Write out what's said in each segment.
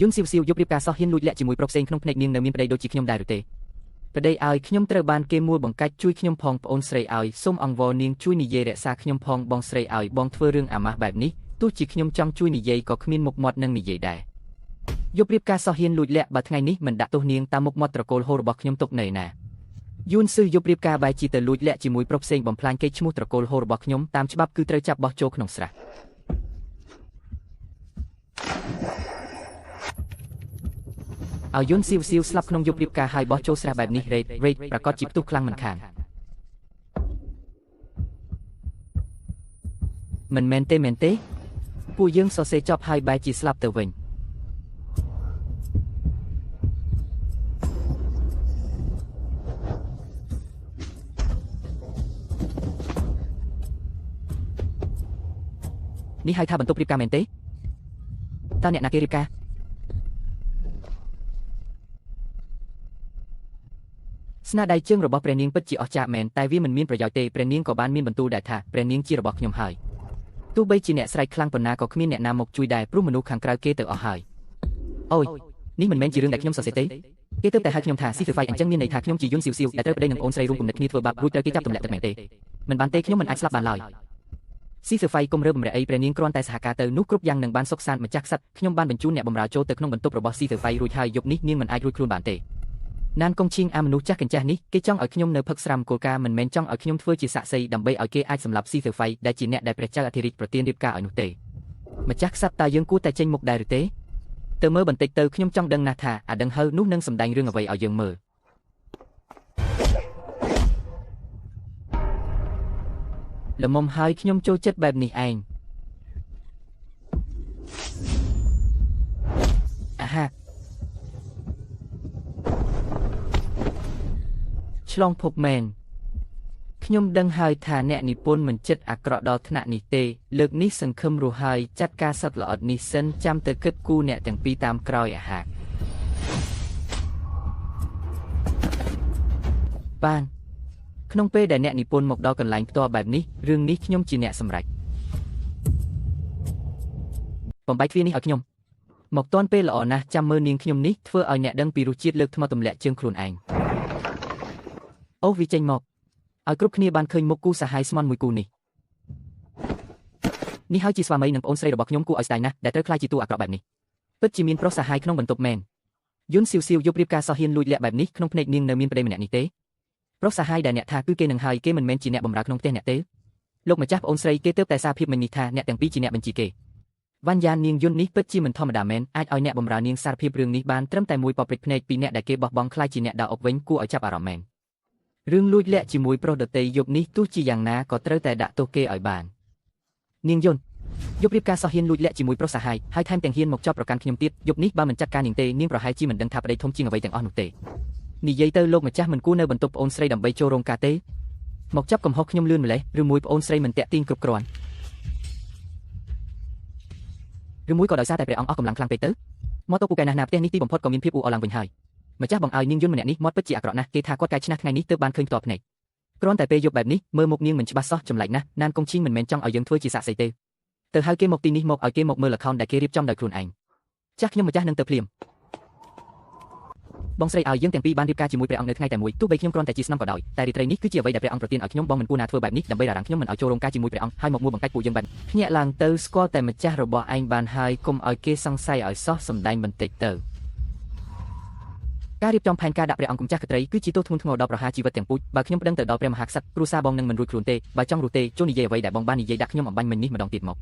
យុនស៊ីវស៊ីវយប់រៀបការសោះហ៊ានលួចលាក់ជាមួយប្រុសផ្សេងក្នុងភ្នែកនាងនៅមានប្តីដូចជាខ្ញុំដែរឬទេប្តីឲ្យខ្ញុំត្រូវបានគេមួលបង្កាច់ជួយខ្ញុំផងប្អូនស្រីឲ្យសូមអង្វរនាងជួយនិយាយរក្សាខ្ញុំផងបងស្រីឲ្យបងធ្វើរឿងអាម៉ាស់បែបនេះទោះជាខ្ញុំចង់ជួយនិយាយក៏គ្មានមុខមាត់នឹងនិយាយដែរយប់រៀបការសោះហ៊ានលួចលាក់បើថ្ងៃនេះមិនដាក់ទោសនាងតាមមុខមាត់ត្រកូលហូរបស់ខ្ញុំទុកនៅណាយួនស៊ឺយប់រៀបការបែរជាទៅលួចលាក់ជាមួយប្រុសផ្សេងបំផ្លាញកេរ្តិ៍ឈ្មោះត្រកូលហូរបស់ខ្ញុំតាមច្បាប់គឺត្រូវចាប់បោះចូលក្នុងស្រះឲ្យយុនស៊ីវស៊ីវស្លាប់ក្នុងយប់រៀបការហើយបោះចូលស្រះបែបនេះរេតរេតប្រកាសជាផ្ទុះខ្លាំងមិនខានមិនមែនទេមែនទេពួកយើងសរសេរចប់ហើយបែរជាស្លាប់ទៅវិញនេះហៅថាបន្ទប់រៀបការមែនទេតើអ្នកណាគេរៀបការស្នាដៃជើងរបស់ព្រះនាងពិតជាអស្ចារ្យមែនតែវាមិនមានប្រយោជន៍ទេព្រះនាងក៏បានមានបន្ទូលដែរថាព្រះនាងជារបស់ខ្ញុំហើយទោះបីជាអ្នកស្រែកខ្លាំងប៉ុណ្ណាក៏គ្មានអ្នកណាមកជួយដែរព្រោះមនុស្សខាងក្រៅគេទៅអស់ហើយអូយនេះមិនមែនជារឿងដែលខ្ញុំសរសេរទេគេទើបតែហៅខ្ញុំថាស៊ីហ្វៃអញ្ចឹងមានន័យថាខ្ញុំជាយុនស៊ីវស៊ីវដែលត្រូវប្តីនឹងអូនស្រីរួមគំនិតគ្នាធ្វើបាបរួចត្រូវគេចាប់ទម្លាក់ទឹកមែនទេមិនបានទេខ្ញុំមិនអាចស្លាប់បានឡើយស៊ីហ្វៃគុំរើបំរាក់អីព្រះនាងគ្រាន់តែសហការទៅនោះគ្រប់យ៉ាងនឹងបានសុខសាន្តម្ចាស់ក្សត្រខ្ញុំបានបញ្ជូនអ្នកបម្រើចូលទៅក្នុងបន្ទប់របស់ស៊ីហ្វៃរួចហើយយប់នេះនាងមិនអាចរួចខ្លួនបានទេណានកុងឈៀងអាមនុស្សចាស់កញ្ចាស់នេះគេចង់ឲ្យខ្ញុំនៅផឹកស្រាំគោលការណ៍មិនមែនចង់ឲ្យខ្ញុំធ្វើជាសាក្សីដើម្បីឲ្យគេអាចសម្លាប់ស៊ីហ្វៃដែលជាអ្នកដែលព្រះចៅអធិរាជប្រទានរៀបការឲ្យនោះទេម្ចាស់ក្សត្រតើយើងគួរតែចេញមុខដែរឬទេទៅមើលបន្តិចទៅខ្ញុំចង់ដឹងណាស់ថាអាដឹងហើយនោះនឹងសម្ដែងរឿងអ្វីឲ្យយើងមើលល្មមហើយខ្ញុំចូលចិត្តបែបនេះឯងអាហាឆ្លងភពមែនខ្ញុំដឹងហើយថាអ្នកនិពន្ធមិនចិត្តអាក្រក់ដល់ថ្នាក់នេះទេលើកនេះសង្ឃឹមរស់ហើយចាត់ការសត្វល្អិតនេះសិនចាំទៅគិតគូអ្នកទាំងពីរតាមក្រោយអាហារបានក្នុងពេលដែលអ្នកនិពន្ធមកដល់កន្លែងផ្ទាល់បែបនេះរឿងនេះខ្ញុំជាអ្នកសម្រេចបំបែកទ្វារនេះឲ្យខ្ញុំមកទាន់ពេលល្អណាស់ចាំមើលនាងខ្ញុំនេះធ្វើឲ្យអ្នកដឹងពីរសជាតិលើកថ្មទម្លាក់ជើងខ្លួនឯងអូវាចេញមកឲ្យគ្រប់គ្នាបានឃើញមុខគូសហายស្មន់មួយគូនេះនេះហើយជាស្វាមីនិងប្អូនស្រីរបស់ខ្ញុំគួរឲ្យស្ដាយណាស់ដែលត្រូវក្លាយជាតួអាក្រក់បែបនេះពិតជាមានប្រុសសហายក្នុងបន្ទប់មែនយុនស៊ីវស៊ីវយប់រៀបការសោះហ៊ានលួចលាក់បែបនេះក្នុងភ្នែកនាងនៅមានប្តីម្នាក់នេះទេប្រុសសហายដែលអ្នកថាគឺគេនឹងហើយគេមិនមែនជាអ្នកបម្រើក្នុងផ្ទះអ្នកទេលោកម្ចាស់ប្អូនស្រីគេទើបតែសារភាពមិញនេះថាអ្នកទាំងពីរជាអ្នកបញ្ជាគេវ៉ាន់យ៉ាននាងយុននេះពិតជាមិនធម្មតាមែនអាចឲ្យអ្នកបម្រើនាងសារភាពរឿងនេះបានត្រឹមតែមួយប៉ព្រិចភ្នែកពីអ្នកដែលគេបោះបង់ក្លាយជាអ្នកដើរអុកវិញគួរឲ្យចាប់អារម្មណ៍មែនរឿងលួចលាក់ជាមួយប្រុសដទៃយប់នេះទោះជាយ៉ាងណាក៏ត្រូវតែដាក់ទោសគេឲ្យបាននាងយុនយប់រៀបការសោះហ៊ានលួចលាក់ជាមួយប្រុសសហายហើយថែមទាំងហ៊ានមកចោទប្រកាន់ខ្ញុំទៀតយប់នេះបើមិនចាត់ការនាងទេនាងប្រហែលជាមិនដឹងថាប្តីធំជាងអ្វីទាំងអស់នោះទេនិយាយទៅលោកម្ចាស់មិនគួរនៅបន្ទប់ប្អូនស្រីដើម្បីចូលរោងការទេមកចាប់កំហុសខ្ញុំលឿនម្លេះឬមួយប្អូនស្រីមិនតាក់ទាញគ្រប់គ្រាន់ឬមួយក៏ដោយសារតែព្រះអង្គអស់កម្លាំងខ្លាំងពេកទៅមកទៅពូកែណាស់ណាផ្ទះនេះទីបំផុតក៏មានភាពអ៊ូអរឡើងវិញហើយម្ចាស់បងឲ្យនាងយុនម្នាក់នេះមាត់ពិតជាអាក្រក់ណាស់គេថាគាត់កែឆ្នះថ្ងៃនេះទើបបានឃើញផ្ទាល់ភ្នែកគ្រាន់តែពេលយប់បែបនេះមើលមុខនាងមិនច្បាស់សោះចម្លែកណាស់ណានកុងឈីងមិនមែនចង់ឲ្យយើងធ្វើជាសាក្សីទេទៅហៅគេមកទីនេះមកឲ្យគេមកមើលល្ខោនដែលគេរៀបចំដោយខ្លួនឯងចាស់ខ្ញុំម្ចាស់នឹងទៅភ្លាមបងស្រីឲ្យយើងទាំងពីរបានរៀបការជាមួយព្រះអង្គនៅថ្ងៃតែមួយទោះបីខ្ញុំគ្រាន់តែជាស្នំក៏ដោយតែរាត្រីនេះគឺជាអ្វីដែលព្រះអង្គប្រទានឲ្យខ្ញុំបងមិនគួរណាធ្វើបែបនេះដើម្បីរារាំងខ្ញុំមិនឲ្យចូលរោងការជាមួយព្រះអង្គហើយមកមួលបង្កាច់ពួកយើងបែបភ្ញាក់ឡើងទៅស្គាល់តែម្ចាស់របស់ឯងបានហើយកុំឲ្យគេសង្ស័យឲ្យសោះសម្ដែងបន្តិចទៅការរៀបចំផែនការដាក់ព្រះអង្គម្ចាស់ក្ត្រីគឺជាទោសធ្ងន់ធ្ងរដល់ប្រហារជីវិតទាំងពូជបើខ្ញុំប្តឹងទៅដល់ព្រះមហាក្សត្រគ្រួសារបងនឹងមិនរួចខ្លួនទេបើចង់រស់ទេចូលនិយាយអ្វីដែលបងបាននិយាយដាក់ខ្ញុំអំបញ្ញមិញនេះម្ដងទៀតម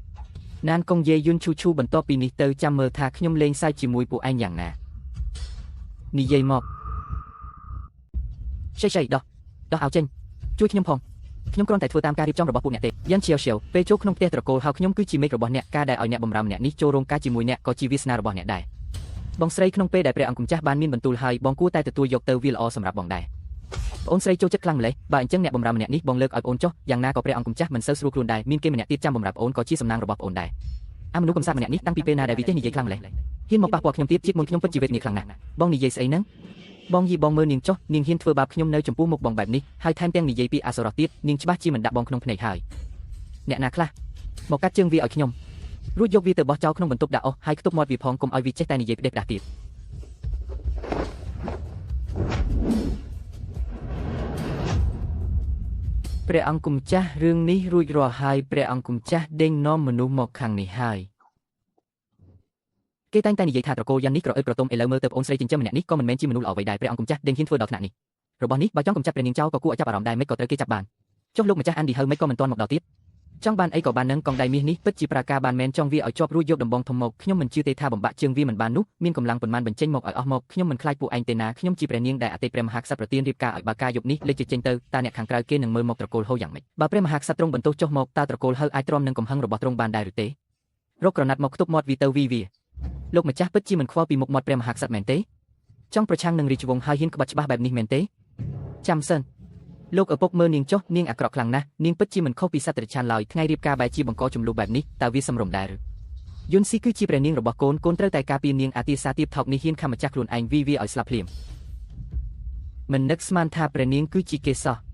កណានកុងយាយយុនឈូឈូបន្ទាប់ពីនេះទៅចាំមើលថាខ្ញុំលេងសើចជាមួយពួកឯងយ៉ាងណានិយាយមកឆៃឆៃដោះដោះឲ្យចេញជួយខ្ញុំផងខ្ញុំគ្រាន់តែធ្វើតាមការរៀបចំរបស់ពួកអ្នកទេយ៉ាងឈៀវឈៀវពេលចូលក្នុងផ្ទះត្រកូលហៅខ្ញុំគឺជាមេឃរបស់អ្នកការដែលឲ្យអ្នកបម្រើម្នាក់នេះចូលរោងការជាមួយអ្នកក៏ជាវាសនារបស់អ្នកដែរបងស្រីក្នុងពេលដែលព្រះអង្គម្ចាស់បានមានបន្ទូលហើយបងគួរតែទទួលយកទៅវាល្អសម្រាប់បងដែរប្អូនស្រីចូលចិត្តខ្លាំងម្ល៉េះបើអញ្ចឹងអ្នកបម្រើម្នាក់នេះបងលើកឲ្យប្អូនចុះយ៉ាងណាក៏ព្រះអង្គម្ចាស់មិនសូវស្រួលខ្លួនដែរមានគេម្នាក់ទៀតចាំបម្រើប្អូនក៏ជាសំណាងរបស់ប្អូនដែរអាមនុស្សកំសាកម្នាក់នេះតាំងពីពេលណាដែលវាចេះនិយាយខ្លាំងម្ល៉េះហ៊ានមកប៉ះពាល់ខ្ញុំទៀតជាតិមុនខ្ញុំពិតជាវេទនាខ្លាំងណាស់បងនិយាយស្អីហ្នឹងបងយីបងមើលនាងចុះនាងហ៊ានធ្វើបាបខ្ញុំនៅចំពោះមុខបងបែបនេះហើយថែមទាំងនិយាយពីអសុរោះទៀតនាងច្បាស់ជាមិនដាក់បងក្នុងភ្នែកហើយអ្នកណាខ្លះមកកាត់ជើងវាឲ្យខ្ញុំ រួចយកវាទៅបោះចោលក្នុងបន្ទប់ដាក់អស់ហើយខ្ទប់មាត់វាផងកុំឲ្យវាចេះតែនិយាយផ្ដេសផ្ដាស់ទៀតព្រះអង្គម្ចាស់រឿងនេះរួចរាល់ហើយព្រះអង្គម្ចាស់ដេញនាំមនុស្សមកខាងនេះហើយគេតែងតែនិយាយថាត្រកូលយ៉ាងនេះក្រអឺតក្រទុំឥឡូវមើលទៅប្អូនស្រីចិញ្ចឹមម្នាក់នេះក៏មិនមែនជាមនុស្សល្អអ្វីដែរព្រះអង្គម្ចាស់ដេញហ៊ានធ្វើដល់ថ្នាក់នេះរបស់នេះបើចង់កំចាត់ព្រះនាងចោលក៏គួរឲ្យចាប់អារម្មណ៍ដែរមិនក៏ត្រូវគេចាប់បានចុះលោកម្ចាស់អានឌីហើយមិនក៏មិនទាន់មកដល់ទៀតចង់បានអីក៏បាននឹងកងដៃមាសនេះពិតជាប្រាការបានមែនចង់វាឲ្យជាប់រួចយកដំបងធំមកខ្ញុំមិនជឿទេថាបំបាក់ជើងវាមិនបាននោះមានកម្លាំងប៉ុន្មានបញ្ចេញមកឲ្យអស់មកខ្ញុំមិនខ្លាចពួកឯងទេណាខ្ញុំជាព្រះនាងដែលអតីតព្រះមហាក្សត្រប្រទានរៀបការឲ្យបើការយប់នេះលេចចេញទៅតើអ្នកខាងក្រៅគេនឹងមើលមកត្រកូលហូយ៉ាងម៉េចបើព្រះមហាក្សត្រទ្រង់បន្ទោសចុះមកតើត្រកូលហៅអាចទ្រាំនឹងកំហឹងរបស់ទ្រង់បានដែរឬទេរកក្រណាត់មកខ្ទប់មាត់វាទៅវីវាលោកម្ចាស់ពិតជាមិនខ្វល់ពីមុខមាត់ព្រះមហាក្សត្រមែនទេចង់ប្រឆាំងនឹងរាជវង្សហើយហ៊ានក្បត់ច្បាស់បែបនេះមែនទេចាំសិនលោកឪពុកមើលនាងចុះនាងអាក្រក់ខ្លាំងណាស់នាងពិតជាមិនខុសពីសត្វតិរច្ឆានឡើយថ្ងៃរៀបការបែរជាបង្កចំនួនបែបនេះតើវាសមរម្យដែរឬយុនស៊ីគឺជាព្រះនាងរបស់កូនកូនត្រូវតែការពារនាងអាទាសាទៀបថោកនេះហ៊ានខំម្ចាស់ខ្លួនឯងវីវាឲ្យស្លាប់ភ្លាមមិននឹកស្មានថាព្រះនាងគឺជាគេសោះ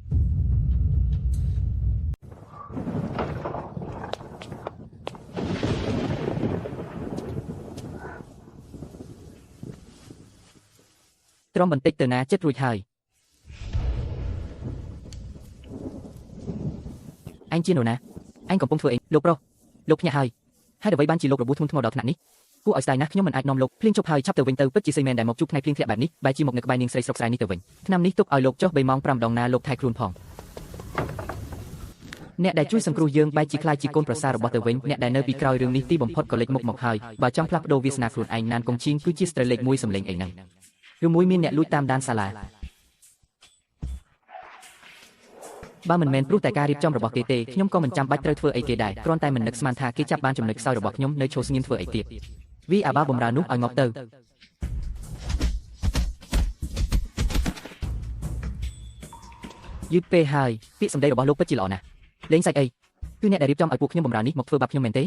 ទ្រាំបន្តិចទៅណាចិត្តរួចហើយអញជានរណាអញកំពុងធ្វើអីលោកប្រុសលោកភ្ញាក់ហើយហេតុអ្វីបានជាលោកររបួសធ្ងន់ធ្ងរដល់ថ្នាក់នេះគួរឲ្យស្ដាយណាស់ខ្ញុំមិនអាចនាំលោកភ្លៀងជប់ហើយឆាប់ទៅវិញទៅពិតជាសីមែនដែលមកជួបថ្ងៃភ្លៀងធ្លាក់បែបនេះបែរជាមកនៅក្បែរនាងស្រីស្រុកស្រែនេះទៅវិញឆ្នាំនេះទុកឲ្យលោកចុះ3ម៉ោង5ដងណាលោកថែខ្លួនផងអ្នកដែលជួយសង្គ្រោះយើងបែរជាខ្លាចជាកូនប្រសាររបស់ទៅវិញអ្នកដែលនៅពីក្រោយរឿងនេះទីបំផុតក៏លេចមុខមកហើយបើចង់ផ្លាស់ប្ដូរវាសនាខ្លួនឯងណានកងឈៀងគឺជាស្ត្រីលេខ1សម្លេងអីហ្នឹងឬមួយមានអ្នកលួចតាមដានសាលាបើមិនមែនព្រោះតែការរៀបចំរបស់គេទេខ្ញុំក៏មិនចាំបាច់ត្រូវធ្វើអីគេដែរគ្រាន់តែមិននឹកស្មានថាគេចាប់បានចំណុចខ្សោយរបស់ខ្ញុំនៅឈោស្ងៀមធ្វើអីទៀតវីអាបាបំរើនោះឲ្យងាប់ទៅយឺតពេលហើយពាក្យសម្ដីរបស់លោកពិតជាល្អណាស់លេងសាច់អីគឺអ្នកដែលរៀបចំឲ្យពួកខ្ញុំបំរើនេះមកធ្វើបាបខ្ញុំមែនទេ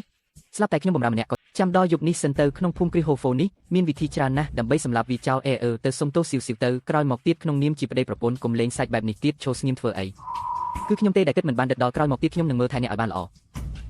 ស្លាប់តែខ្ញុំបំរើម្នាក់ក៏ចាំដល់យប់នេះសិនទៅក្នុងភូមិគ្រីហូហ្វូនេះមានវិធីច្រើនណាស់ដើម្បីសម្លាប់វាចោលអេអឺទៅសុំទោសស៊ីវស៊ីវទៅក្រោយមកទៀតក្នុងនាមជាប្តីប្រពន្ធកុំលេងសាច់បែបនេះទៀតឈោស្ងៀមធ្វើអីគឺខ្ញុំទេដែលគិតមិនបានដិតដល់ក្រោយមកទៀតខ្ញុំនឹងមើលថែអ្នកឲ្យបានល្អ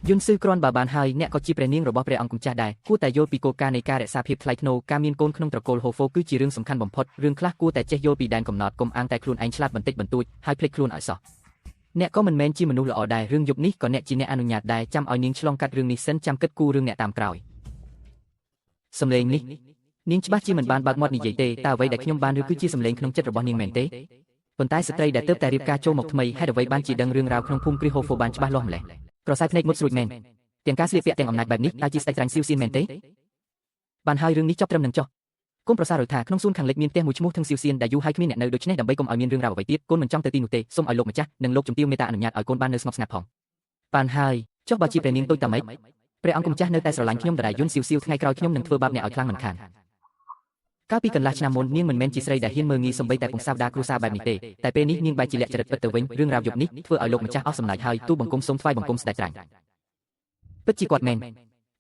យុនស៊ឺគ្រាន់បើបានហើយអ្នកក៏ជាព្រះនាងរបស់ព្រះអង្គម្ចាស់ដែរគួរតែយល់ពីគោលការណ៍នៃការរក្សាភាពថ្លៃថ្នូរការមានកូនក្នុងត្រកូលហូហ្វូគឺជារឿងសំខាន់បំផុតរឿងខ្លះគួរតែចេះយល់ពីដែនកំណត់កុំអាងតែខ្លួនឯងឆ្លាតបន្តិចបន្តួចហើយភ្លេចខ្លួនឲ្យសោះអ្នកក៏មិនមែនជាមនុស្សល្អដែររឿងយប់នេះក៏អ្នកជាអ្នកអនុញ្ញាតដែរចាំឲ្យនាងឆ្លងកាត់រឿងនេះសិនចាំគិតគូររឿងអ្នកតាមក្រោយសំឡេងនេះនាងច្បាស់ជាមិនបានបើកមាត់និយាយទេតើអ្វីដែលខ្ញុំបានឬគឺជាសំឡេងក្នុងចិត្តរបស់នាងមែនទេប៉ុន្តែស្ត្រីដែលទើបតែរៀបការចូលមកថ្មីហេតុអ្វីបានជាដឹងរឿងរ៉ាវក្នុងភូមិគ្រីហូហ្វូបានច្បាស់លាស់ម្ល៉េះក្រសែភ្នែកមុតស្រួចមែនទាំងការស្លៀកពាក់ទាំងអំណាចបែបនេះតើជាស្ដេចត្រាញ់ស៊ីវសៀនមែនទេបានហើយរឿងនេះចប់ត្រឹមនឹងចុះកូនប្រសារថាក្នុងសួនខាងលិចមានផ្ទះមួយឈ្មោះថឹងស៊ីវសៀនដែលយូរហើយគ្មានអ្នកនៅដូច្នេះដើម្បីកុំឲ្យមានរឿងរ៉ាវអ្វីទៀតកូនមិនចង់ទៅទីនោះទេសូមឲ្យលោកម្ចាស់និងលោកជំទាវមេត្តាអនុញ្ញាតឲ្យកូនបាននៅស្ងប់ស្ងាត់ផងបានហើយចុះបើជាព្រះនាងតូចតាម៉េចព្រះអង្គម្ចាស់នៅតែស្រឡាញ់ខ្ញុំដដែលយុនស៊ីវស៊ីវថ្ងៃក្រោយខ្ញុំនឹងធ្វើបាបអ្នកឲ្យខ្លាំងមិនខានកាលពីកន្លះឆ្នាំមុននាងមិនមែនជាស្រីដែលហ៊ានមើលងាយសំបីតែពង្សាវតាគ្រួសារបែបនេះទេតែពេលនេះនាងបែរជាលាក់ចរិតពិតទៅវិញរឿងរ៉ាវយប់នេះធ្វើឲ្យលោកម្ចាស់អស់សំណើចហើយទូបង្គំសូមថ្វាយបង្គំស្ដេចត្រាញ់ពិតជាគាត់មែន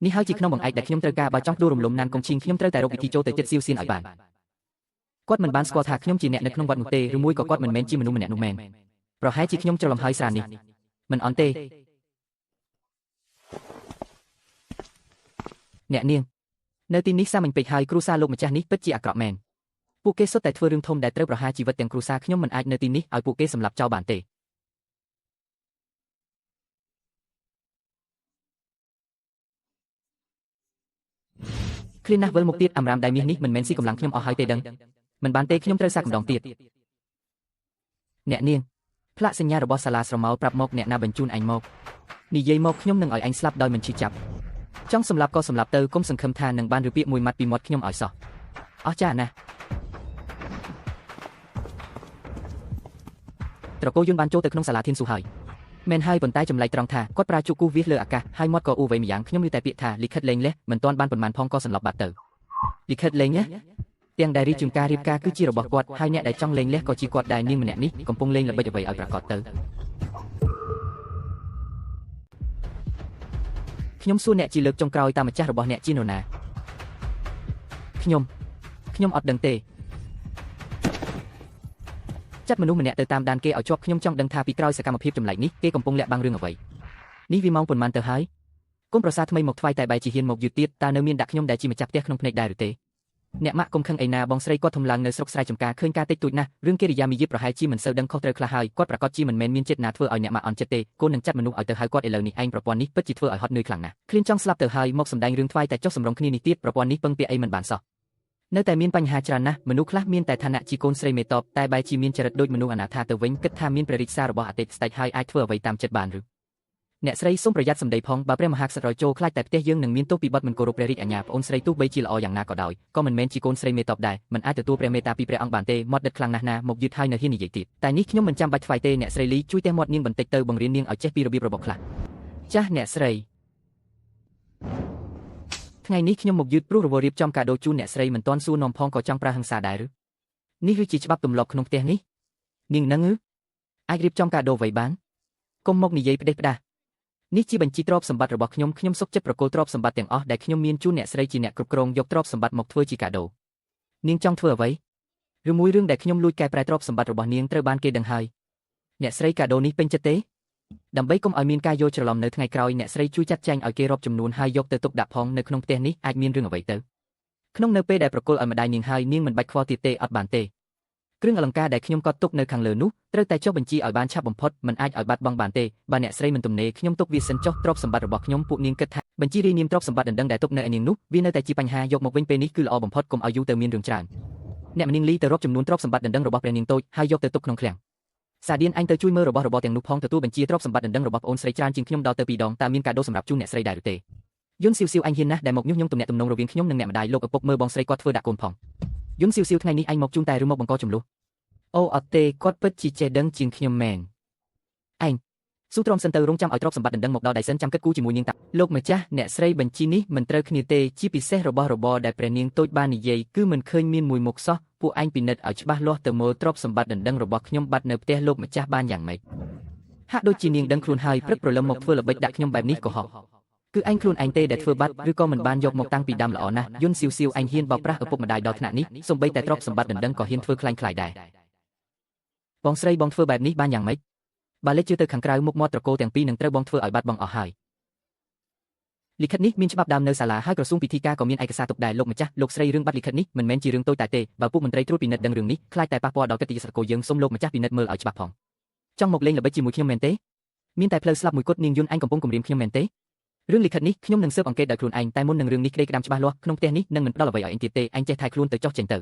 នេះហើយជាក្នុងបង្អែកដែលខ្ញុំត្រូវការបើចង់ផ្ដួលរំលំណានកងឈីងខ្ញុំត្រូវតែរកវិធីចូលទៅចិត្តសៀវសៀនឲ្យបានគាត់មិនបានស្គាល់ថាខ្ញុំជាអ្នកនៅក្នុងវត្តនោះទេឬមួយក៏គាត់មិនមែនជាមនុស្សម្នាក់នោះមែនប្រហែលជាខ្ញុំច្រឡំហើយស្រានេះមិនអន់ទេអ្នកនាងនៅទីនេះសាមញ្ញពេកហើយគ្រួសារលោកម្ចាស់នេះពិតជាអាក្រក់មែនពួកគេសុទ្ធតែធ្វើរឿងធំដែលត្រូវប្រហារជីវិតទាំងគ្រួសារខ្ញុំមិនអាចនៅទីនេះឲ្យពួកគេសម្លាប់ចោលបានទេឃ្លានណាស់វិលមុខទៀតអាំរាមដៃមាសនេះមិនមែនស៊ីកម្លាំងខ្ញុំអស់ហើយទេដឹងមិនបានទេខ្ញុំត្រូវសាកម្ដងទៀតអ្នកនាងផ្លាកសញ្ញារបស់សាលាស្រមោលប្រាប់មកអ្នកណាបញ្ជូនអញមកនិយាយមកខ្ញុំនឹងឲ្យអញស្លាប់ដោយមិនឈឺចាប់ចង់សម្លាប់ក៏សម្លាប់ទៅកុំសង្ឃឹមថានឹងបានឬពាក្យមួយម៉ាត់ពីមាត់ខ្ញុំឲ្យសោះអស់ចាណាស់ត្រកូលយុនបានចូលទៅក្នុងសាលាធានស៊ូហើយមែនហើយប៉ុន្តែចម្លែកត្រង់ថាគាត់ប្រើជក់គូសវាសលើអាកាសហើយមាត់ក៏អ៊ូវៃម្យ៉ាងខ្ញុំឮតែពាក្យថាលិខិតលេងលះមិនទាន់បានប៉ុន្មានផងក៏សន្លប់បាត់ទៅលិខិតលេងលះទាំងដែលរីជុំការរៀបការគឺជារបស់គាត់ហើយអ្នកដែលចង់លេងលះក៏ជាគាត់ដែរនាងម្នាក់នេះកំពុងលេងល្បិចអ្វីឲ្យប្រាកដទៅខ្ញុំសួរអ្នកជាលើកចុងក្រោយតាមម្ចាស់របស់អ្នកជានរណាខ្ញុំអត់ដឹងទេចាត់មនុស្សម្នាក់ទៅតាមដានគេឲ្យជាប់ខ្ញុំចង់ដឹងថាពីក្រោយសកម្មភាពចម្លែកនេះគេកំពុងលាក់បាំងរឿងអ្វីនេះវាម៉ោងប៉ុន្មានទៅហើយ កូនប្រសាថ្មីមកថ្វាយតែបែរជាហ៊ានមកយឺតទៀតតើនៅមានដាក់ខ្ញុំដែលជាម្ចាស់ផ្ទះក្នុងភ្នែកដែរឬទេអ្នកម៉ាក់កុំខឹងអីណាបងស្រីគាត់ធំឡើងនៅស្រុកស្រែចម្ការឃើញការតិចតួចណាស់រឿងកិរិយាមាយាទប្រហែលជាមិនសូវដឹងខុសត្រូវខ្លះហើយគាត់ប្រាកដជាមិនមែនមានចេតនាធ្វើឲ្យអ្នកម៉ាក់អន់ចិត្តទេកូននឹងចាត់មនុស្សឲ្យទៅហៅគាត់ឥឡូវនេះឯងប្រព័ន្ធនេះពិតជាធ្វើឲ្យហត់នឿយខ្លាំងណាស់ឃ្លានចង់ស្លាប់ទៅហើយមកសម្ដែងរឿងថ្វាយតែចុះសម្រុងគ្នានេះទៀតប្រព័ន្ធនេះពឹងពាក់អីមិនបានសោះនៅតែមានបញ្ហាច្រើនណាស់មនុស្សខ្លះមានតែឋានៈជាកូនស្រីមេតបតែបែរជាមានចរិតដូចមនុស្សអនាថាទៅវិញគិតថាមានព្រះរាជសាររបស់អតីតស្ដេចហើយអាចធ្វើអ្វីតាមចិត្តបានឬអ្នកស្រីសូមប្រយ័ត្នសម្ដីផងបើព្រះមហាក្សត្រចូលខ្លាចតែផ្ទះយើងនឹងមានទោសពីបទមិនគោរពព្រះរាជអាជ្ញាប្អូនស្រីទោះបីជាល្អយ៉ាងណាក៏ដោយក៏មិនមែនជាកូនស្រីមេតបដែរមិនអាចទទួលព្រះមេត្តាពីព្រះអង្គបានទេមាត់ដិតខ្លាំងណាស់ណាមកយឺតហើយនៅហ៊ាននិយាយទៀតតែនេះខ្ញុំមិនចាំបាច់ថ្វាយទេអ្នកស្រីលីជួយទះមាត់នាងបន្តិចទៅបង្រៀននាងឲ្យចេះពីរបៀបរបបខ្លះចាស់អ្នកស្រីថ្ងៃនេះខ្ញុំមកយឺតព្រោះរវល់រៀបចំកាដូជូនអ្នកស្រីមិនទាន់សួរនាំផងក៏ចង់ប្រើហិង្សាដែរឬនេះគឺជាច្បាប់ទម្លាប់ក្នុងផ្ទះនេះនាងនឹងអាចរៀបចំកាដូអ្វីបានកុំមកនិយាយផ្ដេសផ្ដាសនេះជាបញ្ជីទ្រព្យសម្បត្តិរបស់ខ្ញុំខ្ញុំសុខចិត្តប្រគល់ទ្រព្យសម្បត្តិទាំងអស់ដែលខ្ញុំមានជូនអ្នកស្រីជាអ្នកគ្រប់គ្រងយកទ្រព្យសម្បត្តិមកធ្វើជាកាដូនាងចង់ធ្វើអ្វីឬមួយរឿងដែលខ្ញុំលួចកែប្រែទ្រព្យសម្បត្តិរបស់នាងត្រូវបានគេដឹងហើយអ្នកស្រីកាដូនេះពេញចិត្តទេដើម្បីកុំឲ្យមានការយល់ច្រឡំនៅថ្ងៃក្រោយអ្នកស្រីជួយចាត់ចែងឲ្យគេរាប់ចំនួនហើយយកទៅទុកដាក់ផងនៅក្នុងផ្ទះនេះអាចមានរឿងអ្វីទៅក្នុងនៅពេលដែលប្រគល់ឲ្យម្ដាយនាងហើយនាងមិនបាច់ខ្វល់ទៀតទេអត់បានទេគ្រឿងអលង្ការដែលខ្ញុំកត់ទុកនៅខាងលើនោះត្រូវតែចុះបញ្ជីឲ្យបានឆាប់បំផុតមិនអាចឲ្យបាត់បង់បានទេបើអ្នកស្រីមិនទំនេរខ្ញុំទុកវាសិនចុះទ្រព្យសម្បត្តិរបស់ខ្ញុំពួកនាងគិតថាបញ្ជីរាយនាមទ្រព្យសម្បត្តិដណ្ដឹងដែលទុកនៅឯនាងនោះវានៅតែជាបញ្ហាយកមកវិញពេលនេះគឺល្អបំផុតកុំឲ្យយូរទៅមានរឿងច្រើនអ្នកមនាងលីទៅរាប់ចំនួនទ្រព្យសម្បត្តិដណ្ដឹងរបស់ព្រះនាងតូចហើយយកទៅទុកក្នុងឃ្លាំងសាឌៀនអញទៅជួយមើលរបស់របរទាំងនោះផងទទួលបញ្ជាទ្រព្យសម្បត្តិដណ្ដឹងរបស់ប្អូនស្រីច្រើនជាងខ្ញុំដល់ទៅ2ដងតើមានកាដូសម្រាប់ជូនអ្នកស្រីដែរឬទេយុនស៊ីវស៊ីវអញហ៊ានណាស់ដែលមកញុះញង់ទំនាក់ទំនងរវាងខ្ញុំនិងអ្នកម្ដាយលោកឪពុកមើលបងស្រីគាត់ធ្វើដាក់កូនផងយុនស៊ីវស៊ីវថ្ងៃនេះអញមកជូនតែឬមកបង្កចំនួនអូអត់ទេគាត់ពិតជាចេះដឹងជាងខ្ញុំមែនឯងស៊ូទ្រាំសិនទៅរងចាំឲ្យទ្រព្យសម្បត្តិដណ្ដឹងមកដល់ដៃសិនចាំគិតគូរជាមួយនាងតាលោកម្ចាស់អ្នកស្រីបញ្ជីនេះមិនត្រូវគ្នាទេជាពិសេសរបស់របរដែលព្រះនាងតូចបាននិយាយគឺមិនឃើញមានមួយមុខសោះពួកឯងពិនិត្យឲ្យច្បាស់លាស់ទៅមើលទ្រព្យសម្បត្តិដណ្ដឹងរបស់ខ្ញុំបាត់នៅផ្ទះលោកម្ចាស់បានយ៉ាងម៉េចហាក់ដូចជានាងដឹងខ្លួនហើយព្រឹកព្រលឹមមកធ្វើល្បិចដាក់ខ្ញុំបែបនេះកុហកគឺឯងខ្លួនឯងទេដែលធ្វើបាត់ឬក៏មិនបានយកមកតាំងពីដើមល្អណាស់យុនស៊ីវស៊ីវឯងហ៊ានបោកប្រាស់ឪពុកម្ដាយដល់ថ្នាក់នេះសូម្បីតែទ្រព្យសម្បត្តិដណ្ដឹងក៏ហ៊ានធ្វើក្លែងក្លាយដែរបងស្រីបងធ្វើបែបនេះបានយ៉ាងម៉េចបើលេចជឿទៅខាងក្រៅមុខមាត់ត្រកូលទាំងពីរនឹងត្រូវបងធ្វើឲ្យបាត់បង់អស់ហើយលិខិតនេះមានច្បាប់ដើមនៅសាលាហើយក្រសួងពិធីការក៏មានឯកសារទុកដែរលោកម្ចាស់លោកស្រីរឿងបាត់លិខិតនេះមិនមែនជារឿងតូចតែទេបើពួកមន្ត្រីត្រួតពិនិត្យដឹងរឿងនេះខ្លាចតែប៉ះពាល់ដល់កិត្តិយសត្រកូលយើងសូមលោកម្ចាស់ពិនិត្យមើលឲ្យច្បាស់ផងចង់មកលេងល្បិចជាមួយខ្ញុំមែនទេមានតែផ្លូវស្លាប់មួយគត់នាងយុនអញកំពុងគំរាមខ្ញុំមែនទេរឿងលិខិតនេះខ្ញុំនឹងស៊ើបអង្កេតដោយខ្លួនឯងតែមុននឹងរឿងនេះក្តីក្តាំច្បាស់លាស់ក្នុងផ្ទះនេះនឹងមិនផ្ដល់អ្វីឲ្យឯងទៀតទេឯងចេះថែខ្លួនទៅចុះចេញទៅ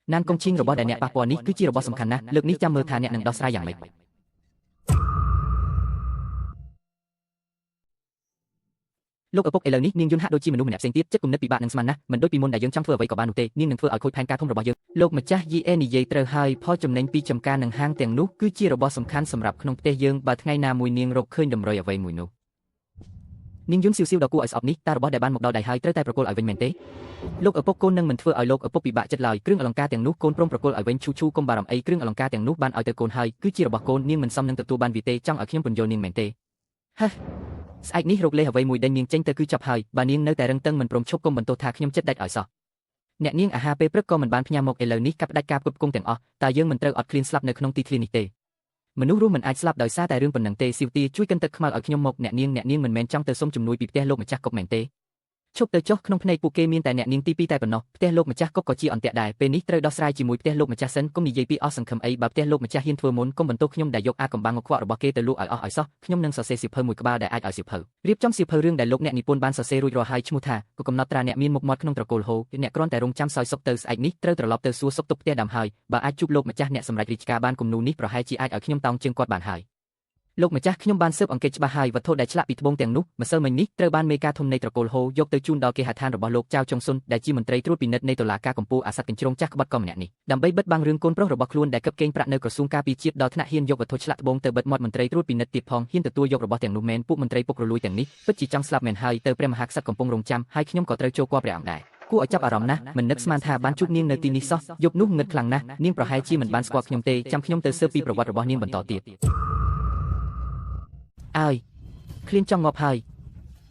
ណានកុងឈីងរបស់ដែលអ្នកប៉ះពាល់នេះគឺជារបស់សំខាន់ណាស់លើកនេះចាំមើលថាអ្នកនឹងដោះស្រាយយ៉ាងម៉េចលោកឪពុកឥឡូវនេះនាងយុនហាក់ដូចជាមនុស្សម្នាក់ផ្សេងទៀតចិត្តគំនិតពិបាកនឹងស្មានណាស់មិនដូចពីមុនដែលយើងចង់ធ្វើអ្វីក៏បាននោះទេនាងនឹងធ្វើឲ្យខូចផែនការធំរបស់យើងលោកម្ចាស់យីអេនិយាយត្រូវហើយផលចំណេញពីចំការនឹងហាងទាំងនោះគឺជារបស់សំខាន់សម្រាប់ក្នុងផ្ទះយើងបើថ្ងៃណាមួយនាងរកឃើញតម្រុយអ្វីមួយនោះនាងយុនស៊ីវស៊ីវដ៏គួរឲ្យស្អប់នេះតើរបស់ដែលបានមកដល់ដៃហើយត្រូវតែប្រគល់ឲ្យវិញមែនទេលោកឪពុកកូននឹងមិនធ្វើឲ្យលោកឪពុកពិបាកចិត្តឡើយគ្រឿងអលង្ការទាំងនោះកូនព្រមប្រគល់ឲ្យវិញឈូឈូកុំបារម្ភអីគ្រឿងអលង្ការទាំងនោះបានឲ្យទៅកូនហើយគឺជារបស់កូននាងមិនសមនឹងទទួលបានវាទេចង់ឲ្យខ្ញុំពន្យល់នាងមែនទេហេស្អែកនេះរកលេសអ្វីមួយដេញនាងចេញទៅគឺចប់ហើយបើនាងនៅតែរឹងតឹងមិនព្រមឈប់កុំបន្ទោសថាខ្ញុំចិត្តដាច់ឲ្យសោះអ្នកនាងអាហារពេលព្រឹកក៏មិនបានផ្ញើមកឥឡូវនេះកាប់ផ្ដាច់ការផ្គត់ផ្គង់ទាំងអស់តើយើងមិនត្រូវអត់ឃ្លានស្លាប់នៅក្នុងទីធ្លានេះទេមនុស្សរស់មិនអាចស្លាប់ដោយសារតែរឿងប៉ុណ្ណឹងទេស៊ីវទាជួយកិនទឹកខ្មៅឲ្យខ្ញុំមកអ្នកនាងមិនមែនចង់ទៅសុំជំនួយពីផ្ទះលោកម្ចាស់កុកមែនទេឈប់ទៅចុះក្នុងភ្នែកពួកគេមានតែអ្នកនាងទី2តែប៉ុណ្ណោះផ្ទះលោកម្ចាស់កុកក៏ជាអន្ទាក់ដែរពេលនេះត្រូវដោះស្រាយជាមួយផ្ទះលោកម្ចាស់សិនកុំនិយាយពីអស់សង្ឃឹមអីបើផ្ទះលោកម្ចាស់ហ៊ានធ្វើមុនកុំបន្ទោសខ្ញុំដែលយកអាកំបាំងខ្វក់របស់គេទៅលក់ឲ្យអស់ឲ្យសោះខ្ញុំនឹងសរសេរសៀវភៅមួយក្បាលដែលអាចឲ្យសៀវភៅរៀបចំសៀវភៅរឿងដែលលោកអ្នកនិពន្ធបានសរសេររួចរាល់ហើយឈ្មោះថាក៏កំណត់ត្រាអ្នកមានមុខមាត់ក្នុងត្រកូលហូអ្នកគ្រាន់តែរងចាំសោយសុខទៅស្អែកនេះត្រូវត្រឡប់ទៅសួរសុខទុក្ខផ្ទះដើមហើយបើអាចជួបលោកម្ចាស់អ្នកសម្រេចរាជការបានគំនូនេះប្រហែលជាអាចឲ្យខ្ញុំតោងជើងគាត់បានហើយលោកម្ចាស់ខ្ញុំបានស៊ើបអង្កេតច្បាស់ហើយវត្ថុដែលឆ្លាក់ពីត្បូងទាំងនោះម្សិលមិញនេះត្រូវបានមេការធំនៃត្រកូលហូយកទៅជូនដល់គេហដ្ឋានរបស់លោកចៅចុងស៊ុនដែលជាមន្ត្រីត្រួតពិនិត្យនៃតុលាការកំពូលអាសត្វកញ្ជ្រោងចាស់ក្បត់កម្នាក់នេះដើម្បីបិទបាំងរឿងកូនប្រុសរបស់ខ្លួនដែលកឹបកេងប្រាក់នៅក្រសួងការពារជាតិដល់ថ្នាក់ហ៊ានយកវត្ថុឆ្លាក់ត្បូងទៅបិទមាត់មន្ត្រីត្រួតពិនិត្យទៀតផងហ៊ានទទួលយករបស់ទាំងនោះមែនពួកមន្ត្រីពុករលួយទាំងនេះពិតជាចង់ស្លាប់មែនហើយទៅព្រះមហាក្សត្រកំពុងរងចាំហើយខ្ញុំក៏ត្រូវចូលគាល់ព្រះអង្គដែរគួរឲ្យចាប់អារម្មណ៍ណាស់មិននឹកស្មានថាបានជួបនាងនៅទីនេះសោះយប់នោះងឹតខ្លាំងណាស់នាងប្រហែលជាមិនបានស្គាល់ខ្ញុំទេចាំខ្ញុំទៅស៊ើបពីប្រវត្តិរបស់នាងបន្តទៀតអើយឃ្លានចង់ងាប់ហើ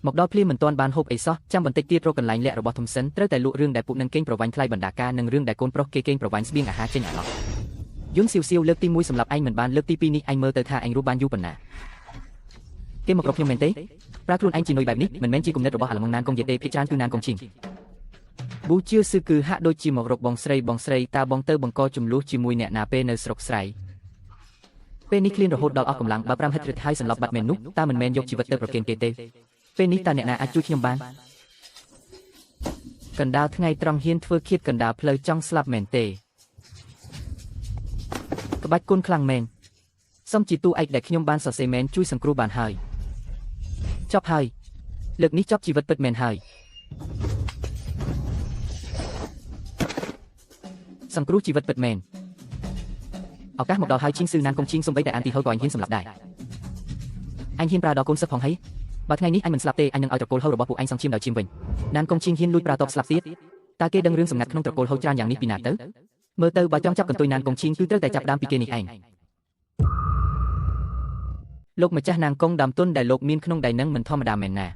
យមកដល់ភ្លាមមិនទាន់បានហូបអីសោះចាំបន្តិចទៀតរកកន្លែងលាក់របស់ធំសិនត្រូវតែលក់រឿងដែលពួកនឹងកេងប្រវ័ញ្ចថ្លៃបណ្ដាការនិងរឿងដែលកូនប្រុសគេកេងប្រវ័ញ្ចស្បៀងអាហារចេញឲ្យអស់យុនស៊ីវស៊ីវលើកទី1សម្រាប់ឯងមិនបានលើកទី2នេះឯងមើលទៅថាឯងរស់បានយូរប៉ុណ្ណា គេមករកខ្ញុំមែនទេប្រើខ្លួនឯងជានុយបែបនេះមិនមែនជាគំនិតរបស់អាល្លឺម៉ង់ណានកុងយេទេភាគច្រើនគឺណានកុងឈីងប៊ូជាស៊ឺគឺហាក់ដូចជាមករកបងស្រីបងស្រីតើបងទៅបង្កចំនួនជាមួយអ្នកណាពេលនៅស្រុកស្រែពេលនេះឃ្លានរហូតដល់អស់កម្លាំងបើ5ហិតរឹតហើយសន្លប់បាត់មែននោះតើមិនមែនយកជីវិតទៅប្រគេនគេទេពេលនេះតើអ្នកណាអាចជួយខ្ញុំបានកណ្ដាលថ្ងៃត្រង់ហ៊ានធ្វើឃាតកណ្ដាលផ្លូវចង់ស្លាប់មែនទេក្បាច់គុណខ្លាំងមែនសូមជាទូឯកដែលខ្ញុំបានសរសេរមែនជួយសង្គ្រោះបានហើយចប់ហើយលើកនេះចប់ជីវិតពិតមែនហើយសង្គ្រោះជីវិតពិតមែនឱកាសមកដល់ហើយឈីងស៊ឺណានកុងឈីងសំបីតែអានទីហូក៏អញហ៊ានសម្លាប់ដែរអញហ៊ានប្រើដល់កូនសិស្សផងហើយបើថ្ងៃនេះអញមិនស្លាប់ទេអញនឹងឲ្យត្រកូលហូរបស់ពួកឯងសងឈាមដោយឈាមវិញណានកុងឈីងហ៊ានលួចប្រើតបស្លាប់ទៀតតើគេដឹងរឿងសម្ងាត់ក្នុងត្រកូលហូច្រើនយ៉ាងនេះពីណាទៅមើលទៅបើចង់ចាប់កន្ទុយណានកុងឈីងគឺត្រូវតែចាប់ដើមពីគេនេះឯងលោកម្ចាស់ណាងកុងដើមទុនដែលលោកមានក្នុងដៃនឹងមិនធម្មតាមែនណា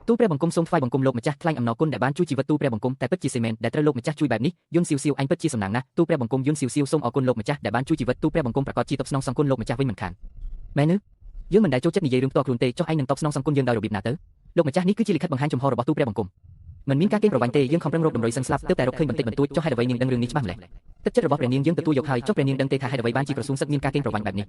ទូព្រះបង្គំសូមថ្វាយបង្គំលោកម្ចាស់ថ្លែងអំណរគុណដែលបានជួយជីវិតទូព្រះបង្គំតែពិតជាសេមែនដែលត្រូវលោកម្ចាស់ជួយបែបនេះយុនសៀវសៀវអញពិតជាសំណាងណាស់ទូព្រះបង្គំយុនសៀវសៀវសូមអរគុណលោកម្ចាស់ដែលបានជួយជីវិតទូព្រះបង្គំប្រកាសជាតបស្នងសងគុណលោកម្ចាស់វិញមិនខានមែនទេយើងមិនដែលចូលចិត្តនិយាយរឿងផ្ទាល់ខ្លួនទេចុះឯងនឹងតបស្នងសងគុណយើងដោយរបៀបណាទៅលោកម្ចាស់នេះគឺជាលិខិតបង្ហាញចំហរបស់ទូព្រះបង្គំមិនមានការកេងប្រវ័ញ្ចទេយើងខំប្រឹងរកតម្រុយសឹងស្លាប់ទើបតែរកឃើញបន្តិចបន្តួចចុះហេតុអ្វីនាងដឹងរឿងនេះច្បាស់ម្ល៉េះទឹកចិត្តរបស់ព្រះនាងយើងទទួលយកហើយចុះព្រះនាងដឹងទេថាហេតុអ្វីបានជាក្រសួងសឹកមានការកេងប្រវ័ញ្ចបែបនេះ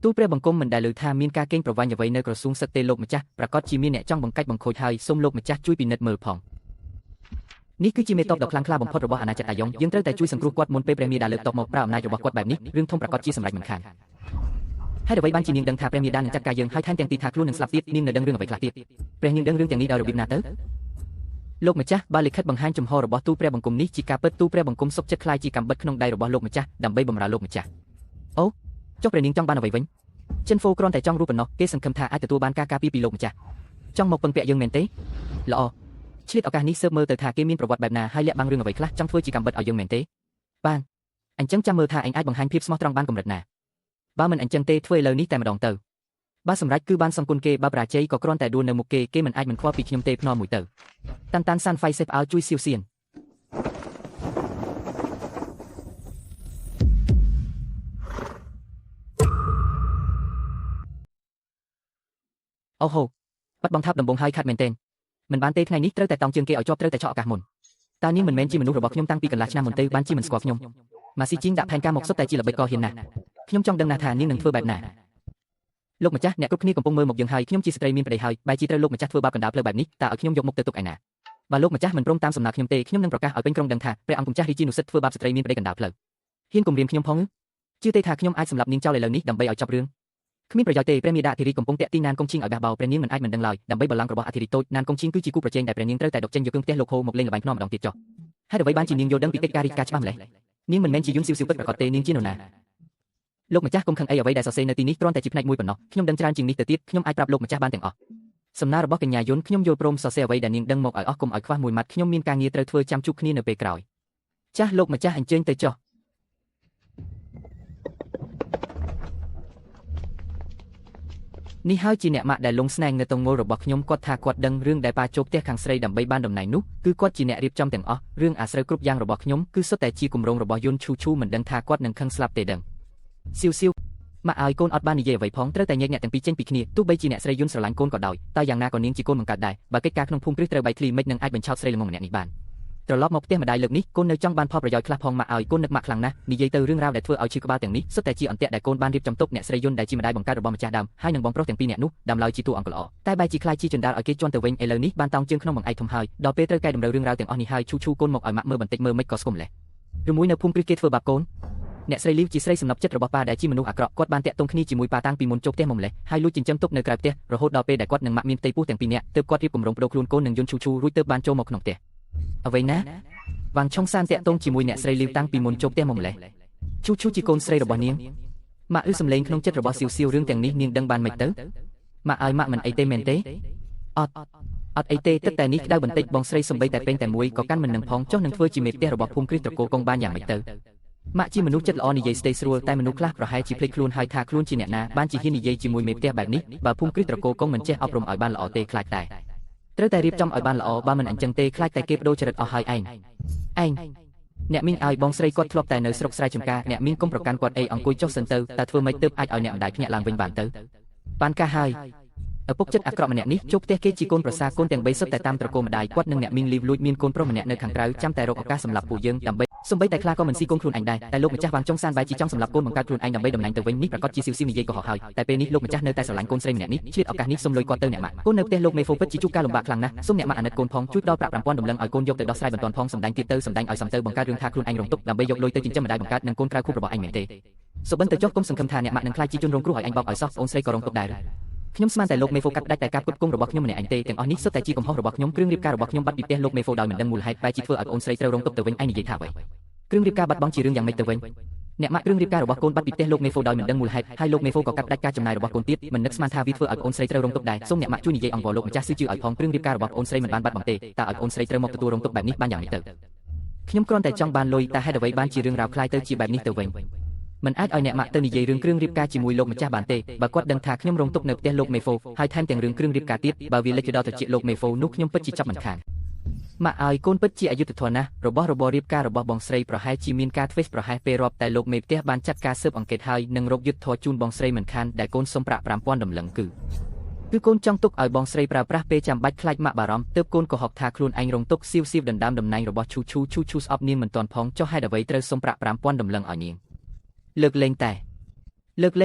ទូព្រះបង្គំមិនដែលលើថាមានការកេងប្រវ័ញ្ចអ្វីនៅក្រសួងសឹកទេលោកម្ចាស់ប្រកាសជាមានអ្នកចង់បង្កាច់បង្ខូចហើយសូមលោកម្ចាស់ជួយពិនិត្យមើលផងនេះគឺជាមេតបដ៏ខ្លាំងក្លាបំផុតរបស់អាណាចក្រអាយ៉ុងយើងត្រូវតែជួយសង្គ្រោះគាត់មុនពេលព្រះមាតាលើកតបមកប្រើអំណាចរបស់គាត់បែបនេះរឿងធំប្រកាសជាសម្រេចមិនខានហេតុអ្វីបានជានាងដឹងថាព្រះមាតានឹងចាត់ការយើងហើយថែមទាំងទីថាខ្លួននឹងស្លាប់ទៀតនាងនៅដឹងរឿងអ្វីខ្លះទៀតព្រះនាងដឹងរឿងទាំងនេះដោយរបៀបណាទៅលោកម្ចាស់បើលិខិតបង្ហាញចំហរបស់ទូព្រះបង្គំនេះជាការពិតទូព្រះបង្គំសុខចិត្តក្លាយជាកំបិតក្នុងដៃរបស់លោកម្ចាស់ដើម្បីបម្រើលោកម្ចាស់អូចុះព្រះនាងចង់បានអ្វីវិញចិនហ្វូគ្រាន់តែចង់រូបប៉ុណ្ណោះគេសង្ឃឹមថាអាចទទួលបានការការពារពីលោកម្ចាស់ចង់មកពឹងពាក់យើងមែនទេល្អឆ្លៀតឱកាសនេះស៊ើបមើលទៅថាគេមានប្រវត្តិបែបណាហើយលាក់បាំងរឿងអ្វីខ្លះចង់ធ្វើជាកំបិតឲ្យយើងមែនទេបានអញ្ចឹងចាំមើលថាអញអាចបង្ហាញភាពស្មោះត្រង់បានកម្រិតណាបើមិនអញ្ចឹងទេធ្វើឥឡូវនេះតែម្ដងទៅបើសម្រេចគឺបានសង្គនគេបើបរាជ័យក៏គ្រាន់តែដួលនៅមុខគេគេមិនអាចមិនខ្វល់ពីខ្ញុំទេភ្នាល់មួយទៅតាន់តាន់សានហ្វៃសេបឲ្យជួយសៀវសៀនអូហូបាត់បង់ថាប់ដំបងហើយខាត់មែនទែនមិនបានទេថ្ងៃនេះត្រូវតែតោងជើងគេឲ្យជាប់ត្រូវតែឆក់ឱកាសមុនតើនាងមិនមែនជាមនុស្សរបស់ខ្ញុំតាំងពីកន្លះឆ្នាំមុនទេបានជាមិនស្គាល់ខ្ញុំម៉ាស៊ីជីងដាក់ផែនការមកសុទ្ធតែជាល្បិចកហ៊ានណាស់ខ្ញុំចង់ដឹងណាស់ថានាងនឹងធ្វើបែបណាលោកម្ចាស់អ្នកគ្រប់គ្នាកំពុងមើលមកយើងហើយខ្ញុំជាស្ត្រីមានប្តីហើយបែរជាត្រូវលោកម្ចាស់ធ្វើបាបកណ្ដាលផ្លូវបែបនេះតើឲ្យខ្ញុំយកមុខទៅទុកឯណាបើលោកម្ចាស់មិនព្រមតាមសំណើខ្ញុំទេខ្ញុំនឹងប្រកាសឲ្យពេញក្រុងដឹងថាព្រះអង្គម្ចាស់រាជានុសិទ្ធធ្វើបាបស្ត្រីមានប្តីកណ្ដាលផ្លូវហ៊ានគំរាមខ្ញុំផងជឿទេថាខ្ញុំអាចសម្លាប់នាងចោលឥឡូវនេះដើម្បីឲ្យចប់រឿងគ្មានប្រយោជន៍ទេព្រះមាតាអធិរាជកំពុងតាក់ទាញណានកុងឈីងឲ្យបះបោព្រះនាងមិនអាចមិនដឹងឡើយដើម្បីបល្ល័ង្ករបស់អធិរាជតូចណានកុងឈីងគឺជាគូប្រជែងដែលព្រះនាងត្រូវតែដកចេញយកគ្រឿងផ្ទះលោកហូមកលេងល្បែងភ្នាល់ម្ដងទៀតចុះហេតុអ្វីបានជានាងយល់ដឹងពីកិច្ចការរាជការច្បាស់ម្ល៉េះនាងមិនមែនជាយុនសៀវសៀវពិតប្រាកដទេនាងជានរណាលោកម្ចាស់កុំខឹងអីអ្វីដែលសរសេរនៅទីនេះគ្រាន់តែជាផ្នែកមួយប៉ុណ្ណោះខ្ញុំដឹងច្រើនជាងនេះទៅទៀតខ្ញុំអាចប្រាប់លោកម្ចាស់បានទាំងអស់សំណើរបស់កញ្ញាយុនខ្ញុំយល់ព្រមសរសេរអ្វីដែលនាងដឹងមកឲ្យអស់កុំឲ្យខ្វះមួយម៉ាត់ខ្ញុំមានការងារត្រូវធ្វើចាំជួបគ្នានៅពេលក្រោយចាស់លោកម្ចាស់អញ្ជើញទៅចុះនេះហើយជាអ្នកម៉ាក់ដែលលងស្នែងនៅតងងល់របស់ខ្ញុំគាត់ថាគាត់ដឹងរឿងដែលប៉ាចូលផ្ទះខាងស្រីដើម្បីបានតំណែងនោះគឺគាត់ជាអ្នករៀបចំទាំងអស់រឿងអាស្រូវគ្រប់យ៉ាងរបស់ខ្ញុំគឺសុទ្ធតែជាគម្រោងរបស់យុនឈូឈូមិនដឹងថាគាត់នឹងខឹងស្លាប់ទេដឹងសៀវសៀវម៉ាក់ឲ្យកូនអត់បាននិយាយអ្វីផងត្រូវតែញែកអ្នកទាំងពីរចេញពីគ្នាទោះបីជាអ្នកស្រីយុនស្រឡាញ់កូនក៏ដោយតែយ៉ាងណាក៏នាងជាកូនបង្កើតដែរបើកិច្ចការក្នុងភូមិគ្រឹះត្រូវបែកធ្លាយមិននឹងអាចបញ្ឆោតស្រីល្ងងម្នាក់នេះបានត្រឡប់មកផ្ទះម្ដាយលើកនេះកូននៅចង់បានផលប្រយោជន៍ខ្លះផងម៉ាក់ឲ្យកូននឹកម៉ាក់ខ្លាំងណាស់និយាយទៅរឿងរ៉ាវដែលធ្វើឲ្យឈឺក្បាលទាំងនេះសុទ្ធតែជាអន្ទាក់ដែលកូនបានរៀបចំទុកអ្នកស្រីយុនដែលជាម្ដាយបង្កើតរបស់ម្ចាស់ដើមហើយនឹងបងប្រុសទាំងពីរនាក់នោះដើមឡើយជាតួអង្គល្អតែបែរជាខ្លាចជាចណ្ដាលឲ្យគេជន់ទៅវិញឥឡូវនេះបានតោងជើងក្នុងបង្អែកធំហើយដល់ពេលត្រូវកែតម្រូវរឿងរ៉ាវទាំងអស់នេះហើយឈូឈូកូនមកឲ្យម៉ាក់មើលបន្តិចមើលមិនក៏ស្គមម្លេះឬមួយនៅភូមិគ្រឹះគេធ្វើបាបកូនអ្នកស្រីលីវជាស្រីសំណប់ចិត្តរបស់ប៉ាដែលជាមនុស្សអាក្រក់គាត់បានតាក់ទងគ្នាជាមួយប៉ាតាំងពីមុនចូលផ្ទះមកម្លេះហើយលួចចិញ្ចឹមទុកនៅក្រៅផ្ទះរហូតដល់ពេលដែលគាត់និងម៉ាក់មានផ្ទៃពោះទាំងពីរនាក់ទើបគាត់រៀបគម្រោងប្ដូរខ្លួនកូននឹងយុនឈូឈូរួចទើបបានចូលមកក្នុងផ្ទះអ្វីណាវ៉ាងឆុងសានតាក់ទងជាមួយអ្នកស្រីលីវតាំងពីមុនចូលផ្ទះមកម្លេះឈូឈូជាកូនស្រីរបស់នាងម៉ាក់អ៊ឺសំឡេងក្នុងចិត្តរបស់សៀវសៀវរឿងទាំងនេះនាងដឹងបានមិនទៅម៉ាក់ឲ្យម៉ាក់មិនអីទេមែនទេអត់អត់អីទេទឹកតែនេះក្តៅបន្តិចបងស្រីសំបីតែពេញតែមួយក៏កាន់មិននឹងផងចុះនឹងធ្វើជាមេផ្ទះរបស់ភូមិគ្រឹះត្រកូលកងបានយ៉ាងម៉េចទៅម៉ាក់ជាមនុស្សចិត្តល្អនិយាយស្ទេស្រួលតែមនុស្សខ្លះប្រហែលជាភ្លេចខ្លួនហើយថាខ្លួនជាអ្នកណាបានជាហ៊ាននិយាយជាមួយមេផ្ទះបែបនេះបើភូមិគ្រឹះត្រកូលកងមិនចេះអប់រំឲ្យបានល្អទេខ្លាចតែត្រូវតែរៀបចំឲ្យបានល្អបើមិនអញ្ចឹងទេខ្លាចតែគេបដូរចរិតអស់ហើយឯងឯងអ្នកមីងឲ្យបងស្រីគាត់ធ្លាប់តែនៅស្រុកស្រែចម្ការអ្នកមីងកុំប្រកាន់គាត់អីអង្គុយចុះសិនទៅតើធ្វើម៉េចទើបអាចឲ្យអ្នកម្ដាយភ្ញាក់ឡើងវិញបានទៅ បានការហើយឪពុកចិត្តអាក្រក់ម្នាក់នេះជួបផ្ទះគេជាកូនប្រសាកូនទាំង3សុទ្ធតែតាមត្រកូលម្ដាយគាត់និងអ្នកមីងលីវលួចមានកូនប្រុសម្នាក់នៅខាងក្រៅចាំតែរកឱកាសសម្លាប់ពួកយើងដើម្បីសូម្បីតែខ្លាក៏មិនស៊ីកូនខ្លួនឯងដែរតែលោកម្ចាស់វ៉ាងចុងសានបែរជាចង់សម្លាប់កូនបង្កើតខ្លួនឯងដើម្បីតំណែងទៅវិញនេះប្រាកដជាស៊ីវស៊ីវនិយាយកុហកហើយតែពេលនេះលោកម្ចាស់នៅតែស្រឡាញ់កូនស្រីម្នាក់នេះឆ្លៀតឱកាសនេះសុំលុយគាត់ទៅអ្នកម៉ាក់កូននៅផ្ទះលោកមេហ្វូពិតជាជួបការលំបាកខ្លាំងណាស់សូមអ្នកម៉ាក់អាណិតកូនផងជួយដល់ប្រាក់5000តម្លឹងឲ្យកូនយកទៅដោះស្រាយបន្ទាន់ផងសម្ដែងទៀតទៅសម្ដែងឲ្យសំទៅបង្កើតរឿងថាខ្លួនឯងរងទុក្ខដើម្បីយកលុយទៅចិញ្ចឹមម្ដាយបង្កើតនិងកូនក្រៅខួបរបស់ឯងមែនទេសុបិនទៅចុះគុំសង្ឃឹមថាអ្នកម៉ាក់នឹងខ្លាចជាជនរងគ្រោះឲ្យអញបោកឲ្យសោះអូនស្រីក៏រងទុក្ខដែរខ្ញុំស្មានតែលោកមេហ្វូកាត់ផ្ដាច់តែការផ្គត់ផ្គង់របស់ខ្ញុំម្នាក់ឯងទេទាំងអស់នេះសុទ្ធតែជាកំហុសរបស់ខ្ញុំគ្រឿងរៀបការរបស់ខ្ញុំបាត់ពីផ្ទះលោកមេហ្វូដោយមិនដឹងមូលហេតុបែរជាធ្វើឲ្យអូនស្រីត្រូវរងទុក្ខទៅវិញឯងនិយាយថាអ្វីគ្រឿងរៀបការបាត់បង់ជារឿងយ៉ាងម៉េចទៅវិញអ្នកម៉ាក់គ្រឿងរៀបការរបស់កូនបាត់ពីផ្ទះលោកមេហ្វូដោយមិនដឹងមូលហេតុហើយលោកមេហ្វូក៏កាត់ផ្ដាច់ការចំណាយរបស់កូនទៀតមិននឹកស្មានថាវាធ្វើឲ្យអូនស្រីត្រូវរងទុក្ខដែរសូមអ្នកម៉ាក់ជួយនិយាយអង្វរលោកម្ចាស់ស៊ឺជឿឲ្យផងគ្រឿងរៀបការរបស់អូនស្រីមិនបានបាត់បង់ទេតើឲ្យអូនស្រីត្រូវមកទទួលរងទុក្ខបែបនេះបានយ៉ាងម៉េចទៅខ្ញុំគ្រាន់តែចង់បានលុយតែហេតុអ្វីបានជារឿងរ៉ាវคล้ายទៅជាបែបនេះទៅវិញមិនអាចឲ្យអ្នកម៉ាក់ទៅនិយាយរឿងគ្រឿងរៀបការជាមួយលោកម្ចាស់បានទេបើគាត់ដឹងថាខ្ញុំរងទុក្ខនៅផ្ទះលោកមេហ្វូហើយថែមទាំងរឿងគ្រឿងរៀបការទៀតបើវាលេចទៅដល់ត្រចៀកលោកមេហ្វូនោះខ្ញុំពិតជាចាប់មិនខានម៉ាក់ឲ្យកូនពិតជាអយុត្តិធម៌ណាស់របស់របររៀបការរបស់បងស្រីប្រហែលជាមានការធ្វេសប្រហែសពេលរាប់តែលោកមេផ្ទះបានចាត់ការស៊ើបអង្កេតហើយនឹងរកយុត្តិធម៌ជូនបងស្រីមិនខានដែលកូនសុំប្រាក់5000តម្លឹងគឺកូនចង់ទុកឲ្យបងស្រីប្រើប្រាស់ពេលចាំបាច់ខ្លាចម៉ាក់បារម្ភទើបកូនកុហកថាខ្លួនឯងរងទុក្ខសៀវសៀវដណ្ដើមតំណែងរបស់ឈូឈូឈូឈូស្អប់នាងមិនទាន់ផងចុះហេតុអ្វីត្រូវសុំប្រាក់5000តម្លឹងឲ្យនាងលើកលែង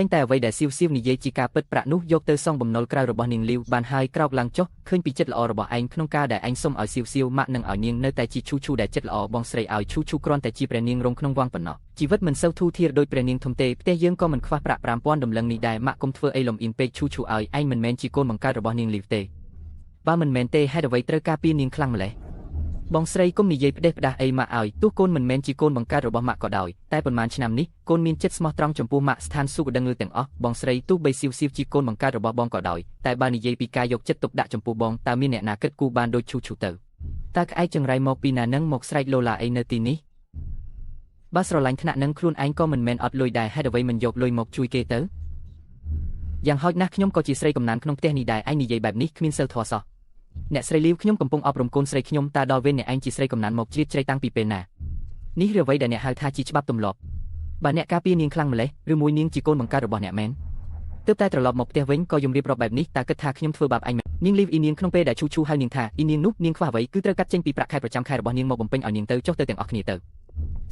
តែអ្វីដែលសៀវសៀវនិយាយជាការពិតប្រាក់នោះយកទៅសងបំណុលក្រៅរបស់នាងលីវបានហើយក្រោកឡើងចុះឃើញពីចិត្តល្អរបស់ឯងក្នុងការដែលឯងសុំឲ្យសៀវសៀវម៉ាក់នឹងឲ្យនាងនៅតែជាឈូឈូដែលចិត្តល្អបងស្រីឲ្យឈូឈូគ្រាន់តែជាព្រះនាងរងក្នុងវងប៉ុណ្ណោះជីវិតមិនសូវធូរធារដោយព្រះនាងធំទេផ្ទះយើងក៏មិនខ្វះប្រាក់5000តម្លឹងនេះដែរម៉ាក់កុំធ្វើអីលំអៀងពេកឈូឈូឲ្យឯងមិនមែនជាកូនបង្កើតរបស់នាងលីវទេបើមិនមែនទេហេតុអ្វីត្រូវការពារនាងខ្លាំងម្ល៉េះបងស្រីគុំនិយាយផ្ដេសផ្ដាស់អីម៉ាក់ឲ្យទោះកូនមិនមែនជាកូនបង្កើតរបស់ម៉ាក់ក៏ដោយតែប៉ុន្មានឆ្នាំនេះកូនមានចិត្តស្មោះត្រង់ចំពោះម៉ាក់ស្ថានសួគ៌ដឹងឮទាំងអស់បងស្រីទោះបីសៀវសៀវជាកូនបង្កើតរបស់បងក៏ដោយតែបើនិយាយពីការយកចិត្តទុកដាក់ចំពោះបងតើមានអ្នកណាគិតគូរបានដូចឈូឈូទៅតើក្អែកចង្រៃមកពីណានឹងមកស្រែកលោឡាអីនៅទីនេះបើស្រឡាញ់ថ្នាក់នឹងខ្លួនឯងក៏មិនមែនអត់លុយដែរហេតុអ្វីមិនយកលុយមកជួយគេទៅយ៉ាងហោចណាស់ខ្ញុំក៏ជាស្រីកំណានក្នុងផ្ទះនេះដែរឯងនិយាយបែបនេះគ្មានសិលធម៌សោះអ្នកស្រីលីវខ្ញុំកំពុងអប់រំកូនស្រីខ្ញុំតើដល់វេនអ្នកឯងជាស្រីកំណានមកជ្រៀតជ្រែកតាំងពីពេលណានេះឬអ្វីដែលអ្នកហៅថាជាច្បាប់ទម្លាប់បើអ្នកការពារនាងខ្លាំងម្ល៉េះឬមួយនាងជាកូនបង្កើតរបស់អ្នកមែនទើបតែត្រឡប់មកផ្ទះវិញក៏យំរៀបរាប់បែបនេះតើគិតថាខ្ញុំធ្វើបាបឯងមែននាងលីវអ៊ីនាងក្នុងពេលដែលឈូឈូហៅនាងថាអ៊ីនាងនោះនាងខ្វះអ្វីគឺត្រូវកាត់ចេញពីប្រាក់ខែប្រចាំខែរបស់នាងមកបំពេញឲ្យនាងទៅចុះទៅទាំងអស់គ្នាទៅ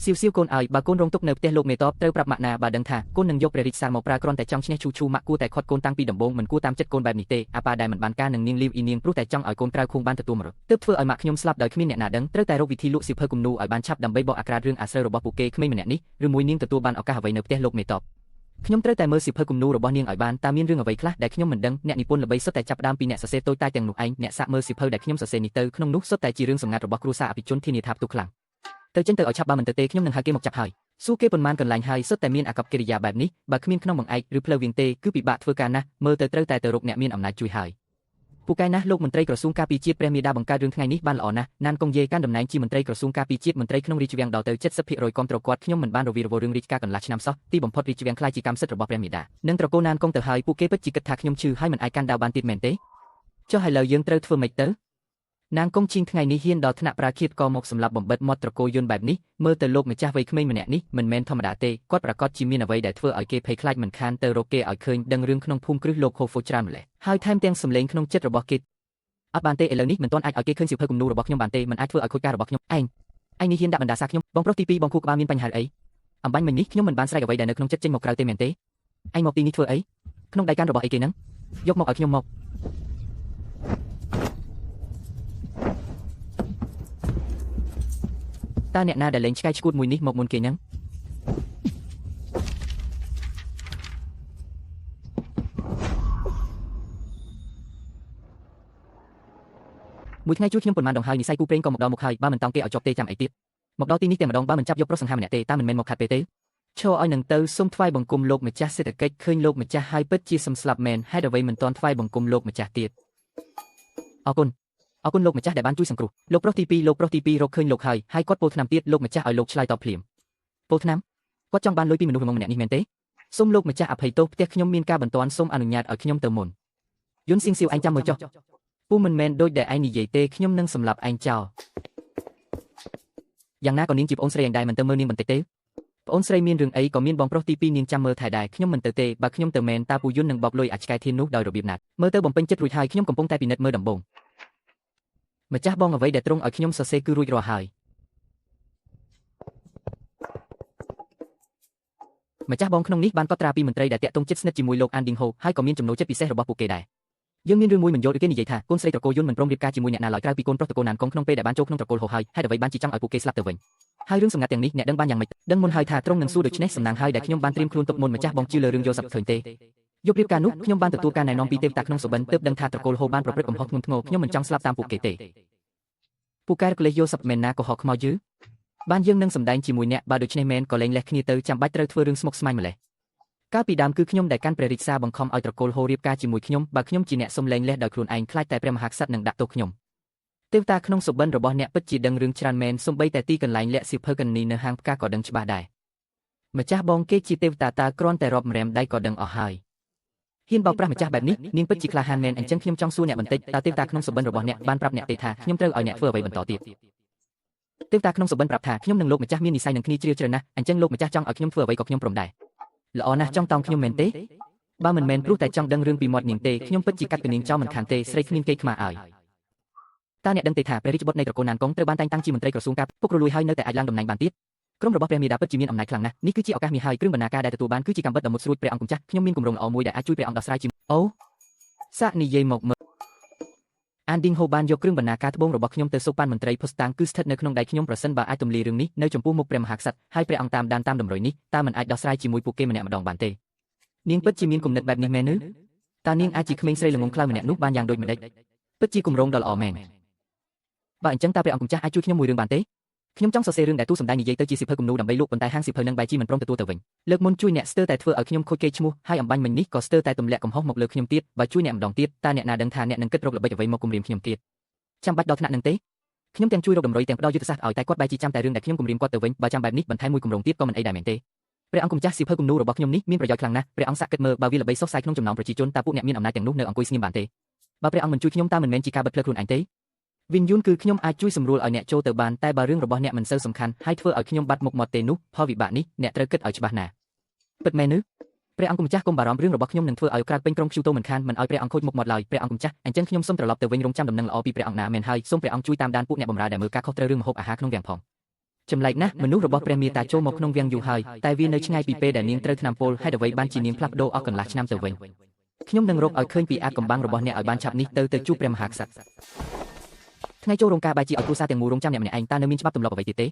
សៀវសៀវកូនឲ្យបើកូនរងទុក្ខនៅផ្ទះលោកមេតបត្រូវប្រាប់ម៉ាក់ណាបើដឹងថាកូននឹងយកព្រះរាជសារមកប្រើគ្រាន់តែចង់ឈ្នះឈូឈូម៉ាក់គួរតែខាត់កូនតាំងពីដំបូងមិនគួរតាមចិត្តកូនបែបនេះទេអាប៉ាដែលមិនបានការនឹងនាងលីវអ៊ីនាងព្រោះតែចង់ឲ្យកូនក្រៅខួងបានទទួលមរតកទើបធ្វើឲ្យម៉ាក់ខ្ញុំស្លាប់ដោយគ្មានអ្នកណាដឹងត្រូវតែរកវិធីលក់សៀវភៅគំនូរឲ្យបានឆាប់ដើម្បីបកអាក្រាតរឿងអាស្រូវរបស់ពួកគេក្មេងម្នាក់នេះឬមួយនាងទទួលបានឱកាសអ្វីនៅផ្ទះលោកមេតបខ្ញុំត្រូវតែមើលសៀវភៅគំនូររបស់នាងឲ្យបានតើមានរឿងអ្វីខ្លះដែលខ្ញុំមិនដឹងអ្នកនិពន្ធល្បីសុទ្ធតែចាប់ផ្ដើមពីអ្នកសរសេរតូចតាចទាំងនោះឯងអ្នកសាកមើលសៀវភៅដែលខ្ញុំសរសេរនេះទៅក្នុងនោះសុទ្ធតែជារឿងសម្ងាត់របស់គ្រួសារអភិជនធានាថាផ្ទុះខ្លាំងទៅចេញទៅឲ្យឆាប់បើមិនទៅទេខ្ញុំនឹងហៅគេមកចាប់ហើយសួរគេប៉ុន្មានកន្លែងហើយសុទ្ធតែមានអាកប្បកិរិយាបែបនេះបើគ្មានក្នុងបង្អែកឬផ្លូវវៀងទេគឺពិបាកធ្វើការណាស់មើលទៅត្រូវតែទៅរកអ្នកមានអំណាចជួយហើយពូកែណាស់លោកមន្ត្រីក្រសួងការពារជាតិព្រះមេដាបង្កើតរឿងថ្ងៃនេះបានល្អណាស់ណានកងយេកាន់តំណែងជាមន្ត្រីក្រសួងការពារជាតិមន្ត្រីក្នុងរាជវាំងដល់ទៅ 70% គាំទ្រគាត់ខ្ញុំមិនបានរវីរវល់រឿងរាជការកន្លះឆ្នាំសោះទីបំផុតរាជវាំងក្លាយជាកម្មសិទ្ធិរបស់ព្រះមេដានិងត្រកូលណានកងទៅហើយពួកគេពិតជាគិតថាខ្ញុំឈឺហើយមិនអាចកាន់ដាវបានទៀតមែនទេចុះឥឡូវយើងត្រូវធ្វើម៉េចទៅនាងកុងឈីងថ្ងៃនេះហ៊ានដល់ថ្នាក់ប្រាឃាតក៏មកសម្លាប់បំបិតមាត់ត្រកូលយន្តបែបនេះមើលទៅលោកម្ចាស់វ័យក្មេងម្នាក់នេះមិនមែនធម្មតាទេគាត់ប្រាកដជាមានអ្វីដែលធ្វើឲ្យគេភ័យខ្លាចមិនខានទៅរកគេឲ្យឃើញដឹងរឿងក្នុងភូមិគ្រឹះលោកហូហ្វូច្រើនម្ល៉េះហើយថែមទាំងសម្លេងក្នុងចិត្តរបស់គេអត់បានទេឥឡូវនេះមិនទាន់អាចឲ្យគេឃើញសៀវភៅគំនូររបស់ខ្ញុំបានទេមិនអាចធ្វើឲ្យខូចការរបស់ខ្ញុំឯងឯងនេះហ៊ានដាក់បណ្ដាសាខ្ញុំបងប្រុសទី2បងខួរក្បាលមានបញ្ហាអីអំបញ្ញមិញនេះខ្ញុំមិនបានស្រែកអ្វីដែលនៅក្នុងចិត្តចេញមកក្រៅទេមែនទេឯងមកទីនេះធ្វើអីក្នុងដៃកាន់របស់អីគេហ្នឹងយកមកឲ្យខ្ញុំមកតើអ្នកណាដែលលេងឆ្កែឆ្កួតមួយនេះមកមុនគេហ្នឹងមួយថ្ងៃជួយខ្ញុំប៉ុន្មានដងហើយនិស័យគូព្រេងក៏មកដល់មុខហើយបើមិនតង់គេឲ្យជាប់ទេចាំអីទៀតមកដល់ទីនេះតែម្ដងបើមិនចាប់យកប្រុសសង្ហាម្នាក់ទេតើមិនមែនមកខាត់ពេលទេឈរឲ្យនឹងទៅសូមថ្វាយបង្គំលោកម្ចាស់សេដ្ឋកិច្ចឃើញលោកម្ចាស់ហើយពិតជាសំស្លាប់មែនហេតុអ្វីមិនទាន់ថ្វាយបង្គំលោកម្ចាស់ទៀតអរគុណអរគុណលោកម្ចាស់ដែលបានជួយសង្គ្រោះលោកប្រុសទី2លោកប្រុសទី2រកឃើញលោកហើយហើយគាត់ពោលថ្នាំទៀតលោកម្ចាស់ឲ្យលោកឆ្លើយតបភ្លាមពោលថ្នាំគាត់ចង់បានលុយពីមនុស្សល្ងងម្នាក់នេះមែនទេសូមលោកម្ចាស់អភ័យទោសផ្ទះខ្ញុំមានការបន្ទាន់សូមអនុញ្ញាតឲ្យខ្ញុំទៅមុនយុនសៀងសៀវឯងចាំមើលចុះពូមិនមែនដូចដែលឯងនិយាយទេខ្ញុំនឹងសម្លាប់ឯងចោលយ៉ាងណាក៏នាងជាប្អូនស្រីឯងដែរមិនទៅមើលនាងបន្តិចទេប្ ប្អូនស្រីមានរឿងអីក៏មានបងប្រុសទី2នាងចាំមើលថែដែរខ្ញុំមិនទៅទេបើខ្ញុំទៅមែនតើពូយុននឹងបោកលុយអាចឆ្កែធាននោះដោយរបៀបណាមើលទៅបំពេញចិត្តរួចហើយខ្ញុំកំពុងតែពិនិត្យមើលដំបូងម្ចាស់បងអ្វីដែលទ្រង់ឲ្យខ្ញុំសរសេរគឺរួចរាល់ហើយម្ចាស់បងក្នុងនេះបានកត់ត្រាពីមន្ត្រីដែលតាក់ទងជិតស្និទ្ធជាមួយលោកអានឌីងហូហើយក៏មានចំណូលចិត្តពិសេសរបស់ពួកគេដែរយើងមានរឿងមួយមិនយល់ឬគេនិយាយថាកូនស្រីត្រកូលយុនមិនព្រមរៀបការជាមួយអ្នកណាឡើយក្រៅពីកូនប្រុសត្រកូលណានកងក្នុងពេលដែលបានចូលក្នុងត្រកូលហូហើយហេតុអ្វីបានជាចង់ឲ្យពួកគេស្លាប់ទៅវិញហើយរឿងសម្ងាត់ទាំងនេះអ្នកដឹងបានយ៉ាងម៉េចដឹងមុនហើយថាទ្រង់នឹងសួរដូច្នេះសំណាងហើយដែលខ្ញុំបានត្រៀមខ្លួនទុកមុនម្ចាស់បងជឿលើរឿងយល់សប្តិឃើញទេយប់រៀបការនោះខ្ញុំបានទទួលការណែនាំពីទេវតាក្នុងសុបិនទើបដឹងថាត្រកូលហូបានប្រព្រឹត្តកំហុសធ្ងន់ធ្ងរខ្ញុំមិនចង់ស្លាប់តាមពួកគេទេពួកកែកលេសយល់សប្តិមែនណាកុហកខ្មោចយឺបានយើងនឹងសម្ដែងជាមួយអ្នកបើដូច្នេះមែនក៏លែងលះគ្នាទៅចាំបាច់ត្រូវធ្វើរឿងស្មុគស្មាញម្លេះកាលពីដើមគឺខ្ញុំដែលកាន់ព្រះរាជសារបង្ខំឲ្យត្រកូលហូរៀបការជាមួយខ្ញុំបើខ្ញុំជាអ្នកសុំលែងលះដោយខ្លួនឯងខ្លាចតែព្រះមហាក្សត្រនឹងដាក់ទោសខ្ញុំទេវតាក្នុងសុបិនរបស់អ្នកពិតជាដឹងរឿងច្រើនមែនសូម្បីតែទីកន្លែងលាក់សៀវភៅកណនីនៅហាងផ្កាក៏ដឹងច្បាស់ដែរម្ចាស់បងគេជាទេវតាតើគ្រាន់តែរាប់ម្រាមដៃក៏ដឹងអស់ហើយហ៊ានបោកប្រាស់ម្ចាស់បែបនេះនាងពិតជាក្លាហានមែនអញ្ចឹងខ្ញុំចង់សួរអ្នកបន្តិចតើទេវតាក្នុងសុបិនរបស់អ្នកបានប្រាប់អ្នកទេថាខ្ញុំត្រូវឲ្យអ្នកធ្វើអ្វីបន្តទៀតទេវតាក្នុងសុបិនប្រាប់ថាខ្ញុំនិងលោកម្ចាស់មាននិស្ស័យនឹងគ្នាជ្រាលជ្រៅណាស់អញ្ចឹងលោកម្ចាស់ចង់ឲ្យខ្ញុំធ្វើអ្វីក៏ខ្ញុំព្រមដែរល្អណាស់ចង់តោងខ្ញុំមែនទេបើមិនមែនព្រោះតែចង់ដឹងរឿងពីមាត់នាងទេខ្ញុំពិតជាកាត់កនាងចោលមិនខានទេស្រីគ្មានគេខ្មាស់ឲ្យតើអ្នកដឹងទេថាព្រះរាជបុត្រនៃត្រកូលណានកងត្រូវបានតែងតាំងជាមន្ត្រីក្រសួងការពុករលួយហើយនៅតែអាចឡើងតំណែងបានទៀតក្រុមរបស់ព្រះមាតាពិតជាមានអំណាចខ្លាំងណាស់នេះគឺជាឱកាសមាសហើយគ្រឿងបណ្ណាការដែលទទួលបានគឺជាកាំបិតដ៏មុតស្រួចព្រះអង្គម្ចាស់ខ្ញុំមានគម្រោងល្អមួយដែលអាចជួយព្រះអង្គដោះស្រាយជាអូសាកនិយាយមកមើលអានឌីងហូបានយកគ្រឿងបណ្ណាការត្បូងរបស់ខ្ញុំទៅសូកប៉ាន់មន្ត្រីភស្តុតាងគឺស្ថិតនៅក្នុងដៃខ្ញុំប្រសិនបើអាចទម្លាយរឿងនេះនៅចំពោះមុខព្រះមហាក្សត្រហើយព្រះអង្គតាមដានតាមតម្រុយនេះតើមិនអាចដោះស្រាយជាមួយពួកគេម្នាក់ម្ដងបានទេនាងពិតជាមានគំនិតបែបនេះមែនឬតើនាងអាចជាក្មេងស្រីល្ងងខ្លៅម្នាក់នោះបានយ៉ាងដូចម្តេចពិតជាគម្រោងដ៏ល្អមែនបើអញ្ចឹងតើព្រះអង្គម្ចាស់អាចជួយខ្ញុំមួយរឿងបានទេខ្ញុំចង់សរសេររឿងដែលទូសម្ដែងនិយាយទៅជាសៀវភៅគំនូរដើម្បីលក់ប៉ុន្តែហាងសៀវភៅនឹងបែរជាមិនព្រមទទួលទៅវិញលើកមុនជួយអ្នកស្ទើរតែធ្វើឲ្យខ្ញុំខូចកេរ្តិ៍ឈ្មោះហើយអំបញ្ញមិញនេះក៏ស្ទើរតែទម្លាក់កំហុសមកលើខ្ញុំទៀតបើជួយអ្នកម្ដងទៀតតើអ្នកណាដឹងថាអ្នកនឹងគិតរកល្បិចអ្វីមកគំរាមខ្ញុំទៀតចាំបាច់ដល់ថ្នាក់នឹងទេខ្ញុំទាំងជួយរកតម្រុយទាំងផ្ដល់យុទ្ធសាស្ត្រឲ្យតែគាត់បែរជាចាំតែរឿងដែលខ្ញុំគំរាមគាត់ទៅវិញបើចាំបែបនេះបន្ថែមមួយគម្រោងទៀតក៏មិនអីដែរមែនទេព្រះអង្គម្ចាស់សៀវភៅគំនូររបស់ខ្ញុំនេះមានប្រយោជន៍ខ្លាំងណាស់ព្រះអង្គសាកគិតមើលបើវាល្បីសុសសាយក្នុងចំណោមប្រជាជនតើពួកអ្នកមានអំណាចទាំងនោះនៅអង្គុយស្ងៀមបានទេបើព្រះអង្គមិនជួយខ្ញុំតើមិនមែនជាការបិទផ្លូវខ្លួនឯងទេវិញ្ញាណគឺខ្ញុំអាចជួយសម្រួលឲ្យអ្នកចូលទៅបានតែបើរឿងរបស់អ្នកមិនសូវសំខាន់ហើយធ្វើឲ្យខ្ញុំបាត់មុខមាត់ទេនោះផលវិបាកនេះអ្នកត្រូវគិតឲ្យច្បាស់ណាស់ពិតមែនឬព្រះអង្គម្ចាស់កុំបារម្ភរឿងរបស់ខ្ញុំនឹងធ្វើឲ្យក្រាតពេញក្រុងខ្ជូតូមិនខានមិនឲ្យព្រះអង្គខូចមុខមាត់ឡើយព្រះអង្គម្ចាស់អញ្ចឹងខ្ញុំសូមត្រឡប់ទៅវិញរងចាំដំណឹងល្អពីព្រះអង្គណាមែនហើយសូមព្រះអង្គជួយតាមដានពួកអ្នកបម្រើដែលមើលការខុសត្រូវរឿងម្ហូបអាហារក្នុងវាំងផងចម្លែកណាស់មនុស្សរបស់ព្រះមេតាចូលមកក្នុងវាំងយូរហើយតែវានៅឆ្ងាយពីពេលដែលនាងត្រូវថ្នាំពុលហេតុអ្វីបានជានាងផ្លាស់ប្ដូរអស់កន្លះឆ្នាំទៅវិញខ្ញុំនឹងរកឲ្យឃើញពីអាកំបាំងរបស់អ្នកឲ្យបានឆាប់នេះទៅទៅជួបព្រះមហាក្សត្រថ្ងៃចូលរោងការបែរជាឲ្យគ្រួសារទាំងមូលរងចាំអ្នកម្នាក់ឯងតើនៅមានច្បាប់ទម្លាប់អ្វីទៀតទេ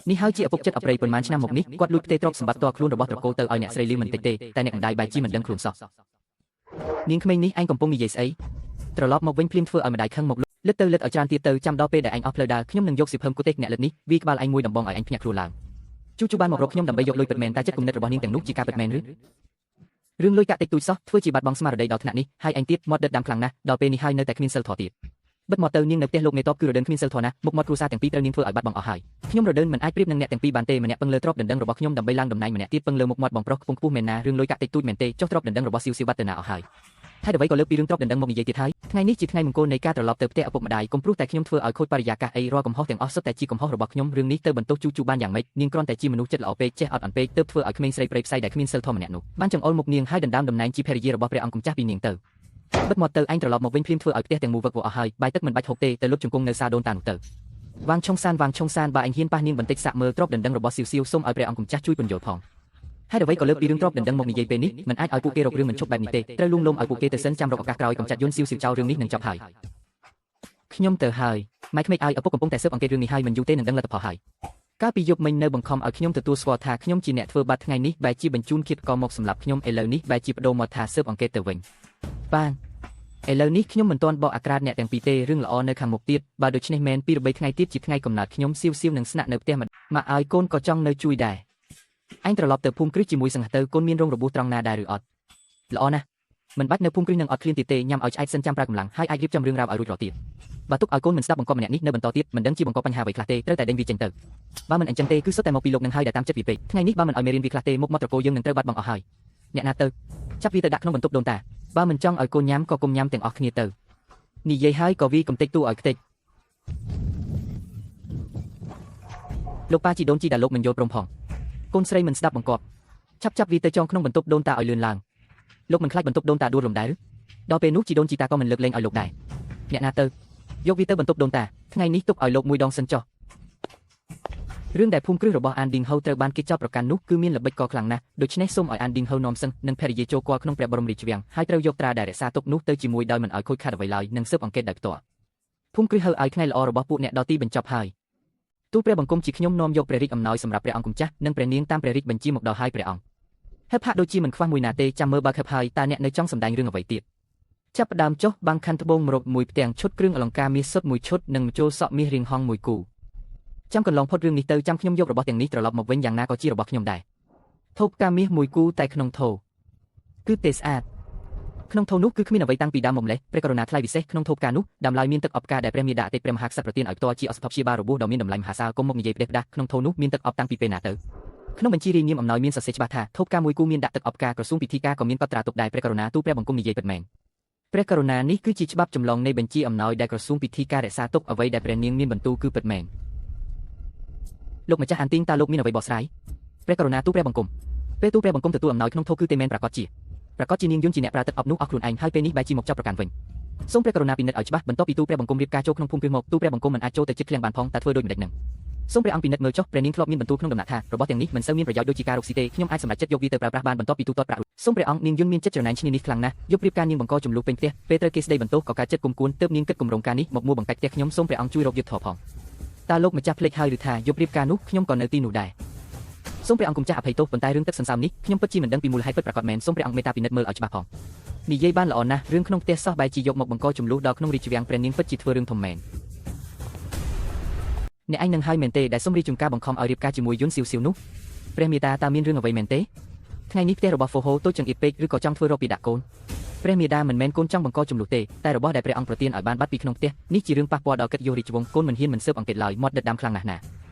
នេះហើយជាឪពុកចិត្តអប្រិយប៉ុន្មានឆ្នាំមកនេះគាត់លួចផ្ទេរទ្រព្យសម្បត្តិផ្ទាល់ខ្លួនរបស់ត្រកូលទៅឲ្យអ្នកស្រីលីមិនតិចទេតែអ្នកម្ដាយបែរជាមិនដឹងខ្លួនសោះនាងក្មេងនេះឯងកំពុងនិយាយស្អីត្រឡប់មកវិញភ្លាមធ្វើឲ្យម្ដាយខឹងមកលិតទៅលិតឲ្យច្រើនទៀតទៅចាំដល់ពេលដែលឯងអស់ផ្លូវដើរខ្ញុំនឹងយកសៀវភៅគូទេអ្នកលិតនេះវាក្បាលឯងមួយដំបងឲ្យឯងភ្ញាក់ខ្លួនឡើងជូជូបានមករកខ្ញុំដើម្បីយកលុយពិតមែនតែចិត្តគំនិតរបស់នាងទាំងនោះជាការពិតមែនឬរឿងលុយកាក់តិចតួចសោះធ្វើជាបាត់បង់ស្មារតីដល់ថ្នាក់នេះហើយឯងទៀតមាត់ដិតដាំខ្លាំងណាស់ដល់ពេលនេះហើយនៅតែគ្មានសិលធម៌ទៀតបិទមាត់ទៅនាងនៅផ្ទះលោកមេតបគឺរដើនគ្មានសិលធម៌ណាស់មុខមាត់គ្រួសារទាំងពីរត្រូវនាងធ្វើឲ្យបាត់បង់អស់ហើយខ្ញុំរដើនមិនអាចប្រៀបនឹងអ្នកទាំងពីរបានទេម្នាក់ពឹងលើទ្រព្យដណ្ដឹងរបស់ខ្ញុំដើម្បីឡើងតំណែងម្នាក់ទៀតពឹងលើមុខមាត់បងប្រុសខ្ពង់ខ្ពស់មែនណារឿងលុយកាក់តិចតួចមែនទេចុះទ្រព្យដណ្ដឹងរបស់ស៊ីវស៊ីវត្តទៅណាអស់ហើយហើយអ្វីក៏លើកពីរឿងទ្រព្យដណ្ដឹងមកនិយាយទៀតហើយថ្ងៃនេះជាថ្ងៃមង្គលនៃការត្រឡប់ទៅផ្ទះឪពុកម្ដាយកុំព្រោះតែខ្ញុំធ្វើឲ្យខូចបរិយាកាសអីរាល់កំហុសទាំងអស់សុទ្ធតែជាកំហុសរបស់ខ្ញុំរឿងនេះទៅបន្ទោសជូជូបានយ៉ាងម៉េចនាងគ្រាន់តែជាមនុស្សចិត្តល្អពេកចេះអត់អន់ពេកទើបធ្វើឲ្យក្មេងស្រីព្រៃផ្សៃដែលគ្មានសិលធម៌ម្នាក់នោះបានចង្អុលមុខនាងហើយដណ្ដើមតំណែងជាភរិយារបស់ព្រះអង្គម្ចាស់ពីនាងទៅបិទមាត់ទៅឯងត្រឡប់មកវិញភ្លាមធ្វើឲ្យផ្ទះទាំងមូលវឹកវរអស់ហើយបាយទឹកមិនបាច់ហូបទេទៅលុបជង្គង់នៅសាដូនតានោះទៅវាងឆុងសានវាងឆុងសានបើឯងហ៊ានប៉ះនាងបន្តិចសាក់មើលទ្រព្យដណ្ដឹងរបស់ស៊ីវស៊ីវសូមឲ្យព្រះអង្គម្ចាស់ជួយពន្យល់ផងហើយអ្វីក៏លើកពីរឿងទ្រព្យដណ្ដឹងមកនិយាយពេលនេះមិនអាចឲ្យពួកគេរករឿងមិនឈប់បែបនេះទេត្រូវលួងលោមឲ្យពួកគេទៅសិនចាំរកឱកាសក្រោយកំចាត់យន្តស៊ីវស៊ីវចោលរឿងនេះនឹងចប់ហើយខ្ញុំទៅហើយម៉ែក្មេកឲ្យឪពុកកំពុងតែស៊ើបអង្កេតរឿងនេះហើយមិនយូរទេនឹងដឹងលទ្ធផលហើយកាលពីយប់មិញនៅបង្ខំឲ្យខ្ញុំទទួលស្គាល់ថាខ្ញុំជាអ្នកធ្វើបាបថ្ងៃនេះបែរជាបញ្ជូនឃាតករមកសម្លាប់ខ្ញុំឥឡូវនេះបែរជាបដូរមកថាស៊ើបអង្កេតទៅវិញបានឥឡូវនេះខ្ញុំមិនទាន់បកអាក្រាតអ្នកទាំងពីរទេរឿងល្អនៅខាងមុខទៀតបើដូច្នេះមែនពីរបីថ្ងៃទៀតជាថ្ងៃកំណើតខ្ញុំសៀវសៀវនឹងស្នាក់នៅផ្ទះមកឲ្យកូនក៏ចង់នៅជួយដែរឯងត្រឡប់ទៅភូមិគ្រឹះជាមួយសង្ហទៅកូនមានរងរបួសត្រង់ណាដែរឬអត់ល្អណាស់មិនបាច់នៅភូមិគ្រឹះនឹងអត់ឃ្លានទៀតទេញ៉ាំឲ្យឆ្អែតសិនចាំប្រើកម្លាំងហើយអាចរៀបចំរឿងរ៉ាវឲ្យរួចរាល់ទៀតបើទុកឲ្យកូនមិនស្ដាប់បង្គាប់ម្នាក់នេះនៅបន្តទៀតមិនដឹងជាបង្កបញ្ហាអ្វីខ្លះទេត្រូវតែដេញវាចេញទៅបើមិនអញ្ចឹងទេគឺសុទ្ធតែមកពីលោកនឹងហើយដែលតាមចិត្តវាពេកថ្ងៃនេះបើមិនឲ្យមេរៀនវាខ្លះទេមុខមាត់ត្រកូលយើងនឹងត្រូវបាត់បង់អស់ហើយអ្នកណាទៅចាប់វាទៅដាក់ក្នុងបន្ទប់ដូនតាបើមិនចង់ឲ្យកូនញ៉ាំក៏កុំញ៉ាំទាំងអស់គ្នាទៅនិយាយហើយក៏វីកំតិចទូឲ្យខ្ទេចលោកប៉ាជីដូនជីដែលលោកមិនយល់ព្រមផង កូនស្រីមិនស្ដាប់បង្គាប់ឆាប់ចាប់វាទៅចងក្នុងបន្ទប់ដូនតាឲ្យលឿនឡើងលោកមិនខ្លាចបន្ទប់ដូនតាដួលរំដែរឬដល់ពេលនោះជីដូនជីតាក៏មិនលើកលែងឲ្យលោកដែរអ្នកណាទៅយកវាទៅបន្ទប់ដូនតាថ្ងៃនេះទុកឲ្យលោកមួយដងសិនចុះរឿងដែលភូមិគ្រឹះរបស់អានឌីងហូត្រូវបានគេចោទប្រកាន់នោះគឺមានល្បិចកលខ្លាំងណាស់ដូច្នេះសូមឲ្យអានឌីងហូនាំសឹងនិងភរិយាចូលគាល់ក្នុងព្រះបរមរាជវាំងហើយត្រូវយកត្រាដែលរក្សាទុកនោះទៅជាមួយដោយមិនឲ្យខូចខាតអ្វីឡើយនិងស៊ើបអង្កេតដោយផ្ទាល់ភូមិគ្រឹះហៅឲ្យថ្ងៃល្អរបស់ពួកអ្នកដល់ទីបញ្ចប់ហើយទូលព្រះបង្គំជាខ្ញុំនាំយកព្រះរាជអំណោយសម្រាប់ព្រះអង្គម្ចាស់និងព្រះនាងតាមព្រះរាជបញ្ជាមកដល់ហើយព្រះអង្គហេបហាក់ដូចជាមិនខ្វះមួយណាទេចាំមើលបើខឹបហើយតើអ្នកនៅចង់សម្ដែងរឿងអ្វីទៀតចាប់ផ្ដើមចុះបាំងខណ្ឌត្បូងម្រប់មួយផ្ទាំងឈុតគ្រឿងអលង្ការមាសសុទ្ធមួយឈុតនិងម្ជុលសក់មាសរាងហងមួយគូចាំកន្លងផុតរឿងនេះទៅចាំខ្ញុំយករបស់ទាំងនេះត្រឡប់មកវិញយ៉ាងណាក៏ជារបស់ខ្ញុំដែរថូផ្កាមាសមួយគូតែក្នុងថូគឺទេស្អាតក្នុងថូនោះគឺគ្មានអ្វីតាំងពីដើមមកម្លេះព្រះករុណាថ្លៃពិសេសក្នុងថូផ្កានោះដើមឡើយមានទឹកអប់ផ្កាដែលព្រះមាតាអតីតព្រះមហាក្សត្រប្រទានឲ្យផ្ទាល់ជាឱសថព្យាបាលរបួសដ៏មានតម្លៃមហាសាលកុំមកនិយាយផ្ដេសផ្ដាស់ក្នុងថូនោះមានទឹកអប់តាំងពីពេលណាទៅក្នុងបញ្ជីរាយនាមអំណោយមានសរសេរច្បាស់ថាថូផ្កាមួយគូមានដាក់ទឹកអប់ផ្កាក្រសួងពិធីការក៏មានកត់ត្រាទុកដែរព្រះករុណាទូព្រះបង្គំនិយាយពិតមែនព្រះករុណានេះគឺជាច្បាប់ចម្លងនៃបញ្ជីអំណោយដែលក្រសួងពិធីការរក្សាទុកអ្វីដែលព្រះនាងមានបន្ទូលគឺពិតមែនលោកម្ចាស់អានទីងតើលោកមានអ្វីបកស្រាយព្រះករុណាទូព្រះបង្គំពេលទូព្រះបង្គំទទួលអំណោយក្នុងថូគឺទេមែនប្រាកដជានាងយន្តជាអ្នកប្រើទឹកអប់នោះអស់ខ្លួនឯងហើយពេលនេះបែរជាមកចាប់ប្រកាន់វិញសូមព្រះករុណាពិនិត្យឲ្យច្បាស់បន្ទាប់ពីទូព្រះបង្គំរៀបការចូលក្នុងភូមិគ្រឹះមកទូព្រះបង្គំមិនអាចចូលទៅជិតឃ្លាំងបានផងតើធ្វើដូចម្តេចនឹងសូមព្រះអង្គពិនិត្យមើលចុះព្រះនាងធ្លាប់មានបន្ទូលក្នុងដំណាក់ថារបស់ទាំងនេះមិនសូវមានប្រយោជន៍ដូចជាការរកស៊ីទេខ្ញុំអាចសម្រេចចិត្តយកវាទៅប្រើប្រាស់បានបន្ទាប់ពីទូទាត់ប្រាក់រួចសូមព្រះអង្គនាងយន្តមានចិត្តច្រណែនឈ្នានីសខ្លាំងណាស់យកប្រៀបការនាងបង្កចំនួនពេញផ្ទះពេលត្រូវគេស្ដីបន្ទោសក៏កើតចិត្តគុំគួនទើបនាងគិតគម្រោងការនេះមកមួបង្កាច់ផ្ទះខ្ញុំសូមព្រះអង្គជួយរកយុត្តិធម៌ផងតើលោកម្ចាស់ភ្លេចហើយឬថាយប់រៀបការនោះខ្ញុំក៏នៅទីនោះដែរសូមព្រះអង្គគុំចាស់អភ័យទោសប៉ុន្តែរឿងទឹកសន្សើមនេះខ្ញុំពិតជាមិនដឹងពីមូលហេតុពិតប្រាកដមែនសូមព្រះអង្គមេត្តាពិនិត្យមើលឲ្យច្បាស់ផងនិយាយបានល្អណាស់រឿងក្នុងផ្ទះសោះបែរជាយកមកបង្កចំនួនដល់ក្នុងរាជវាំងព្រះនាងពិតជាធ្វើរឿងធំមែនអ្នកឯងនឹងហើយមែនទេដែលសូមរាជជំការបង្ខំឲ្យរៀបការជាមួយយុនសៀវសៀវនោះព្រះមេតាតើមានរឿងអ្វីមែនទេថ្ងៃនេះផ្ទះរបស់ហ្វូហូតូចចង្អៀតពេកឬក៏ចង់ធ្វើរកពីដាក់កូនព្រះមេតាមិនមែនកូនចង់បង្កចំនួនទេតែរបស់ដែលព្រះអង្គប្រទានឲ្យបានបាត់ពីក្នុងផ្ទះនេះជារឿងប៉ះពាល់ដល់កិត្តិយសរាជវង្សកូនមិនហ៊ានមិនស៊ើបអង្កេតឡើយមាត់ដិតដាមខ្លាំងណាស់ណា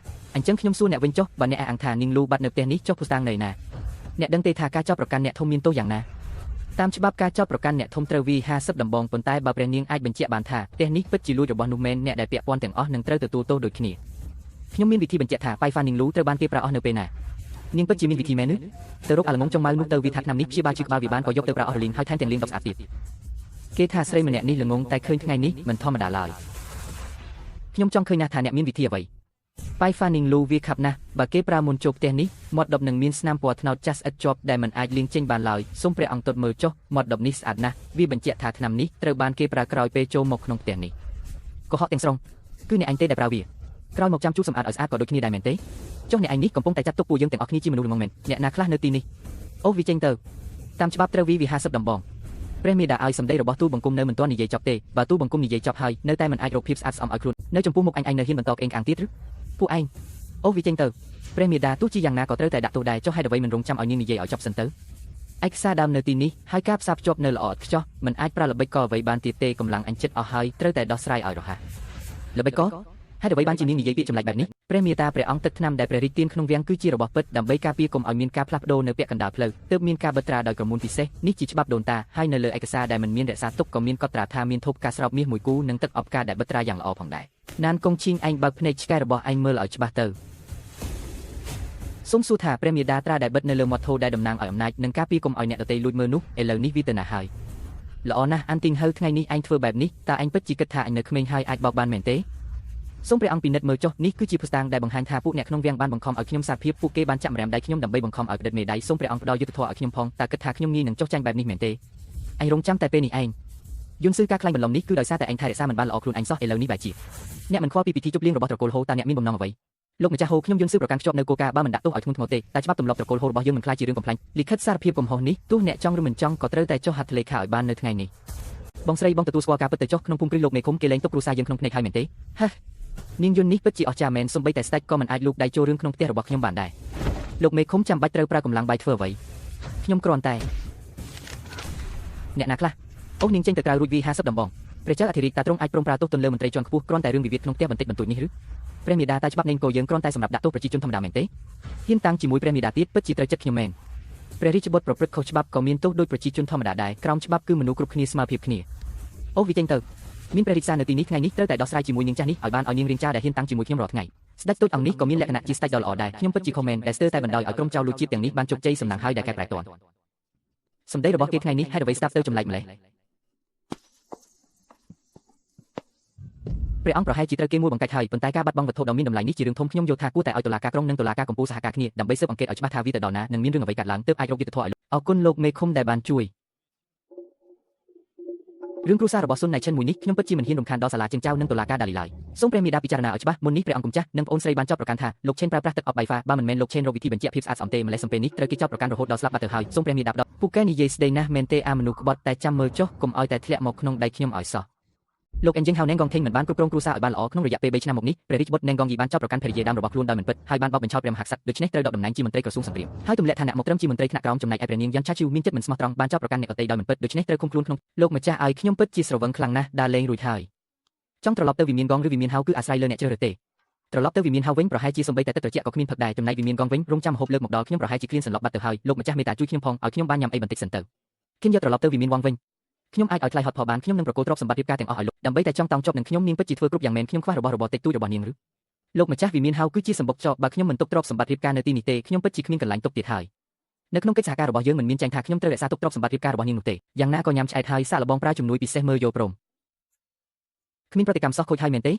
អញ្ចឹងខ្ញុំសួរអ្នកវិញចុះបើអ្នកអះអាងថានាងលូបាត់នៅផ្ទះនេះចុះភស្តុតាងនៅណាអ្នកដឹងទេថាការចោទប្រកាន់អ្នកធំមានទោសយ៉ាងណាតាមច្បាប់ការចោទប្រកាន់អ្នកធំត្រូវវាយ50ដំបងប៉ុន្តែបើព្រះនាងអាចបញ្ជាក់បានថាផ្ទះនេះពិតជាលួចរបស់នោះមែនអ្នកដែលពាក់ព័ន្ធទាំងអស់នឹងត្រូវទទួលទោសដូចគ្នាខ្ញុំមានវិធីបញ្ជាក់ថាប៉ៃហ្វានាងលូត្រូវបានគេប្រើអស់នៅពេលណានាងពិតជាមានវិធីមែនឬទៅរកអាល្ងងចុងម៉ៅនោះទៅវាថាឆ្នាំនេះព្យាបាលឈឺក្បាលវាបានក៏យកទៅប្រើអស់រលីងហើយថែមទាំងលាងដបស្អាតទៀតគេថាស្រីម្នាក់នេះល្ងងតែឃើញថ្ងៃនេះមិនធម្មតាឡើយខ្ញុំចង់ឃើញណាស់ថាអ្នកមានវិធីអ្វីប៉ៃហ្វានីងលូវាខាប់ណាស់បើគេប្រើមុនចូលផ្ទះនេះមាត់ដបនឹងមានស្នាមពណ៌ត្នោតចាស់ស្អិតជាប់ដែលមិនអាចលាងចេញបានឡើយសូមព្រះអង្គទតមើលចុះមាត់ដបនេះស្អាតណាស់វាបញ្ជាក់ថាថ្នាំនេះត្រូវបានគេប្រើក្រោយពេលចូលមកក្នុងផ្ទះនេះកុហកទាំងស្រុងគឺអ្នកឯងទេដែលប្រើវាក្រោយមកចាំជូតសម្អាតឲ្យស្អាតក៏ដូចគ្នាដែរមែនទេចុះអ្នកឯងនេះកំពុងតែចាត់ទុកពួកយើងទាំងអស់គ្នាជាមនុស្សល្ងងមែនអ្នកណាខ្លះនៅទីនេះអូវាចេញទៅតាមច្បាប់ត្រូវវា50ដំបងព្រះមេដាឲ្យសម្ដីរបស់ទូលបង្គំនៅមិនទាន់និយាយចប់ទេបើទូលបង្គំនិយាយចប់ហើយនៅតែមិនអាចរកភាពស្អាតស្អំឲ្យខ្លួននៅចំពោះមុខអញឯងនៅហ៊ានបន្តក្អេងក្អាងទៀតឬពួកឯងអូវាចេញទៅព្រះមេដាទោះជាយ៉ាងណាក៏ត្រូវតែដាក់ទោសដែរចុះហេតុអ្វីមិនរងចាំឲ្យនាងនិយាយឲ្យចប់សិនទៅឯកសារដើមនៅទីនេះហើយការផ្សារភ្ជាប់នៅល្អឥតខ្ចោះមិនអាចប្រើល្បិចកលអ្វីបានទៀតទេកម្លាំងអញចិត្តអស់ហើយត្រូវតែដោះស្រាយឲ្យរហ័សល្បិចកលហេតុអ្វីបានជានាងនិយាយពាក្យចម្លែកបែបនេះព្រះមេតាព្រះអង្គទឹកថ្នាំដែលព្រះរាជទានក្នុងវាំងគឺជារបស់ពិតដើម្បីការពារកុំឲ្យមានការផ្លាស់ប្ដូរនៅពាក់កណ្ដាលផ្លូវទើបមានការបិទត្រាដោយក្រមួនពិសេសនេះជាច្បាប់ដូនតាហើយនៅលើឯកសារដែលមិនមានរក្សាទុកក៏មានកត់ត្រាថាមានធូបការស្រោបមាសមួយគូនិងទឹកអប់ការដែលបិទត្រាយ៉ាងល្អផងដែរណានកុងឈីងឯងបើកភ្នែកឆ្កែរបស់ឯងមើលឲ្យច្បាស់ទៅសូមសួរថាព្រះមេដាត្រាដែលបិទនៅលើមាត់ថូដែលតំណាងឲ្យអំណាចនិងការពារកុំឲ្យអ្នកដទៃលួចមើលនោះឥឡូវនេះវាទៅណាហើយល្អណាស់អានទីងហៅថ្ងៃនេះឯងធ្វើបែបនេះតើឯងពិតជាគិតថាឯងនៅក្មេងហើយអាចបោកបានមែនទេសូមព្រះអង្គពិនិត្យមើលចុះនេះគឺជាភស្តុតាងដែលបង្ហាញថាពួកអ្នកក្នុងវាំងបានបង្ខំឲ្យខ្ញុំសារភាពពួកគេបានចាក់ម្រាមដៃខ្ញុំដើម្បីបង្ខំឲ្យផ្ដិតមេដៃសូមព្រះអង្គផ្ដល់យុត្តិធម៌ឲ្យខ្ញុំផងតើគិតថាខ្ញុំងាយនឹងចុះចាញ់បែបនេះមែនទេឯងរងចាំតែពេលនេះឯងយន្តស៊ឺការខ្លាញ់បន្លំនេះគឺដោយសារតែឯងថែរក្សាមិនបានល្អខ្លួនឯងសោះឥឡូវនេះបែរជាអ្នកមិនខ្វល់ពីពិធីជប់លៀងរបស់ត្រកូលហូតើអ្នកមានបំណងអ្វីលោកម្ចាស់ហូខ្ញុំយន្តស៊ឺប្រកាន់ខ្ជាប់នៅគោលការណ៍បើមិនដាក់ទោសឲ្យធ្ងន់ធ្ងរទេតែច្បាប់ទម្លាប់ត្រកូលហូរបស់យើងមិនខ្លាចជារឿងកំប្លែងលិខិតសារភាពកំហុសនេះទោះអ្នកចង់ឬមិនចង់ក៏ត្រូវតែចុះហត្ថលេខាឲ្យបាននៅថ្ងៃនេះបងស្រីបងទទួលស្គាល់ការពិតទៅចុះក្នុងភូមិគ្រឹះលោកមេឃុំគេលែងទុកគ្រួសារយើងក្នុងភ្នែកហើយមែនទេហេនាងយន្តនេះពិតជាអស្ចារ្យមែនសូម្បីតែស្ដេចក៏មិនអាចលូកដៃចូលរឿងក្នុងផ្ទះរបស់ខ្ញុំបានដែរលោកមេឃុំចាំបាច់ត្រូវប្រើកម្លាំងបាយធ្វើអ្វីខ្ញុំគ្រាន់តែអ្នកណាខ្លះអូនាងចេញទៅក្រៅរួចវា50ដំបងព្រះចៅអធិរាជតាទ្រង់អាចព្រមប្រើទោសទណ្ឌលើមន្ត្រីជាន់ខ្ពស់គ្រាន់តែរឿងវិវាទក្នុងផ្ទះបន្តិចបន្តួចនេះឬព្រះមេដាតែច្បាប់នៃគោយើងគ្រាន់តែសម្រាប់ដាក់ទោសប្រជាជនធម្មតាមែនទេហ៊ានតាំងជាមួយព្រះមេដាទៀតពិតជាត្រូវចិត្តខ្ញុំមែនព្រះរាជបុត្រប្រព្រឹត្តខុសច្បាប់ក៏មានទោសដូចប្រជាជនធម្មតាដែរក្រោមច្បាប់គឺមនុស្សគ្រប់គ្នាស្មើភាពគ្នាអូវាចេញទៅមានព្រះរាជសារនៅទីនេះថ្ងៃនេះត្រូវតែដោះស្រាយជាមួយនាងចាស់នេះឲ្យបានឲ្យនាងរៀងចាដែលហ៊ានតាំងជាមួយខ្ញុំរាល់ថ្ងៃ ស្ដេចតូចអង្គនេះក៏មានលក្ខណៈជាស្ដេចដ៏ល្អដែរខ្ញុំពិតជាខុសមែនដែលស្ទើរតែបណ្ដោយឲ្យក្រុមចៅលួចជាតិទាំងនេះបានជោគជ័យសំណាងហើយដែលកែប្រែទាន់សម្ដីរបស់គេថ្ងៃនេះហេតុអ្វីស្ដាប់ទៅចម្លែកម្ល៉េះព្រះអង្គប្រហែលជាត្រូវគេមួយបង្កាច់ហើយប៉ុន្តែការបាត់បង់វត្ថុដ៏មានតម្លៃនេះជារឿងធំខ្ញុំយល់ថាគួរតែឲ្យតុលាការក្រុងនិងតុលាការកំពូលសហការគ្នាដើម្បីស៊ើបអង្កេតឲ្យច្បាស់ថាវាទៅដល់ណានិងមានរឿងអ្វីកើតឡើងទើបអាចរកយុត្តិធម៌ឲ្យលោកអរគុណលោកមេឃុំដែលបានជួយរឿងគ្រួសាររបស់ស៊ុនណៃឈិនមួយនេះខ្ញុំពិតជាមិនហ៊ានរំខានដល់សាលាជើងចៅនិងតុលាការដាលីឡើយសូមព្រះមេដាពិចារណាឲ្យច្បាស់មុននេះព្រះអង្គម្ចាស់និងប្អូនស្រីបានចោទប្រកាន់ថាលោកឆេនប្រើប្រាស់ទឹកអប់បៃហ្វាបើមិនមែនលោកឆេនរកវិធីបញ្ជាក់ភាពស្អាតស្អំទេម្លេះសំពេលនេះត្រូវគេចោទប្រកាន់រហូតដល់ស្លាប់បាត់ទៅហើយសូមព្រះមេដាផ្ដល់ពួកគេនិយាយស្ដីណាស់មែនទេអាមនុស្សក្បត់តែចាំមើលចុះកុំឲ្យតែធ្លាក់មកក្នុងដៃខ្ញុំឲ្យសោះលោកអេនជិងហៅណេងកងថេងមិនបានគ្រប់គ្រងគ្រួសារឲ្យបានល្អក្នុងរយៈពេល3ឆ្នាំមកនេះព្រះរាជបុត្រណេងកងយីបានចោទប្រកាន់ភរិយាដើមរបស់ខ្លួនដោយមិនពិតហើយបានបោកបញ្ឆោតព្រះមហាក្សត្រដូច្នេះត្រូវដកតំណែងជាមន្ត្រីក្រសួងសង្គ្រាមហើយទម្លាក់ឋានៈមកត្រឹមជាមន្ត្រីថ្នាក់ក្រោមចំណែកឯព្រះនាងយ៉ាន់ឆាឈូមានចិត្តមិនស្មោះត្រង់បានចោទប្រកាន់អ្នកដទៃដោយមិនពិតដូច្នេះត្រូវឃុំខ្លួនក្នុងលោកម្ចាស់ឲ្យខ្ញុំពិតជាស្រវឹងខ្លាំងណាស់ដើរលេងរួចហើយចង់ត្រឡប់ទៅវិមានកងឬវិមានហៅគឺអាស្រ័យលើអ្នកជ្រើសរើសទេត្រឡប់ទៅវិមានហៅវិញប្រហែលជាសំបីតែទឹកត្រជាក់ក៏គ្មានផឹកដែរចំណែកវិមានកងវិញរងចាំហូបលើកមកដល់ខ្ញុំប្រហែលជាគ្លៀនសន្លប់បាត់ទៅហើយលោកម្ចាស់មេត្តាជួយខ្ញុំផងឲ្យខ្ញុំបានញ៉ាំអីបន្តិចសិនទៅខ្ញុំយកត្រឡប់ទៅវិមានវងវិញខ្ញុំអាចឲ្យថ្លៃហត់ផលបានខ្ញុំនឹងប្រគល់ទ្រព្យសម្បត្តិរៀបការទាំងអស់ឲ្យលោកដើម្បីតែចង់តោងជាប់នឹងខ្ញុំនាងពិតជាធ្វើគ្រប់យ៉ាងមែនខ្ញុំខ្វះរបស់របរតិចតួចរបស់នាងឬលោកម្ចាស់វិមានហៅគឺជាសម្បុកចោបើខ្ញុំមិនទុកទ្រព្យសម្បត្តិរៀបការនៅទីនេះទេខ្ញុំពិតជាគ្មានកន្លែងទុកទៀតហើយនៅក្នុងកិច្ចសហការរបស់យើងមិនមានចែងថាខ្ញុំត្រូវរក្សាទុកទ្រព្យសម្បត្តិរៀបការរបស់នាងនោះទេយ៉ាងណាក៏ញ៉ាំឆ្អែតហើយសាកល្បងប្រើជំនួយពិសេសមើលយល់ព្រមគ្មានប្រតិកម្មសោះខូចហើយមែនទេ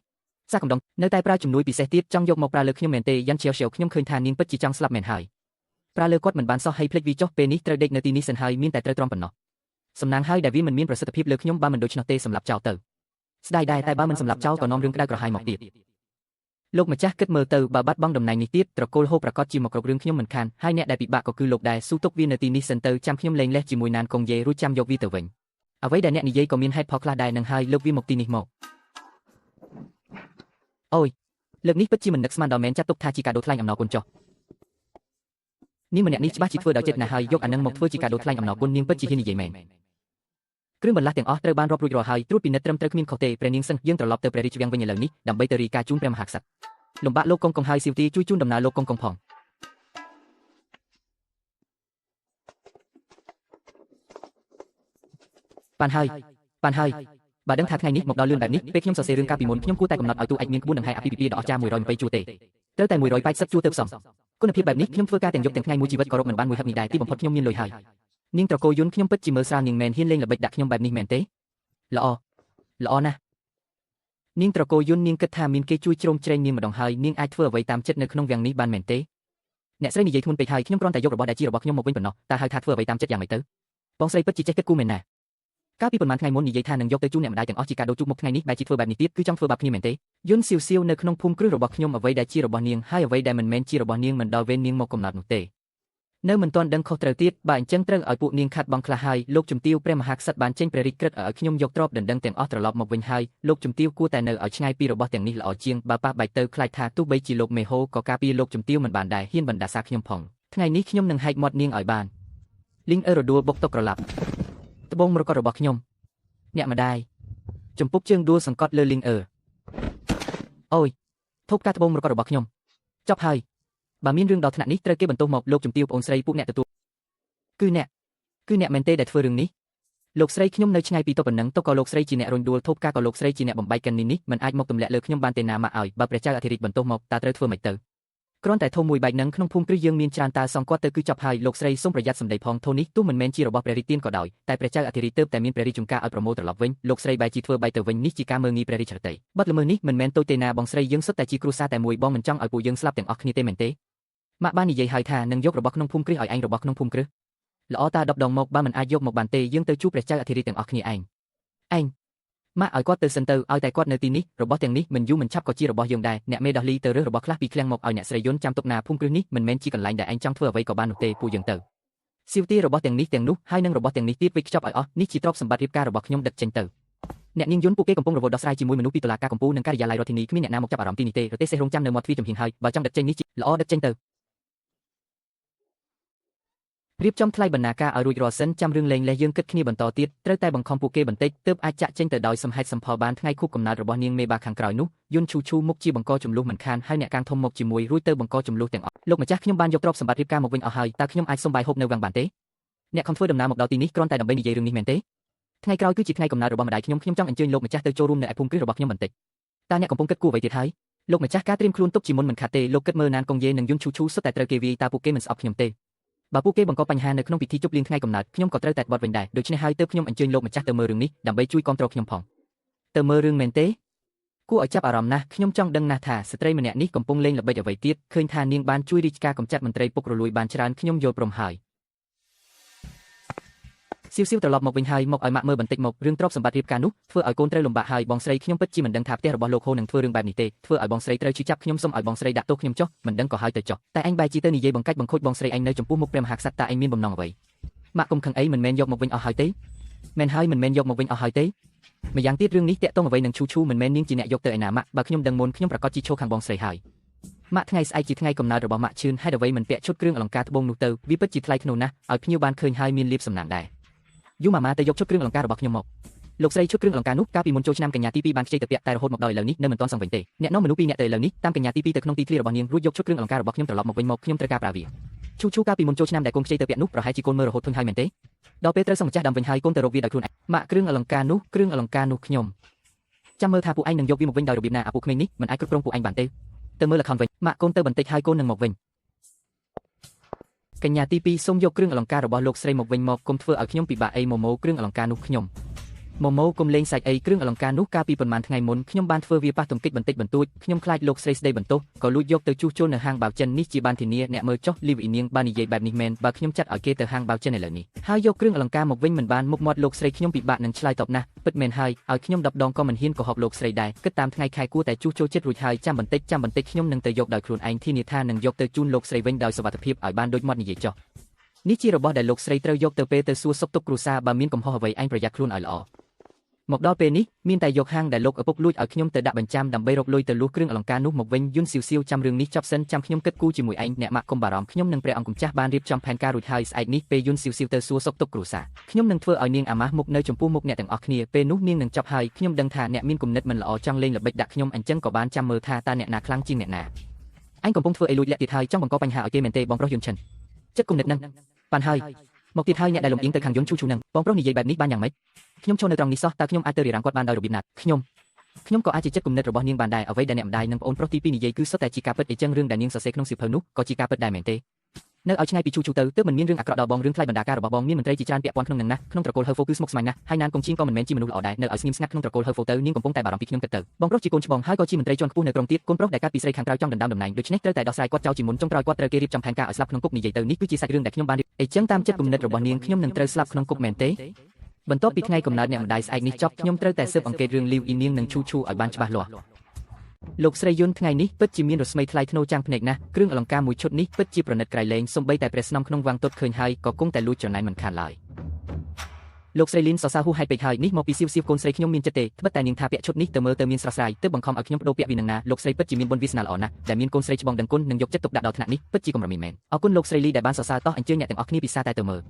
សាកកំដងនៅតែប្រើជំនួយពិសេសទៀតចង់យកមកប្រើលើខ្ញុំមែនទេយ៉ាន់ឈៀវឈៀវខ្ញុំឃើញថានាងពិតជាចង់ស្លាប់មែនហើយប្រើលើគាត់មិនបានសោះហើយភ្លេចវីចុះពេលនេះត្រូវដេកនៅទីនេះសិនហើយមានតែត្រូវទ្រាំប៉ុណ្ណោះសំណាងហើយដែលវាមិនមានប្រសិទ្ធភាពលើខ្ញុំបើមិនដូច្នោះទេសម្រាប់ចោលទៅស្ដាយដែរតែបើមិនសម្រាប់ចោលក៏នាំរឿងក្តៅក្រហាយមកទៀតលោកម្ចាស់គិតមើលទៅបើបាត់បង់តំណែងនេះទៀតត្រកូលហូបប្រកាសជាមកគ្រប់រឿងខ្ញុំមិនខានហើយអ្នកដែលពិបាកក៏គឺលោកដែរស៊ូទុកវានៅទីនេះសិនទៅចាំខ្ញុំលេងលេះជាមួយណានកងយេរួចចាំយកវាទៅវិញអ្វីដែលអ្នកនិយាយក៏មានហេតុផលខ្លះដែរនឹងហើយលើកវាមកទីនេះមកអូយលើកនេះពិតជាមិននឹកស្មានដល់មែនចាត់ទុកថាជាកាដូថ្លែងអំណរគុណចុះនាងម្នាក់នេះច្បាស់ជាធ្វើដោយចិត្តណាស់ហើយយកអានឹងមកធ្វើជាកាដូថ្លែងអំណរគុណនាងពិតជាហ៊ាននិយាយមែនគ្រឿងបន្លាស់ទាំងអស់ត្រូវបានរាប់រួចរាល់ហើយត្រួតពិនិត្យត្រឹមត្រូវគ្មានខុសទេព្រះនាងសិនយើងត្រឡប់ទៅព្រះរាជវាំងវិញឥឡូវនេះដើម្បីទៅរាយការណ៍ជូនព្រះមហាក្សត្រលំបាកលោកកុងកុងហើយសៀវទីជួយជូនដំណើរលោកកុងកុងផងបានហើយបានហើយបើដឹងថាថ្ងៃនេះមកដល់លឿនបែបនេះពេលខ្ញុំសរសេររឿងកាលពីមុនខ្ញុំគួរតែកំណត់ឲ្យតួឯកមានក្បួនដង្ហែអាពាហ៍ពិពាហ៍ដ៏អស្ចារ្យ120ជួរទេត្រូវតែ180ជួរទៅផ្សំគុណភាពបែបនេះខ្ញុំធ្វើការទាំងយប់ទាំងថ្ងៃមួយជីវិតក៏រកមិនបានមួយហឹបនេះដែរទីបំផុតខ្ញុំមានលុយហើយនាងត្រកូលយុនខ្ញុំពិតជាមើលស្រាលនាងមែនហ៊ានលេងល្បិចដាក់ខ្ញុំបែបនេះមែនទេល្អល្អណាស់នាងត្រកូលយុននាងគិតថាមានគេជួយជ្រោមជ្រែងនាងម្ដងហើយនាងអាចធ្វើអ្វីតាមចិត្តនៅក្នុងវាំងនេះបានមែនទេអ្នកស្រីនិយាយធ្ងន់ពេកហើយខ្ញុំគ្រាន់តែយករបស់ដែលជារបស់ខ្ញុំមកវិញប៉ុណ្ណោះតើហៅថាធ្វើអ្វីតាមចិត្តយ៉ាងម៉េចទៅបងស្រីពិតជាចេះគិតគូរមែនណាកាលពីប៉ុន្មានថ្ងៃមុននិយាយថានឹងយកទៅជូនអ្នកម្ដាយទាំងអស់ជាកាដូជូបមុខថ្ងៃនេះបែរជាធ្វើបែបនេះទៀតគឺចង់ធ្វើបាបគ្នាមែនទេយុនសៀវសៀវនៅក្នុងភូមិគ្រឹះរបស់ខ្ញុំអ្វីដែលជារបស់នាងហើយអ្វីដែលមិនមែនជារបស់នាងមិនដល់វេននាងមកកំណត់នោះទេនៅមិនទាន់ដឹងខុសត្រូវទៀតបើអញ្ចឹងត្រូវឲ្យពួកនាងខាត់បងខ្លះហើយលោកជំទាវព្រះមហាក្សត្របានចេញព្រះរាជក្រឹត្យឲ្យខ្ញុំយកទ្រព្យដណ្ដឹងទាំងអស់ត្រឡប់មកវិញហើយលោកជំទាវគួរតែនៅឲ្យឆ្ងាយពីរបស់ទាំងនេះល្អជាងបើប៉ះបែកទៅខ្លាចថាទោះបីជាលោកមេហូក៏ការពារលោកជំទាវមិនបានដែរហ៊ានបណ្ដាសាខ្ញុំផងថ្ងៃនេះខ្ញុំនឹងហែកមាត់នាងឲ្យបានលីងអឺរដួលបុកតុកក្រឡាប់ត្បូងមរកតរបស់ខ្ញុំអ្នកម្ដាយចំពុកជើងដួលសង្កត់លើលីងអឺអូយធប់ការត្បូងមរកតរបស់ខ្ញុំចប់ហើយបើមានរឿងដល់ថ្នាក់នេះត្រូវគេបន្ទោសមកលោកជំទាវប្អូនស្រីពួកអ្នកទទួលគឺអ្នកមែនទេដែលធ្វើរឿងនេះលោកស្រីខ្ញុំនៅឆ្ងាយពីតប៉ុណ្ណឹងទៅក៏លោកស្រីជាអ្នករុញដួលធប់ការក៏លោកស្រីជាអ្នកបំបែកកិននេះមិនអាចមកទម្លាក់លើខ្ញុំបានទេណាមកឲ្យបើព្រះចៅអធិរាជបន្ទោសមកតើត្រូវធ្វើម៉េចទៅគ្រាន់តែធំមួយបែកនឹងក្នុងភូមិគ្រឹះយើងមានច្រើនតើសងគាត់ទៅគឺចប់ហើយលោកស្រីសូមប្រយ័ត្នសម្ដីផងធូនេះទោះមិនមែនជារបស់ព្រះរាជទានក៏ដោយតែព្រះចៅអធិរាជទើបតែមានព្រះរាជចំការឲ្យប្រមូលត្រឡប់វិញលោកស្រីបែរជាធ្វើបែកទៅវិញនេះជាការមើលងាយព្រះរាជរតីបទល្មើសនេះមិនមែនតូចទេណាបងស្រីយើងសុទ្ធតែជាគ្រួសារតែមួយបងមិនចង់ឲ្យពួកយើងស្លាប់ទាំងអស់គ្នាទេមែនទេម៉ាក់បាននិយាយហើយថានឹងយករបស់ក្នុងភូមិគ្រឹះឲ្យឯងរបស់ក្នុងភូមិគ្រឹះល្អតា10ដងមកបើមិនអាចយកមកបានទេយើងទៅជួបព្រះចៅអធិរាជទាំងអស់គ្នាឯងឯងម៉ាក់ឲ្យគាត់ទៅសិនទៅឲ្យតែគាត់នៅទីនេះរបស់ទាំងនេះមិនយូរមិនឆាប់ក៏ជារបស់យើងដែរអ្នកមេដោះលីទៅរើសរបស់ខ្លះពីឃ្លាំងមកឲ្យអ្នកស្រីយុនចាំទុកណាភូមិគ្រឹះនេះមិនមែនជាកន្លែងដែលឯងចង់ធ្វើអ្វីក៏បាននោះទេពួកយើងទៅសៀវទារបស់ទាំងនេះទាំងនោះហើយនឹងរបស់ទាំងនេះទៀតវិចខ្ចប់ឲ្យអស់នេះជាទ្រព្យសម្បត្តិរៀបការរបស់ខ្ញុំដឹកចេញទៅអ្នកនាងយុនពួកគេកំពុងរវល់ដោះស្រាយជាមួយមនុស្សពីតុលាការកំពូលនិងការិយាល័យរដ្ឋធានីគ្មានអ្នកណាមកចាប់អារម្មណ៍ទីនេះទេរទេះសេះរងចាំនៅមាត់ទ្វារចំហៀងហើយបើចង់ដឹកចេញនេះល្អដឹកចេញទៅរៀបចំថ្លៃបណ្ណាការឲ្យរួចរាល់សិនចាំរឿងលេងលេះយើងគិតគ្នាបន្តទៀតត្រូវតែបង្ខំពួកគេបន្តិចទើបអាចចាក់ចេញទៅដោយសំហេតុសំផលបានថ្ងៃខួបកំណើតរបស់នាងមេបាខាងក្រោយនោះយុនឈូឈូមុខជាបង្កចំនួនមិនខានហើយអ្នកកាងធំមកជាមួយរួចទៅបង្កចំនួនទាំងអស់លោកម្ចាស់ខ្ញុំបានយកទ្រព្យសម្បត្តិរៀបការមកវិញអស់ហើយតើខ្ញុំអាចសុំបាយហូបនៅវាំងបានទេអ្នកខំធ្វើដំណើរមកដល់ទីនេះគ្រាន់តែដើម្បីនិយាយរឿងនេះមែនទេថ្ងៃក្រោយគឺជាថ្ងៃកំណើតរបស់ម្ដាយខ្ញុំខ្ញុំចង់អញ្ជើញលោកម្ចាស់ទៅចូលរួមនៅឯភូមិគ្រឹះរបស់ខ្ញុំបន្តិចតើអ្នកកំពុងគិតគូរអ្វីទៀតហើយ លោកម្ចាស់ការត្រៀមខ្លួនទុកជាមុនមិនខាតទេលោកគិតមើលណានកងយេនិងយុនឈូឈូសុទ្ធតែត្រូវគេវាយតើពួកគេមិនស្អប់ខ្ញុំទេបើពួកគេបង្កបញ្ហានៅក្នុងពិធីជប់លៀងថ្ងៃកំណើតខ្ញុំក៏ត្រូវតែបត់វិញដែរដូច្នេះហើយទើបខ្ញុំអញ្ជើញលោកម្ចាស់ទៅមើលរឿងនេះដើម្បីជួយគាំទ្រខ្ញុំផងទៅមើលរឿងមែនទេគួរឲ្យចាប់អារម្មណ៍ណាស់ខ្ញុំចង់ដឹងណាស់ថាស្ត្រីម្នាក់នេះកំពុងលេងល្បិចអ្វីទៀតឃើញថានាងបានជួយរាជការកម្ចាត់មន្ត្រីពុករលួយបានច្រើនខ្ញុំយល់ព្រមហើយសៀវសៀវត្រឡប់មកវិញហើយមកឲ្យម៉ាក់មើលបន្តិចមករឿងទ្រព្យសម្បត្តិរៀបការនោះធ្វើឲ្យកូនត្រូវលំបាកហើយបងស្រីខ្ញុំពិតជាមិនដឹងថាផ្ទះរបស់លោកហូនឹងធ្វើរឿងបែបនេះទេធ្វើឲ្យបងស្រីត្រូវឈឺចាប់ខ្ញុំសូមឲ្យបងស្រីដាក់ទោសខ្ញុំចុះមិនដឹងក៏ហើយទៅចុះតែអញបែរជាទៅនិយាយបង្កាច់បង្ខូចបងស្រីអញនៅចំពោះមុខព្រះមហាក្សត្រតើអញមានបំណងអ្វីម៉ាក់គុំខឹងអីមិនមែនយកមកវិញអស់ហើយទេមែនហើយមិនមែនយកមកវិញអស់ហើយទេម្យ៉ាងទៀតរឿងនេះតាក់ទងអ្វីនឹងឈូឈូមិនមែននាងជាអ្នកយកទៅឯណាម៉ាក់បើខ្ញុំដឹងមុនខ្ញុំប្រកាសជាឈរខាងបងស្រីហើយម៉ាក់ថ្ងៃស្អែកជាថ្ងៃកំណើតរបស់ម៉ាក់ឈឿនហេតុអ្វីមិនពាក់ឈុតគ្រឿងអលង្ការត្បូងនោះទៅវាពិតជាថ្លៃថ្នូរណាស់ឲ្យភ្ញៀវបានឃើញហើយមានលៀបសំណាងដែរយូម៉ាម៉ាទៅយកឈុតគ្រឿងអលង្ការរបស់ខ្ញុំមកលោកស្រីឈុតគ្រឿងអលង្ការនោះកាលពីមុនចូលឆ្នាំកញ្ញាទី2បានខ្ចីទៅពាក់តែរហូតមកដល់ឥឡូវនេះនៅមិនទាន់សងវិញទេអ្នកនាំមនុស្សពីរអ្នកទៅឥឡូវនេះតាមកញ្ញាទី2ទៅក្នុងទីធ្លារបស់នាងរួចយកឈុតគ្រឿងអលង្ការរបស់ខ្ញុំត្រឡប់មកវិញមកខ្ញុំត្រូវការប្រើវាឈូឈូកាលពីមុនចូលឆ្នាំដែលកូនខ្ចីទៅពាក់នោះប្រហែលជាកូនមើលរហូតធុញហើយមែនទេដល់ពេលត្រូវសងម្ចាស់ដើមវិញហើយកូនទៅរកវាដោយខ្លួនឯងម៉ាក់គ្រឿងអលង្ការនោះគ្រឿងអលង្ការនោះខ្ញុំចាំមើលថាពួកឯងនឹងយកវាមកវិញដោយរបៀបណាអាពួកក្មេងនេះមិនអាចគ្រប់គ្រងពួកឯងបានទេទៅមើលល្ខោនវិញម៉ាក់កូនទៅបន្តិចហើយកូននឹងមកវិញកញ្ញាទី2សូមយកគ្រឿងអលង្ការរបស់លោកស្រីមកវិញមកកុំធ្វើឲ្យខ្ញុំពិបាកអីម៉ូម៉ូគ្រឿងអលង្ការនោះខ្ញុំម៉ូម៉ូកុំលេងសាច់អីគ្រឿងអលង្ការនោះកាលពីប៉ុន្មានថ្ងៃមុនខ្ញុំបានធ្វើវាប៉ះទង្គិចបន្តិចបន្តួចខ្ញុំខ្លាចលោកស្រីស្ដីបន្ទោសក៏លួចយកទៅជួសជុលនៅហាងបាវចិននេះជាបានធានាអ្នកមើលចុះលីវអ៊ីនាងបាននិយាយបែបនេះមែនបើខ្ញុំចាត់ឲ្យគេទៅហាងបាវចិនឥឡូវនេះហើយយកគ្រឿងអលង្ការមកវិញមិនបានមុខមាត់លោកស្រីខ្ញុំពិបាកនឹងឆ្លើយតបណាស់ពិតមែនហើយឲ្យខ្ញុំ10ដងក៏មិនហ៊ានកុហកលោកស្រីដែរគិតតាមថ្ងៃខែគួរតែជួសជុលចិត្តរួចហើយចាំបន្តិចចាំបន្តិចខ្ញុំនឹងទៅយកដោយខ្លួនឯងធានាថានឹងយកទៅជូនលោកស្រីវិញដោយសុវត្ថិភាពឲ្យបានដូចមាត់និយាយចុះនេះជារបស់ដែលលោកស្រីត្រូវយកទៅពេលទៅសួរសុខទុក្ខគ្រួសារបើមានកំហុសអ្វីឯងប្រយ័ត្នខ្លួនឲ្យល្អមកដល់ពេលនេះមានតែយកហាងដែលលោកឪពុកលួចឲ្យខ្ញុំទៅដាក់បញ្ចាំដើម្បីរកលុយទៅលួសគ្រឿងអលង្ការនោះមកវិញយុនសៀវសៀវចាំរឿងនេះចប់សិនចាំខ្ញុំគិតគូរជាមួយឯងអ្នកម៉ាក់កុំបារម្ភខ្ញុំនិងព្រះអង្គម្ចាស់បានរៀបចំផែនការរួចហើយស្អែកនេះពេលយុនសៀវសៀវទៅសួរសុខទុក្ខគ្រួសារខ្ញុំនឹងធ្វើឲ្យនាងអាម៉ាស់មុខនៅចំពោះមុខអ្នកទាំងអស់គ្នាពេលនោះនាងនឹងចប់ហើយខ្ញុំដឹងថាអ្នកមានគំនិតមិនល្អចង់លេងល្បិចដាក់ខ្ញុំអញ្ចឹងក៏បានចាំមើលថាតើអ្នកណាខ្លាំងជាងអ្នកណាឯងកំពុងធ្វើអីលួចលាក់ទៀតហើយចង់បង្កបញ្ហាឲ្យគេមែនទេបងប្រុសយុនឈិនចិត្តគំនិតនឹងបានហើយមកទៀតហើយអ្នកដែលលំអៀងទៅខាងយុនឈូឈូនឹងបងប្រុសនិយាយបែបនេះបានយ៉ាងម៉េចខ្ញុំចូលនៅត្រង់នេះសោះតើខ្ញុំអាចទៅរារាំងគាត់បានដោយរបៀបណាខ្ញុំក៏អាចជាចិត្តគំនិតរបស់នាងបានដែរអ្វីដែលអ្នកម្ដាយនិងប្អូនប្រុសទី2និយាយគឺសុទ្ធតែជាការពិតអីចឹងរឿងដែលនាងសរសេរក្នុងសៀវភៅនោះក៏ជាការពិតដែរមែនទេនៅឲ្យឆ្ងាយពីឈូឈូទៅទើបមិនមានរឿងអាក្រក់ដល់បងរឿងថ្លៃបណ្ដាការរបស់បងមានមន្ត្រីជាច្រើនពាក់ព័ន្ធក្នុងនឹងណាស់ក្នុងត្រកូលហៅហ្វូគឺស្មុគស្មាញណាស់ហើយណានកុងឈៀងក៏មិនមែនជាមនុស្សល្អដែរនៅឲ្យស្ងៀមស្ងាត់ក្នុងត្រកូលហៅហ្វូទៅនាងកំពុងតែបារម្ភពីខ្ញុំគិតទៅបងប្រុសជាកូនច្បងហើយក៏ជាមន្ត្រីជាន់ខ្ពស់នៅក្រុមទៀតកូនប្រុសដែលកាត់ពីស្រីខាងក្រៅចង់ដណ្ដើមតំណែងដូច្នេះត្រូវតែដោះស្រាយគាត់ចោលជាមុនចុងក្រោយគាត់ត្រូវគេរៀបចំផែនការឲ្យស្លាប់ក្នុងគុកនិយាយទៅនេះគឺជាសាច់រឿងដែលខ្ញុំបានអីចឹងតាមចិត្តគំនិតរបស់នាងខ្ញុំនឹងត្រូវស្លាប់ក្នុងគុកមែនទេបន្ទាប់ពីថ្ងៃកំណើតអ្នកម្ដាយស្អែកនេះចប់ខ្ញុំត្រូវតែស៊ើបអង្កេតរឿងលីវអ៊ីនាងនិងឈូឈូឲ្យបានច្បាស់លាស់លោកស្រីយុនថ្ងៃនេះពិតជាមានរស្មីថ្លៃថ្នូរចាំងភ្នែកណាស់គ្រឿងអលង្ការមួយឈុតនេះពិតជាប្រណិតក្រៃលែងសូម្បីតែព្រះស្នំក្នុងវាំងទត់ឃើញហើយក៏គង់តែលួចច្រណែនមិនខានឡើយលោកស្រីលីនសរសើរហួសហេតុពេកហើយនេះមកពីសៀវសៀវកូនស្រីខ្ញុំមានចិត្តទេត្បិតតែនាងថាពាក់ឈុតនេះទៅមើលទៅមានស្រស់ស្រាយទើបបង្ខំឲ្យខ្ញុំបដូរពាក់វានឹងណាលោកស្រីពិតជាមានបុណ្យវាសនាល្អណាស់ដែលមានកូនស្រីច្បងដឹងគុណនិងយកចិត្តទុកដាក់ដល់ថ្នាក់នេះពិតជាកម្រមានមែនអរគុណលោកស្រីលីដែលបានសរសើរតោះអញ្ជើញអ្នកទាំងអស់គ្នាពិសាតែទៅមើល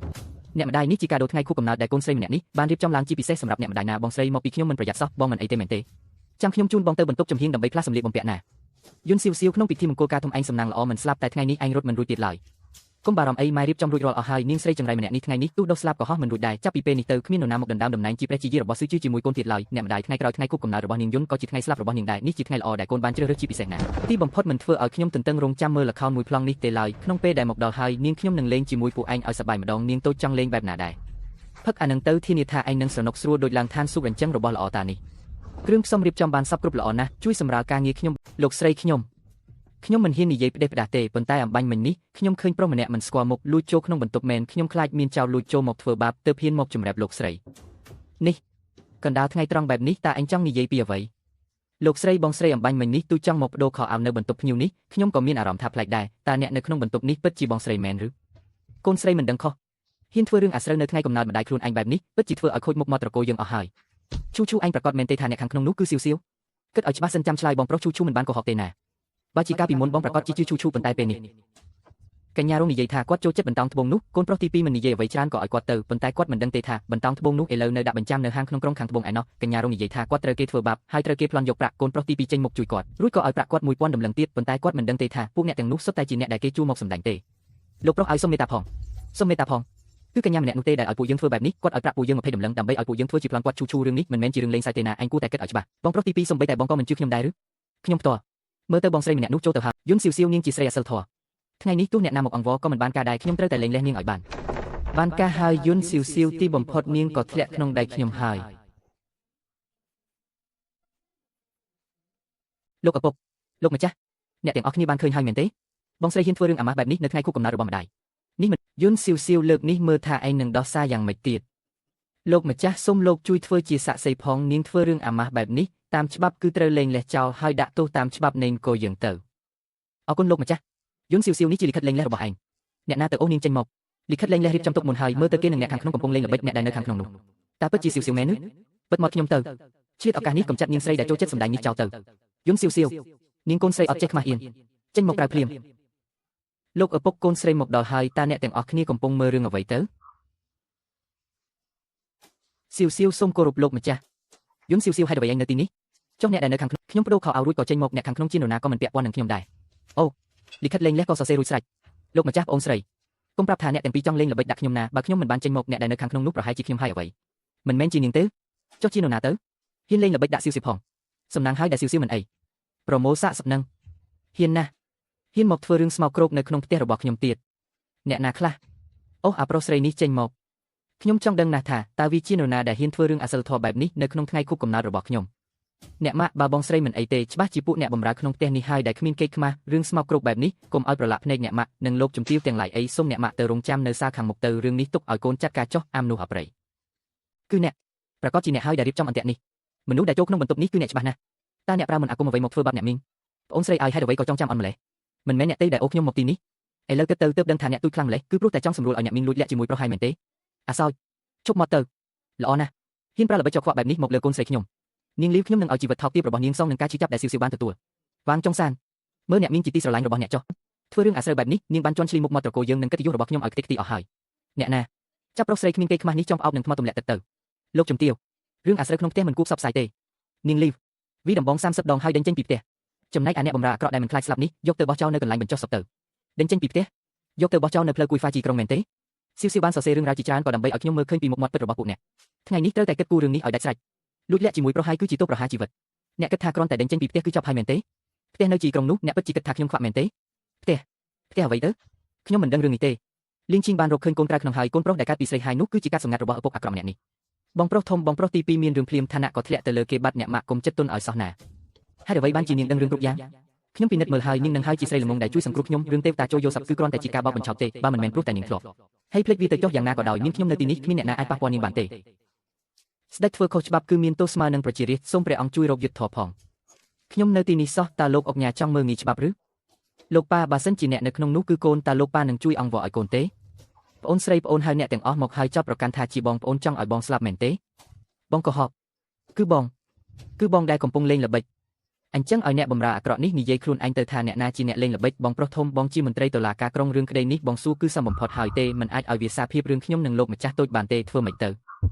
អ្នកម្ដាយនេះជាកាដូថ្ងៃខួបកំណើតដែលកូនស្រីម្នាក់នេះបានរៀបចំឡើងជាពិសេសសម្រាប់អ្នកម្ដាយណាបងស្រីមកពីខ្ញុំមិនប្រយ័ត្នសោះបងមិនអីទេមែនទេចាំខ្ញុំជូនបងទៅបន្ទប់ចំហៀងដើម្បីផ្លាស់សម្លៀកបំពាក់ណាយុនសៀវសៀវក្នុងពិធីមង្គលការធំឯងសំណាងល្អមិនស្លាប់តែថ្ងៃនេះឯងរត់មិនរួចទៀតឡើយកុំបារម្ភអីម៉ែរៀបចំរួចរាល់អស់ហើយនាងស្រីចង្រៃម្នាក់នេះថ្ងៃនេះទោះដុសស្លាប់ក៏ហោះមិនរួចដែរចាប់ពីពេលនេះទៅគ្មាននរណាមកដណ្ដើមតំណែងជាព្រះជាយារបស់ស៊ឺជឺជាមួយកូនទៀតឡើយអ្នកម្ដាយថ្ងៃក្រោយថ្ងៃខួបកំណើតរបស់នាងយុនក៏ជាថ្ងៃស្លាប់របស់នាងដែរនេះជាថ្ងៃល្អដែលកូនបានជ្រើសរើសជាពិសេសណាស់ទីបំផុតមិនធ្វើឲ្យខ្ញុំទន្ទឹងរង់ចាំមើលល្ខោនមួយប្លង់នេះទេឡើយក្នុងពេលដែលមកដល់ហើយនាងខ្ញុំនឹងលេងជាមួយពួកឯងឲ្យសប្បាយម្ដងនាងតូចចង់លេងបែបណាដែរផឹកអានឹងទៅធានាថាឯងនឹងស្រណុកស្រួលដូចឡើងឋានសួគ៌អញ្ចឹងរបស់ល្អតានេះគ្រឿងផ្សំរៀបចំបានសព្វគ្រប់ល្អណាស់ជួយសម្រាលការងារខ្ញុំលោកស្រីខ្ញុំមិនហ៊ាននិយាយផ្ដេសផ្ដាស់ទេប៉ុន្តែអំបញ្ញមិញនេះខ្ញុំឃើញប្រុសម្នាក់មិនស្គាល់មុខលួចចូលក្នុងបន្ទប់មែនខ្ញុំខ្លាចមានចោរលួចចូលមកធ្វើបាបទើបហ៊ានមកជម្រាបលោកស្រីនេះកណ្ដាលថ្ងៃត្រង់បែបនេះតើអញចង់និយាយពីអ្វីលោកស្រីបងស្រីអំបញ្ញមិញនេះទូចង់មកបដូរខោអាវនៅបន្ទប់ភ្ញៀវនេះខ្ញុំក៏មានអារម្មណ៍ថាប្លែកដែរតើអ្នកនៅក្នុងបន្ទប់នេះពិតជាបងស្រីមែនឬកូនស្រីមិនដឹងខុសហ៊ានធ្វើរឿងអាស្រូវនៅថ្ងៃកំណើតម្ដាយខ្លួនឯងបែបនេះពិតជាធ្វើឲ្យខូចមុខមាត់ត្រកូលយើងអស់ហើយឈូឈូឯងប្រកាសមែនទេថាអ្នកខាងក្នុងនោះគឺសៀវសៀវគិតឲ្យច្បាស់សិនចាំឆ្លើយបងប្រុសឈូឈូមិនបានកុហកទេណាបើជាកាលពីមុនបងប្រកាសជាជឿឈូឈូប៉ុន្តែពេលនេះកញ្ញារងនិយាយថាគាត់ចូលចិត្តបន្តោងត្បូងនោះកូនប្រុសទី2មិននិយាយអ្វីច្រើនក៏ឲ្យគាត់ទៅប៉ុន្តែគាត់មិនដឹងទេថាបន្តោងត្បូងនោះឥឡូវនៅដាក់បញ្ចាំនៅហាងក្នុងក្រុងខាងត្បូងឯណោះកញ្ញារងនិយាយថាគាត់ត្រូវគេធ្វើបាបហើយត្រូវគេប្លន់យកប្រាក់កូនប្រុសទី2ចេញមកជួយគាត់រួចក៏ឲ្យប្រាក់គាត់1000តម្លឹងទៀតប៉ុន្តែគាត់មិនដឹងទេថាពួកអ្នកទាំងនោះសុទ្ធតែជាអ្នកដែលគេជួលមកសម្ដែងទេលោកប្រុសឲ្យសុំមេត្តាផងសុំមេត្តាផងគឺកញ្ញាម្នាក់នោះទេដែលឲ្យពួកយើងធ្វើបែបនេះគាត់ឲ្យប្រាក់ពួកយើង20តម្លឹងដើម្បីឲ្យពួកយើងធ្វើជាប្លន់គាត់ឈូឈូរឿងនេះមិនមែនជារឿងលេងសើចទេណាអញគួរតែគិតឲ្យច្បាស់បងប្រុសទី2សូម្បីតែបងក៏មិនជឿខ្ញុំដែរឬខ្ញុំផ្ទាល់ មើលទៅបងស្រីម្នាក់នោះចូលទៅហើយយុនសៀវសៀវនាងជាស្រីអសិលធម៌ថ្ងៃនេះទោះអ្នកណាមកអង្វរក៏មិនបានការដែរខ្ញុំត្រូវតែលែងលះនាងឲ្យបានបានការហើយយុនសៀវសៀវទីបំផុតនាងក៏ធ្លាក់ក្នុងដៃខ្ញុំហើយលោកឪពុកលោកម្ចាស់អ្នកទាំងអស់គ្នាបានឃើញហើយមែនទេបងស្រីហ៊ានធ្វើរឿងអាម៉ាស់បែបនេះនៅថ្ងៃខួបកំណើតរបស់ម្ដាយនេះមិនយុនសៀវសៀវលើកនេះមើលថាឯងនឹងដោះសារយ៉ាងម៉េចទៀតលោកម្ចាស់សូមលោកជួយធ្វើជាសាក្សីផងនាងធ្វើរឿងអាម៉ាស់បែបនេះតាមច្បាប់គឺត្រូវលែងលះចោលហើយដាក់ទោសតាមច្បាប់នៃនគរយើងទៅអរគុណលោកម្ចាស់យុនសៀវសៀវនេះជាលិខិតលែងលះរបស់ឯងអ្នកណាទៅអូសនាងចេញមកលិខិតលែងលះរៀបចំទុកមុនហើយមើលទៅគេនឹងអ្នកខាងក្នុងកំពុងលេងល្បិចអ្នកដែលនៅខាងក្នុងនោះតើពិតជាសៀវសៀវមែនឬពិតមកខ្ញុំទៅឆ្លៀតឱកាសនេះកំចាត់នាងស្រីដែលចូលចិត្តសម្ដែងនេះចោលទៅយុនសៀវសៀវនាងកូនស្រីអត់ចេះខ្មាស់អៀនចេញមកក្រៅភ្លាមលោកឪពុកកូនស្រីមកដល់ហើយតើអ្នកទាំងអស់គ្នាកំពុងមើលរឿងអ្វីទៅសៀវសៀវសូមគោរពលោកម្ចាស់យុនសៀវសៀវហេតុអ្វីឯងនៅទីនេះចុះអ្នកដែលនៅខាងក្នុងខ្ញុំបដូរខោអាវរួចក៏ចេញមកអ្នកខាងក្នុងជានរណាក៏មិនពាក់ព័ន្ធនឹងខ្ញុំដែរអូលិខិតលែងលះក៏សរសេររួចស្រេចលោកម្ចាស់ប្អូនស្រីកុំប្រាប់ថាអ្នកទាំងពីរចង់លេងល្បិចដាក់ខ្ញុំណាបើខ្ញុំមិនបានចេញមកអ្នកដែលនៅខាងក្នុងនោះប្រហែលជាខ្ញុំហើយអ្វីមិនមែនជានាងទេចុះជានរណាទៅហ៊ានលេងល្បិចដាក់សៀវសៀវផងសំណាងហើយដែលសៀវសៀវមិនអីប្រមូលសាកសំណឹងហ៊ានណាស់ហ៊ានមកធ្វើរឿងស្មោកគ្រោកនៅក្នុងផ្ទះរបស់ខ្ញុំទៀតអ្នកណាខ្លះអូអាប្រុសស្រីនេះចេញមកខ្ញុំចង់ដឹងណាស់ថាតើវាជានរណាដែលហ៊ានធ្វើរឿងអសិលធម៌បែបនេះនៅក្នុងថ្ងៃខួបកំណើតរបស់ខ្ញុំអ្នកម៉ាក់បើបងស្រីមិនអីទេច្បាស់ជាពួកអ្នកបម្រើក្នុងផ្ទះនេះហើយដែលគ្មានកេរ្តិ៍ខ្មាស់រឿងស្មោកគ្រោកបែបនេះកុំឲ្យប្រឡាក់ភ្នែកអ្នកម៉ាក់និងលោកជំទាវទាំងឡាយអីសូមអ្នកម៉ាក់ទៅរងចាំនៅសាលខាងមុខទៅរឿងនេះទុកឲ្យកូនចាត់ការចុះអាមនោះអប្រៃគឺអ្នកប្រកាសជាអ្នកហើយដែលរៀបចំអន្ទាក់នេះមនុស្សដែលចូលក្នុងបន្ទប់នេះគឺអ្នកច្បាស់ណាស់តើអ្នកប្រើមន្តអាគមអ្វីមកធ្វើបាបអ្នកមីងប្អូនស្រីឲ្យហេតុអ្វីក៏ចង់ចាំអន់ម្លេះមិនមែនអ្នកទេដែលអូខ្ញុំមកទីនេះឥឡូវគិតទៅទើបដឹងថាអ្នកទូចខ្លាំងម្លេះគឺព្រោះតែចង់សម្រួលឲ្យអ្នកមីងលួចលាក់ជាមួយប្រុសហើយមែនទេអាសោចជប់មកទៅល្អណាស់ហ៊ានប្រើល្បិចចោលខ្វក់បែបនេះមកលើកូនស្រីខ្ញុំនាងលីវខ្ញុំនឹងឲ្យជីវិតថោកទាបរបស់នាងសងនឹងការឈឺចាប់ដែលសៀវសៀវបានទទួលវាងចុងសានមើលអ្នកមីងជាទីស្រឡាញ់របស់អ្នកចុះធ្វើរឿងអាស្រូវបែបនេះនាងបានជន់ឈ្លីមុខមាត់ត្រកូលយើងនឹងកិត្តិយសរបស់ខ្ញុំឲ្យខ្ទេចខ្ទីអស់ហើយអ្នកណាចាប់ប្រុសស្រីគ្មានកេរ្តិ៍ខ្មាស់នេះចង់ផ្អោបនឹងថ្មទម្លាក់ទឹកទៅលោកជំទាវរឿងអាស្រូវក្នុងផ្ទះមិនគួរផ្សព្វផ្សាយទេនាងលីវវីដំបង30ដងហើយដេញចេញពីផ្ទះចំណែកអាអ្នកបម្រើអាក្រក់ដែលមិនខ្លាចស្លាប់នេះយកទៅបោះចោលនៅកន្លែងបញ្ចុះសពទៅដេញចេញពីផ្ទះយកទៅបោះចោលនៅផ្លូវគួយហ្វាជីក្រុងមែនទេសៀវសៀវបានសរសេររឿងរ៉ាវជាច្រើនក៏ដើម្បីឲ្យខ្ញុំមើលឃើញពីមុខមាត់ពិតរបស់ពួកអ្នកថ្ងៃនេះត្រូវតែគិតគូររឿងនេះឲ្យដាច់ស្រេចលួចលាក់ជាមួយប្រុសហើយគឺជាទោសប្រហារជីវិតអ្នកគិតថាគ្រាន់តែដេញចេញពីផ្ទះគឺចប់ហើយមែនទេផ្ទះនៅជីក្រុងនោះអ្នកពិតជាគិតថាខ្ញុំខ្វាក់មែនទេផ្ទះអ្វីទៅខ្ញុំមិនដឹងរឿងនេះទេលៀងឈីងបានរកឃើញកូនក្រៅក្នុងហើយកូនប្រុសដែលកើតពីស្រីហើយនោះគឺជាការសម្ងាត់របស់ឪពុកអាក្រក់ម្នាក់នេះបងប្រុសធំបងប្រុសទី2មានរឿងភ្លាមឋានៈក៏ធ្លាក់ទៅលើគេបាត់អ្នកម៉ាក់គុំចិត្តទុនឲ្យសោះណាហេតុអ្វីបានជានាងដឹងរឿងគ្រប់យ៉ាងខ្ញុំពិនិត្យមើលហើយនាងនឹងហើយជាស្រីល្ងងដែលជួយសង្គ្រោះខ្ញុំរឿងទេវតាចូលយកសັບគឺគ្រាន់តែជាការបោកបញ្ឆោតទេបើមិនមែនព្រោះតែនាងធ្លាប់ហើយភ្លេចវាទៅចុះយ៉ាងណាក៏ដោយមានខ្ញុំនៅទីនេះគ្មានអ្នកណាអាចប៉ះពាល់នាងបានទេស្ដេចធ្វើខុសច្បាប់គឺមានទោសស្មើនឹងប្រជារាស្ត្រសូមព្រះអង្គជួយរកយុត្តិធម៌ផងខ្ញុំនៅទីនេះសោះតើលោកអុកញ៉ាចង់មើលងាយច្បាប់ឬលោកប៉ាបើសិនជាអ្នកនៅក្នុងនោះគឺកូនតើលោកប៉ានឹងជួយអង្វរឲ្យកូនទេប្អូនស្រីប្អូនហៅអ្នកទាំងអស់មកហើយចោទប្រកាន់ថាជាបងប្អូនចង់ឲ្យបងស្លាប់មែនទេបងកុហកគឺបងដែលកំពុងលេងល្បិចអញ្ចឹងឲ្យអ្នកបម្រើអាក្រក់នេះនិយាយខ្លួនឯងទៅថាអ្នកណាជាអ្នកលេងល្បិចបងប្រុសធំបងជាមន្ត្រីតុលាការក្រុងរឿងក្តីនេះបងសួរគឺសមបំផុតហើយទេមិនអាចឲ្យវាសារភាពរឿងខ្ញុំនិងលោកម្ចាស់តូចបានទេធ្វើម៉េចទ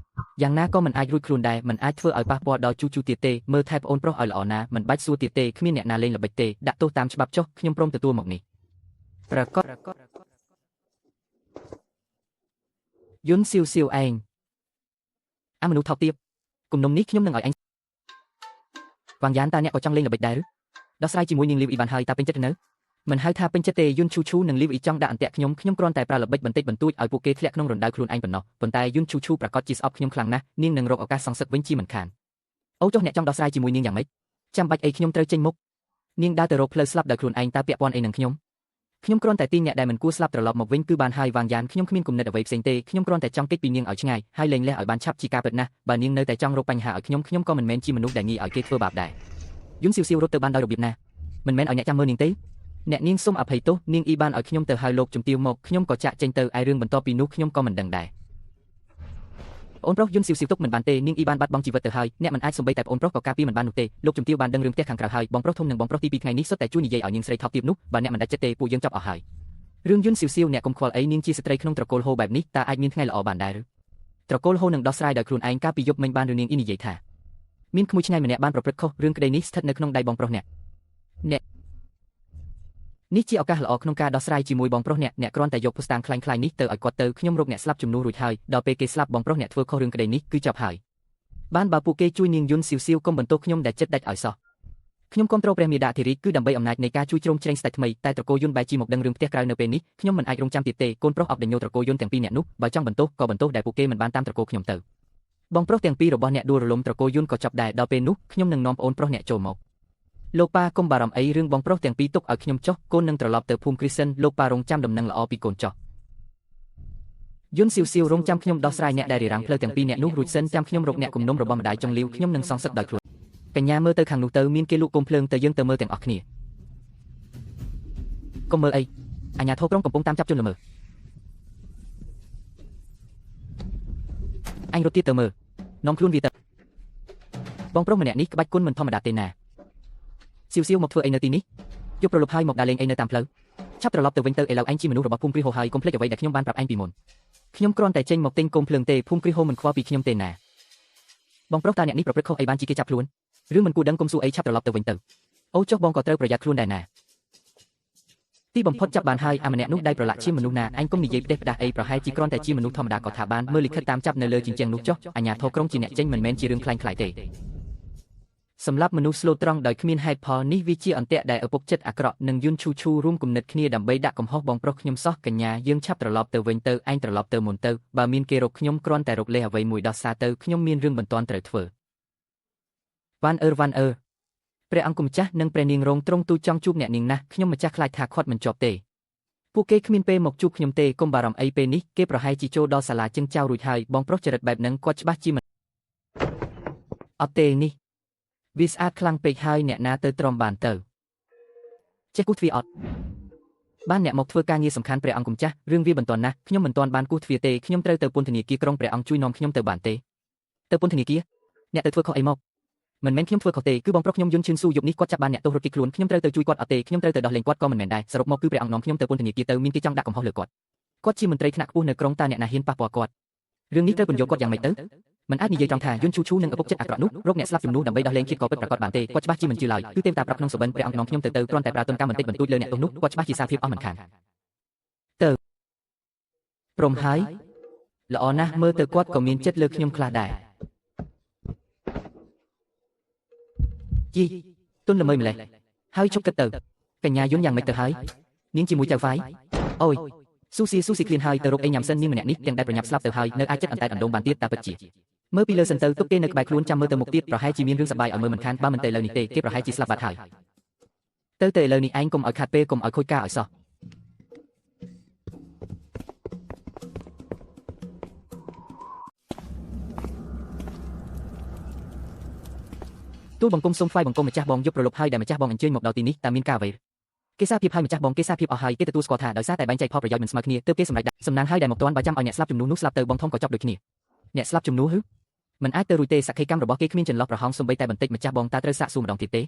ៅយ៉ាងណាក៏មិនអាចរួចខ្លួនដែរមិនអាចធ្វើឲ្យប៉ះពាល់ដល់ជូជូទៀតទេមើលថែប្អូនប្រុសឲ្យល្អណាមិនបាច់សួរទៀតទេគ្មានអ្នកណាលេងល្បិចទេដាក់ទោសតាមច្បាប់ចុះខ្ញុំព្រមទទួលមកនេះប្រកាសយុនសៀវសៀវឯងអាមនុស្សថោកទាបគំនុំនេះខ្ញុំនឹងឲ្យឯងវាងយ៉ានតើអ្នកក៏ចង់លេងល្បិចដែរឬដោះស្រាយជាមួយនាងលីវអ៊ីបានហើយតើពេញចិត្តនៅមិនហៅថាពេញចិត្តទេយុនឈូឈូនិងលីវអ៊ីចង់ដាក់អន្ទាក់ខ្ញុំខ្ញុំគ្រាន់តែប្រើល្បិចបន្តិចបន្តួចឲ្យពួកគេធ្លាក់ក្នុងរណ្ដៅខ្លួនឯងប៉ុណ្ណោះប៉ុន្តែយុនឈូឈូប្រាកដជាស្អប់ខ្ញុំខ្លាំងណាស់នាងនឹងរកឱកាសសងសឹកវិញជាមិនខានអូចុះអ្នកចង់ដោះស្រាយជាមួយនាងយ៉ាងម៉េចចាំបាច់អីខ្ញុំត្រូវចេញមុខនាងដើរទៅរកផ្លូវស្លាប់ដោយខ្លួនឯងតើពាក់ព័ន្ធអីនឹងខ្ញុំខ្ញុំគ្រាន់តែទាញអ្នកដែលមិនគួរស្លាប់ត្រឡប់មកវិញគឺបានហើយវាងយ៉ានខ្ញុំគ្មានគំនិតអ្វីផ្សេងទេខ្ញុំគ្រាន់តែចង់គេចពីនាងឲ្យឆ្ងាយហើយលែងលះឲ្យបានឆាប់ជាការពិតណាស់បើនាងនៅតែចង់រកបញ្ហាឲ្យខ្ញុំខ្ញុំក៏មិនមែនជាមនុស្សដែលងាយឲ្យគេធ្វើបាបដែរយុនសៀវសៀវរត់ទៅបានដោយរបៀបណាមិនមែនឲ្យអ្នកចាំមើលនាងទេអ្នកនាងសូមអភ័យទោសនាងអ៊ីបានឲ្យខ្ញុំទៅហៅលោកជំទាវមកខ្ញុំក៏ចាក់ចេញទៅឯរឿងបន្ទាប់ពីនោះខ្ញុំក៏មិនដឹងដែរប្អូនប្រុសយុនសៀវសៀវទុកមិនបានទេនាងអ៊ីបានបាត់បង់ជីវិតទៅហើយអ្នកមិនអាចសំបីតែប្អូនប្រុសក៏ការពារមិនបាននោះទេលោកជំទាវបានដឹងរឿងផ្ទះខាងក្រៅហើយបងប្រុសធំនិងបងប្រុសទី2ថ្ងៃនេះសុទ្ធតែជួយនិយាយឲ្យនាងស្រីថោកទាបនោះបើអ្នកមិនដាច់ចិត្តទេពួកយើងចប់អស់ហើយរឿងយុនសៀវសៀវអ្នកកុំខ្វល់អីនាងជាស្ត្រីក្នុងត្រកូលហូបែបនេះតើអាចមានថ្ងៃល្អបានដែរឬត្រកូលហូនឹងដោះស្រាយដោយខ្លួនឯងកាលពីយប់មិញបានឬនាងអ៊ីនិយាយថាមានក្មួយឆ្ងាយម្នាក់បានប្រព្រឹត្តខុសរឿងក្តីនេះស្ថិតនៅក្នុងដៃបងប្រុសអ្នកនេះជាឱកាសល្អក្នុងការដោះស្រាយជាមួយបងប្រុសអ្នកអ្នកគ្រាន់តែយកភស្តុតាងក្លែងៗនេះទៅឲ្យគាត់ទៅខ្ញុំរកអ្នកស្លាប់ជំនួសរួចហើយដល់ពេលគេស្លាប់បងប្រុសអ្នកធ្វើខុសរឿងក្តីនេះគឺចប់ហើយបានបើពួកគេជួយនាងយុនសៀវសៀវកុំបន្ទោសខ្ញុំដែលចិត្តដាច់ឲ្យសោះ ខ្ញុំគាំទ្រព្រះមាតាធិរាជគឺដើម្បីអំណាចនៃការជួយជ្រោមជ្រែងស្ដេចថ្មីតែត្រកូលយុនបែរជាមកដឹងរឿងផ្ទះក្រៅនៅពេលនេះខ្ញុំមិនអាចរងចាំទៀតទេកូនប្រុសអបដេញត្រកូលយុនទាំងពីរនាក់នោះបើចង់បន្ទោសក៏បន្ទោសដែលពួកគេមិនបានតាមត្រកូលខ្ញុំទៅបងប្រុសទាំងពីររបស់អ្នកដួលរលំត្រកូលយុនក៏ចាប់ដែរដល់ពេលនោះខ្ញុំនឹងនាំប្អូនប្រុសអ្នកចូលមកលោកប៉ាកុំបារម្ភអីរឿងបងប្រុសទាំងពីរទុកឲ្យខ្ញុំចុះកូននឹងត្រឡប់ទៅភូមិគ្រីសិនលោកប៉ារងចាំដំណឹងល្អពីកូនចុះយុនស៊ីវស៊ីវរងចាំខ្ញុំដោះស្រាយអ្នកដែលរារាំងផ្លូវទាំងពីរអ្នកនោះរួចសិនចាំខ្ញុំរកអ្នកគំនុំរបស់ម្ដាយចុងលីវខ្ញុំនឹងសងសឹកដោយខ្លួនកញ្ញាមើលទៅខាងនោះទៅមានគេលក់គុំភ្លើងទៅយើងទៅមើលទាំងអស់គ្នាកុំមើលអីអាជ្ញាធរក្រុងកំពុងតាមចាប់ជនល្មើសអញរត់ទៀតទៅមើលនាំខ្លួនវាទៅបងប្រុសម្នាក់នេះក្បាច់គុណមិនធម្មតាទេណាស៊ីវស៊ីវមកធ្វើអីនៅទីនេះយកប្រលប់ហើយមកដើរលេងអីនៅតាមផ្លូវឆាប់ត្រឡប់ទៅវិញទៅឥឡូវអញជាមនុស្សរបស់ភូមិគ្រីហូហើយកុំភ្លេចអ្វីដែលខ្ញុំបានប្រាប់អញពីមុនខ្ញុំគ្រាន់តែចេញមកទិញគុំភ្លើងទេភូមិគ្រីហូមិនខ្វល់ពីខ្ញុំទេណាបងប្រុសតើអ្នកនេះប្រព្រឹត្តខុសអីបានជាគេចាប់ខ្លួនរឿងមិនគួរដឹងកុំសួរអីឆាប់ត្រឡប់ទៅវិញទៅអូចុះបងក៏ត្រូវប្រយ័ត្នខ្លួនដែរណាទីបំផុតចាប់បានហើយអាម្នាក់នោះដៃប្រឡាក់ជាមនុស្សណាអញកុំនិយាយផ្ដេសផ្ដាស់អីប្រហែលជាគ្រាន់តែជាមនុស្សធម្មតាក៏ថាបានមើលលិខិតតាមចាប់នៅលើជញ្ជាំងនោះចុះអាជ្ញាធរក្រុងជាអ្នកចេញមិនមែនជារឿងក្លែងក្លាយទេសម្រាប់មនុស្សស្លូតត្រង់ដោយគ្មានហេតុផលនេះវាជាអន្ទាក់ដែលឪពុកចិត្តអាក្រក់និងយុនឈូឈូរួមគំនិតគ្នាដើម្បីដាក់កំហុសបងប្រុសខ្ញុំសោះកញ្ញាយើងឆាប់ត្រឡប់ទៅវិញទៅឯងត្រឡប់ទៅមុនទៅបើមានគេរកខ្ញុំគ្រាន់តែរកលេសអ្វីមួយដោះសារទៅខ្ញុំមានរឿងបន្ទាន់ត្រូវធ្វើវ៉ាន់អឺវ៉ាន់អឺព្រះអង្គម្ចាស់និងព្រះនាងរងទ្រង់ទូចចង់ជួបអ្នកនាងណាស់ខ្ញុំម្ចាស់ខ្លាចថាគាត់មិនជាប់ទេពួកគេគ្មានពេលមកជួបខ្ញុំទេកុំបារម្ភអីពេលនេះគេប្រហែលជាចូលដល់សាលាជឹងចៅរួចហើយបងប្រុសចរិតបែបហ្នឹងគាត់ច្បាស់ជាមិនអត់ទេនេះវាស្អាតខ្លាំងពេកហើយអ្នកណាទៅទ្រាំបានទៅចេះគូសទ្វារអត់បានអ្នកមកធ្វើការងារសំខាន់ព្រះអង្គម្ចាស់រឿងវាបន្ទាន់ណាស់ខ្ញុំមិនទាន់បានគូសទ្វារទេខ្ញុំត្រូវទៅពន្ធនាគារក្រុងព្រះអង្គជួយនាំខ្ញុំទៅបានទេទៅពន្ធនាគារអ្នកទៅធ្វើខុសអីមកមិនមែនខ្ញុំធ្វើខុសទេគឺបងប្រុសខ្ញុំយុនឈឿនស៊ូយប់នេះគាត់ចាប់បានអ្នកទោសរត់គេចខ្លួនខ្ញុំត្រូវទៅជួយគាត់អត់ទេខ្ញុំត្រូវទៅដោះលែងគាត់ក៏មិនមែនដែរសរុបមកគឺព្រះអង្គនាំខ្ញុំទៅពន្ធនាគារទៅមានគេចង់ដាក់កំហុសលើគាត់គាត់ជាមន្ត្រីថ្នាក់ខ្ពស់នៅក្រុងតើអ្នកណាហ៊ានប៉ះពាល់គាត់រឿងនេះត្រូវពន្យល់គាត់យ៉ាងម៉េចទៅមិនអាចនិយាយត្រង់ថាយុនឈូឈូនិងឪពុកចិត្តអាក្រក់នោះរកអ្នកស្លាប់ជំនួសដើម្បីដោះលែងជាតិក៏ពិតប្រាកដបានទេគាត់ច្បាស់ជាមិនជឿឡើយគឺទេវតាប្រាប់ក្នុងសុបិនព្រះអង្គនាំខ្ញុំទៅគ្រាន់តែប្រើទនកម្មបន្តិចបន្តួចលើអ្នកទោសនោះគាត់ច្បាស់ជាសារភាពអស់មិនខានទៅព្រមហើយល្អណាស់មើលទៅគាត់ក៏មានចិត្តលើខ្ញុំខ្លះដែរជីទុនល្មើយម្លេះហើយជប់គិតទៅកញ្ញាយុនយ៉ាងម៉េចទៅហើយនាងជាមួយចៅហ្វាយអូយស៊ូស៊ីស៊ូស៊ីឃ្លានហើយទៅរកអីញ៉ាំសិននាងម្នាក់នេះទាំងដែលប្រញាប់ស្លាប់ទៅហើយនៅអាចចិត្តអន្តែតអណ្ដូងបានទៀតតាពិតជាមើលពីលើសិនទៅទុកគេនៅក្បែរខ្លួនចាំមើលទៅមុខទៀតប្រហែលជាមានរឿងសប្បាយឲ្យមើលមិនខានបើមិនទៅឥឡូវនេះទេគេប្រហែលជាស្លាប់បាត់ហើយទៅឥឡូវនេះឯងកុំឲ្យខាត់ពេលកុំឲ្យខូចការឲ្យសោះទូលបង្គំសូមថ្វាយបង្គំម្ចាស់បងយប់ប្រលប់ហើយដែលម្ចាស់បងអញ្ជើញមកដល់ទីនេះតើមានការអ្វីគេសារភាពហើយម្ចាស់បងគេសារភាពអស់ហើយគេទទួលស្គាល់ថាដោយសារតែបែងចែកផលប្រយោជន៍មិនស្មើគ្នាទើបគេសម្រេចដាក់សំណាងហើយដែលមកទាន់បើចាំឲ្យអ្នកស្លាប់ជំនួសនោះស្លាប់ទៅបងធំក៏ចប់ដូចគ្នាអ្នកស្លាប់ជំនួសហឺមិនអាចទៅរួចទេសក្ខីកម្មរបស់គេគ្មានចន្លោះប្រហោងសូម្បីតែបន្តិចម្ចាស់បងតើត្រូវសាកសួរម្ដងទៀតទ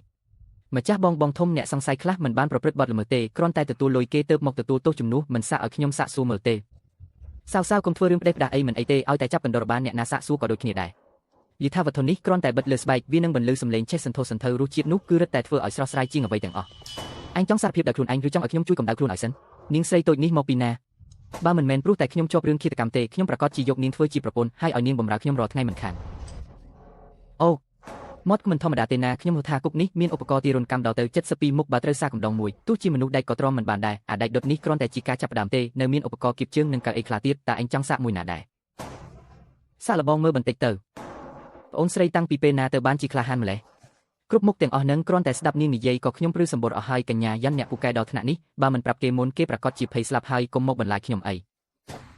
េម្ចាស់បងបងធំអ្នកសង្ស័យខ្លះមិនបានប្រព្រឹត្តបទល្មើសទេគ្រាន់តែទទួលលុយគេទើបមកទទួលទោសជំនួសមិនសាកឲ្យខ្ញុំសាកសួរមើលទេសៅសៅកុំធ្វើរឿងផ្ដេសផ្ដាស់អីមិនអីទេឲ្យតែចាប់កណ្ដុរបានអ្នកណាសាកសួរក៏ដូចគ្នាដែរយថាវត្ថុនេះគ្រាន់តែបិទលើស្បែកវានឹងបន្លឺសំឡេងឆេះសន្ធោសន្ធៅរសជាតិនោះគឺរឹតតែធ្វើឲ្យស្រស់ស្រាយជាងអ្វីទាំងអស់អញចង់សារភាពដល់ខ្លួនឯងឬចង់ឲ្យខ្ញុំជួយកម្ដៅខ្លួនឲ្យសិននាងស្រីតូចនេះមកពីណាបើមិនមែនព្រោះតែខ្ញុំជាប់រឿងឃាតកម្មទេខ្ញុំប្រកាសជាយកនាងធ្វើជាប្រពន្ធហើយឲ្យនាងបម្រើខ្ញុំរាល់ថ្ងៃមិនខានអូមាត់មិនធម្មតាទេណាខ្ញុំហៅថាគុកនេះមានឧបករណ៍ទារុណកម្មដល់ទៅ72មុខបើត្រូវសាកម្ដងមួយទោះជាមនុស្សដែកក៏ទ្រាំមិនបានដែរអាដែកដុតនេះគ្រាន់តែជាការចាប់ផ្ដើមទេនៅមានឧបករណ៍គៀបជើងនិងកៅអីខ្លះទៀតតើអញចង់សាកមួយណាដែរសាកល្បងមើលបន្តិចទៅប្អូនស្រីតាំងពីពេលណាទៅបានជាក្លាហានម្លេះគ្រប់មុខទាំងអស់នឹងគ្រាន់តែស្ដាប់នាងនិយាយក៏ខ្ញុំព្រឺសម្បុរអស់ហើយកញ្ញាយ៉ាន់អ្នកពូកែដល់ថ្នាក់នេះបើមិនប្រាប់គេមុនគេប្រកាសជាភ័យស្លាប់ហើយកុំមកបន្លាចខ្ញុំអី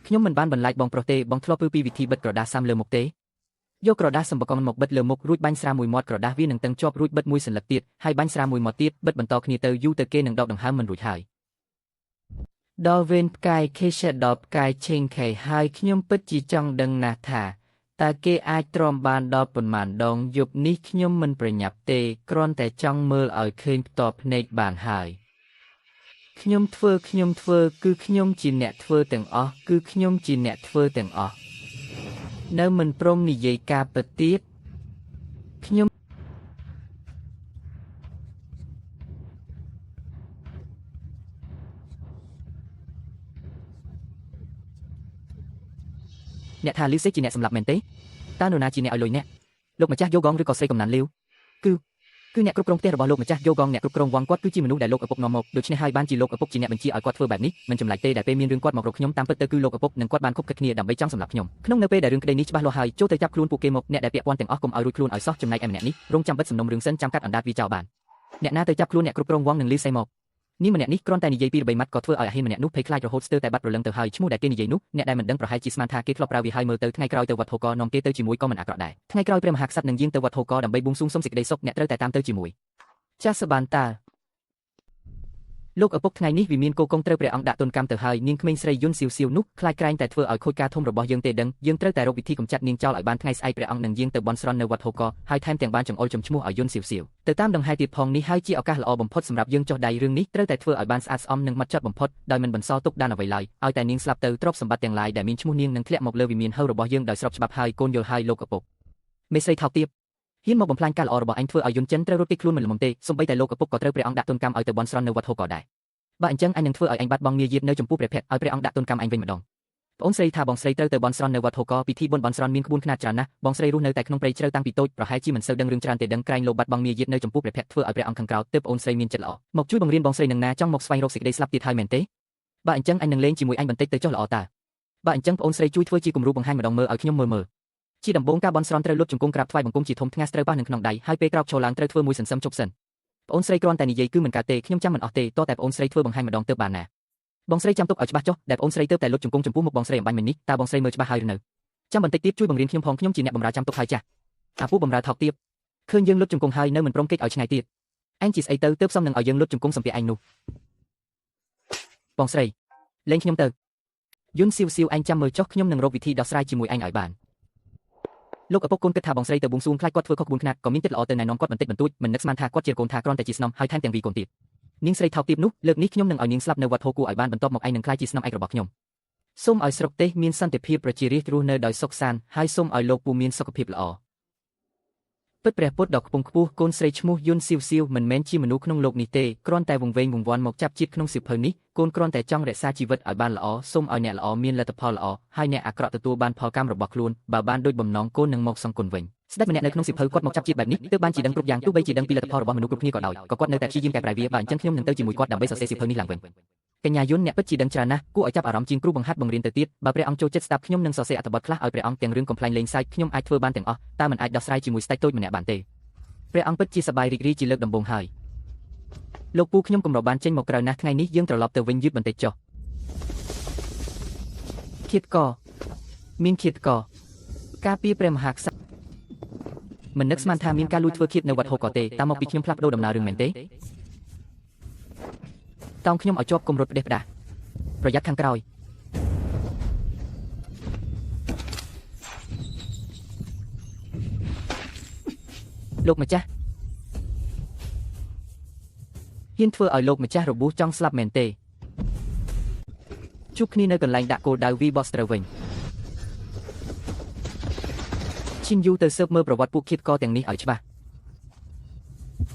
ខ្ញុំមិនបានបន្លាចបងប្រុសទេបងធ្លាប់ពឺពីវិធីបិទក្រដាសសាំលើមុខទេយកក្រដាសសម្បកមកបិទលើមុខរួចបាញ់ស្រាមួយមាត់ក្រដាសវានឹងតឹងជាប់រួចបិទមួយសន្លឹកទៀតហើយបាញ់ស្រាមួយមាត់ទៀតបិទបន្តគ្នាទៅយូរទៅគេនឹងដកដង្ហើមមិនរួចហើយដល់វេនផ្កាយខេឆដល់ផ្កាយឆេងខេហើយខ្ញុំពិតជាចង់ដឹងណាស់ថាតើគេអាចទ្រាំបានដល់ប៉ុន្មានដងយប់នេះខ្ញុំមិនប្រញាប់ទេគ្រាន់តែចង់មើលឲ្យឃើញផ្ទាល់ភ្នែកបានហើយខ្ញុំធ្វើខ្ញុំធ្វើគឺខ្ញុំជាអ្នកធ្វើទាំងអស់គឺខ្ញុំជាអ្នកធ្វើទាំងអស់នៅមិនព្រមនិយាយការពិតទៀតខ្ញុំអ្នកថាលីសេជាអ្នកសម្លាប់មែនទេតើនរណាជាអ្នកឲ្យលុយអ្នកលោកម្ចាស់យោកងឬក៏ស្រីកំណាន់លាវគឺ គឺអ្នកគ្រប់គ្រងផ្ទះរបស់លោកម្ចាស់យោកងអ្នកគ្រប់គ្រងវងគាត់គឺជាមនុស្សដែលលោកឪពុកនាំមកដូច្នេះហើយបានជាលោកឪពុកជាអ្នកបញ្ជាឲ្យគាត់ធ្វើបែបនេះមិនចម្លែកទេដែលពេលមានរឿងគាត់មករកខ្ញុំតាមពិតទៅគឺលោកឪពុកនិងគាត់បានខុបខិតគ្នាដើម្បីចង់សម្លាប់ខ្ញុំក្នុងនៅពេលដែលរឿងក្តីនេះច្បាស់លាស់ហើយចូលទៅចាប់ខ្លួនពួកគេមកអ្នកដែលពាក់ព័ន្ធទាំងអស់កុំឲ្យរួចខ្លួនឲ្យសោះចំណែកឯម្នាក់នេះរងចាំបិទសំណុំរឿងសិនចាំកាត់អណ្ដាតវាចោលបានអ្នកណាទៅចាប់ខ្លួនអ្នកគ្រប់គ្រងវងនិងលីសៃមកនាងម្នាក់នេះគ្រាន់តែនិយាយពីរបីម៉ាត់ក៏ធ្វើឲ្យអាហ៊ានម្នាក់នោះភ័យខ្លាចរហូតស្ទើរតែបាត់ព្រលឹងទៅហើយឈ្មោះដែលគេនិយាយនោះអ្នកដែលមិនដឹងប្រហែលជាស្មានថាគេធ្លាប់ប្រើវាហើយមើលទៅថ្ងៃក្រោយទៅវត្តហូកនាំគេទៅជាមួយក៏មិនអាក្រក់ដែរថ្ងៃក្រោយព្រះមហាក្សត្រនឹងយាងទៅវត្តហូកដើម្បីបួងសួងសុំសេចក្តីសុខអ្នកត្រូវតែតាមទៅជាមួយចាសបានតាលោកឪពុកថ្ងៃនេះវិមានគោកុងត្រូវព្រះអង្គដាក់ទនកម្មទៅហើយនាងក្មេងស្រីយុនសៀវសៀវនោះខ្លាចក្រែងតែធ្វើឲ្យខូចការធំរបស់យើងទេដឹងយើងត្រូវតែរកវិធីកម្ចាត់នាងចោលឲ្យបានថ្ងៃស្អែកព្រះអង្គនឹងយាងទៅបន់ស្រន់នៅវត្តហូកហើយថែមទាំងបានចង្អុលចំឈ្មោះឲ្យយុនសៀវសៀវទៅតាមដង្ហែទៀតផងនេះហើយជាឱកាសល្អបំផុតសម្រាប់យើងចុះដៃរឿងនេះត្រូវតែធ្វើឲ្យបានស្អាតស្អំនិងម៉ត់ចត់បំផុតដោយមិនបន្សល់ទុកដានអ្វីឡើយឲ្យតែនាងស្លាប់ទៅទ្រព្យសម្បត្តិទាំងឡាយដែលមានឈ្មោះនាងនឹងធ្លាក់មកលើវិមានហៅរបស់យើងដោយស្របច្បាប់ហើយកូនយល់ហើយលោកឪពុកមេស្រីថោកទាបហ៊ានមកបំផ្លាញការល្អរបស់អញធ្វើឲ្យយុនចិនត្រូវរត់គេចខ្លួនមិនល្មមទេសូម្បីតែលោកឪពុកក៏ត្រូវព្រះអង្គដាក់ទនកម្មឲ្យទៅបន់ស្រន់នៅវត្តហូកដែរបើអញ្ចឹងអញនឹងធ្វើឲ្យអញបាត់បង់មាយាទនៅចំពោះព្រះភ័ក្ត្រឲ្យព្រះអង្គដាក់ទនកម្មអញវិញម្ដងប្អូនស្រីថាបងស្រីត្រូវទៅបន់ស្រន់នៅវត្តហូកពិធីបុណ្យបន់ស្រន់មានក្បួនខ្នាតច្រើនណាស់បងស្រីរស់នៅតែក្នុងព្រៃជ្រៅតាំងពីតូចប្រហែលជាមិនសូវដឹងរឿងច្រើនទេដឹងក្រែងលោកបាត់បង់មាយាទនៅចំពោះព្រះភ័ក្ត្រធ្វើឲ្យព្រះអង្គខាងក្រៅទើបប្អូនស្រីមានចិត្តល្អមកជួយបង្រៀនបងស្រីនឹងណាចង់មកស្វែងរកសេចក្តីស្លាប់ទៀតហើយមែនទេបើអញ្ចឹងអញនឹងលេងជាមួយអញបន្តិចទៅចុះល្អតាបើអញ្ចឹងប្អូនស្រីជួយធ្វើជាគំរូបង្ហាញម្ដងមើលឲ្យខ្ញុំមើលមើលជាដំបូងការបន់ស្រន់ត្រូវលុបជង្គង់ក្រាបថ្វាយបង្គំជាធំថ្ងាសត្រូវប៉ះនឹងក្នុងដៃហើយពេលក្រោកឈរឡើងត្រូវធ្វើមួយសន្សឹមជប់សិនប្អូនស្រីគ្រាន់តែនិយាយគឺមិនកើតទេខ្ញុំចាំមិនអស់ទេតតែប្អូនស្រីធ្វើបង្ហាញម្ដងទើបបានណាបងស្រីចាំទុកឲ្យច្បាស់ចុះដែលប្អូនស្រីទើបតែលុបជង្គង់ចំពោះមុខបងស្រីអំបញ្ញមិញនេះតើបងស្រីមើលច្បាស់ហើយឬនៅចាំបន្តិចទៀតជួយបង្រៀនខ្ញុំផងខ្ញុំជាអ្នកបម្រើចាំទុកហើយចាស់អាពូបម្រើថោកទាបឃើញយើងលុបជង្គង់ហើយនៅមិនព្រមគេចឲ្យឆ្ងាយទៀតអញជាស្អីទៅទើបសមនឹងឲ្យយើងលុបជង្គង់សំភារឯងនោះបងស្រីលេងខ្ញុំទៅយុនសៀវសៀវឯងចាំមើលចុះខ្ញុំនឹងរកវិធីដោះស្រាយជាមួយឯងឲ្យបានលោកឪពុកកូនគិតថាបងស្រីទៅបួងសួងខ្លាចគាត់ធ្វើខុសក្បួនខ្នាតក៏មានចិត្តល្អទៅណែនាំគាត់បន្តិចបន្តួចមិននឹកស្មានថាគាត់ជាកូនថាគ្រាន់តែជាស្នំហើយថែមទាំងវីកូនទៀតនាងស្រីថោកទាបនោះលើកនេះខ្ញុំនឹងឲ្យនាងស្លាប់នៅវត្តហូគួឲ្យបានបន្ទាប់មកឯងនឹងក្លាយជាស្នំឯករបស់ខ្ញុំសូមឲ្យស្រុកទេសមានសន្តិភាពប្រជារាស្ត្ររស់នៅដោយសុខសាន្តហើយសូមឲ្យលោកពូមានសុខភាពល្អពិតព្រះពុទ្ធដ៏ខ្ពង់ខ្ពស់កូនស្រីឈ្មោះយុនសៀវសៀវមិនមែនជាមនុស្សក្នុងលោកនេះទេគ្រាន់តែវង្វេងវង្វាន់មកចាប់ជាតិក្នុងសៀវភៅនេះកូនគ្រាន់តែចង់រក្សាជីវិតឲ្យបានល្អសូមឲ្យអ្នកល្អមានលទ្ធផលល្អហើយអ្នកអាក្រក់ទទួលបានផលកម្មរបស់ខ្លួនបើបានដូចបំណងកូននឹងមកសង្គមវិញស្ដេចម្នាក់នៅក្នុងសៀវភៅគាត់មកចាប់ជាតិបែបនេះទើបបានជាដឹងគ្រប់យ៉ាងទោះបីជាដឹងពីលទ្ធផលរបស់មនុស្សគ្រប់គ្នាក៏ដោយក៏គាត់នៅតែព្យាយាមកែប្រែវាបើអញ្ចឹងខ្ញុំនឹងទៅជាមួយគាត់ដើម្បីសរសេរសៀវភៅនេះឡើងវិញកញ្ញាយុនអ្នកពិតជាដឹងច្រើនណាស់គួរឲ្យចាប់អារម្មណ៍ជាងគ្រូបង្ហាត់បង្រៀនទៅទៀតបើព្រះអង្គចូលចិត្តស្ដាប់ខ្ញុំនឹងសរសេរអត្ថបទខ្លះឲ្យព្រះអង្គទាំងរឿងកំប្លែងលេងសើចខ្ញុំអាចធ្វើបានទាំងអស់តែមិនអាចដោះស្រាយជាមួយស្ដេចតូចម្នាក់បានទេព្រះអង្គពិតជាសប្បាយរីករាយជាលើកដំបូងហើយលោកពូខ្ញុំកម្របានចេញមកក្រៅណាស់ថ្ងៃនេះយើងត្រឡប់ទៅវិញយឺតបន្តិចចុះឃាតកមានឃាតកការពារព្រះមហាក្សត្រមិននឹកស្មានថាមានការលួចធ្វើឃាតនៅវត្តហូកទេតាមមកពីខ្ញុំផ្លាស់ប្ដូរដំណើររឿងមែនទេតោងខ្ញុំឲ្យជាប់គុំរត់ផ្ដេសផ្ដាស់ប្រយ័ត្នខាងក្រោយលោកម្ចាស់ហ៊ានធ្វើឲ្យលោកម្ចាស់របួសចង់ស្លាប់មែនទេជួបគ្នានៅកន្លែងដាក់គោលដៅ V-Boss ត្រូវវិញឈិនយូទៅស៊ើបមើលប្រវត្តិពួកឃាតករទាំងនេះឲ្យច្បាស់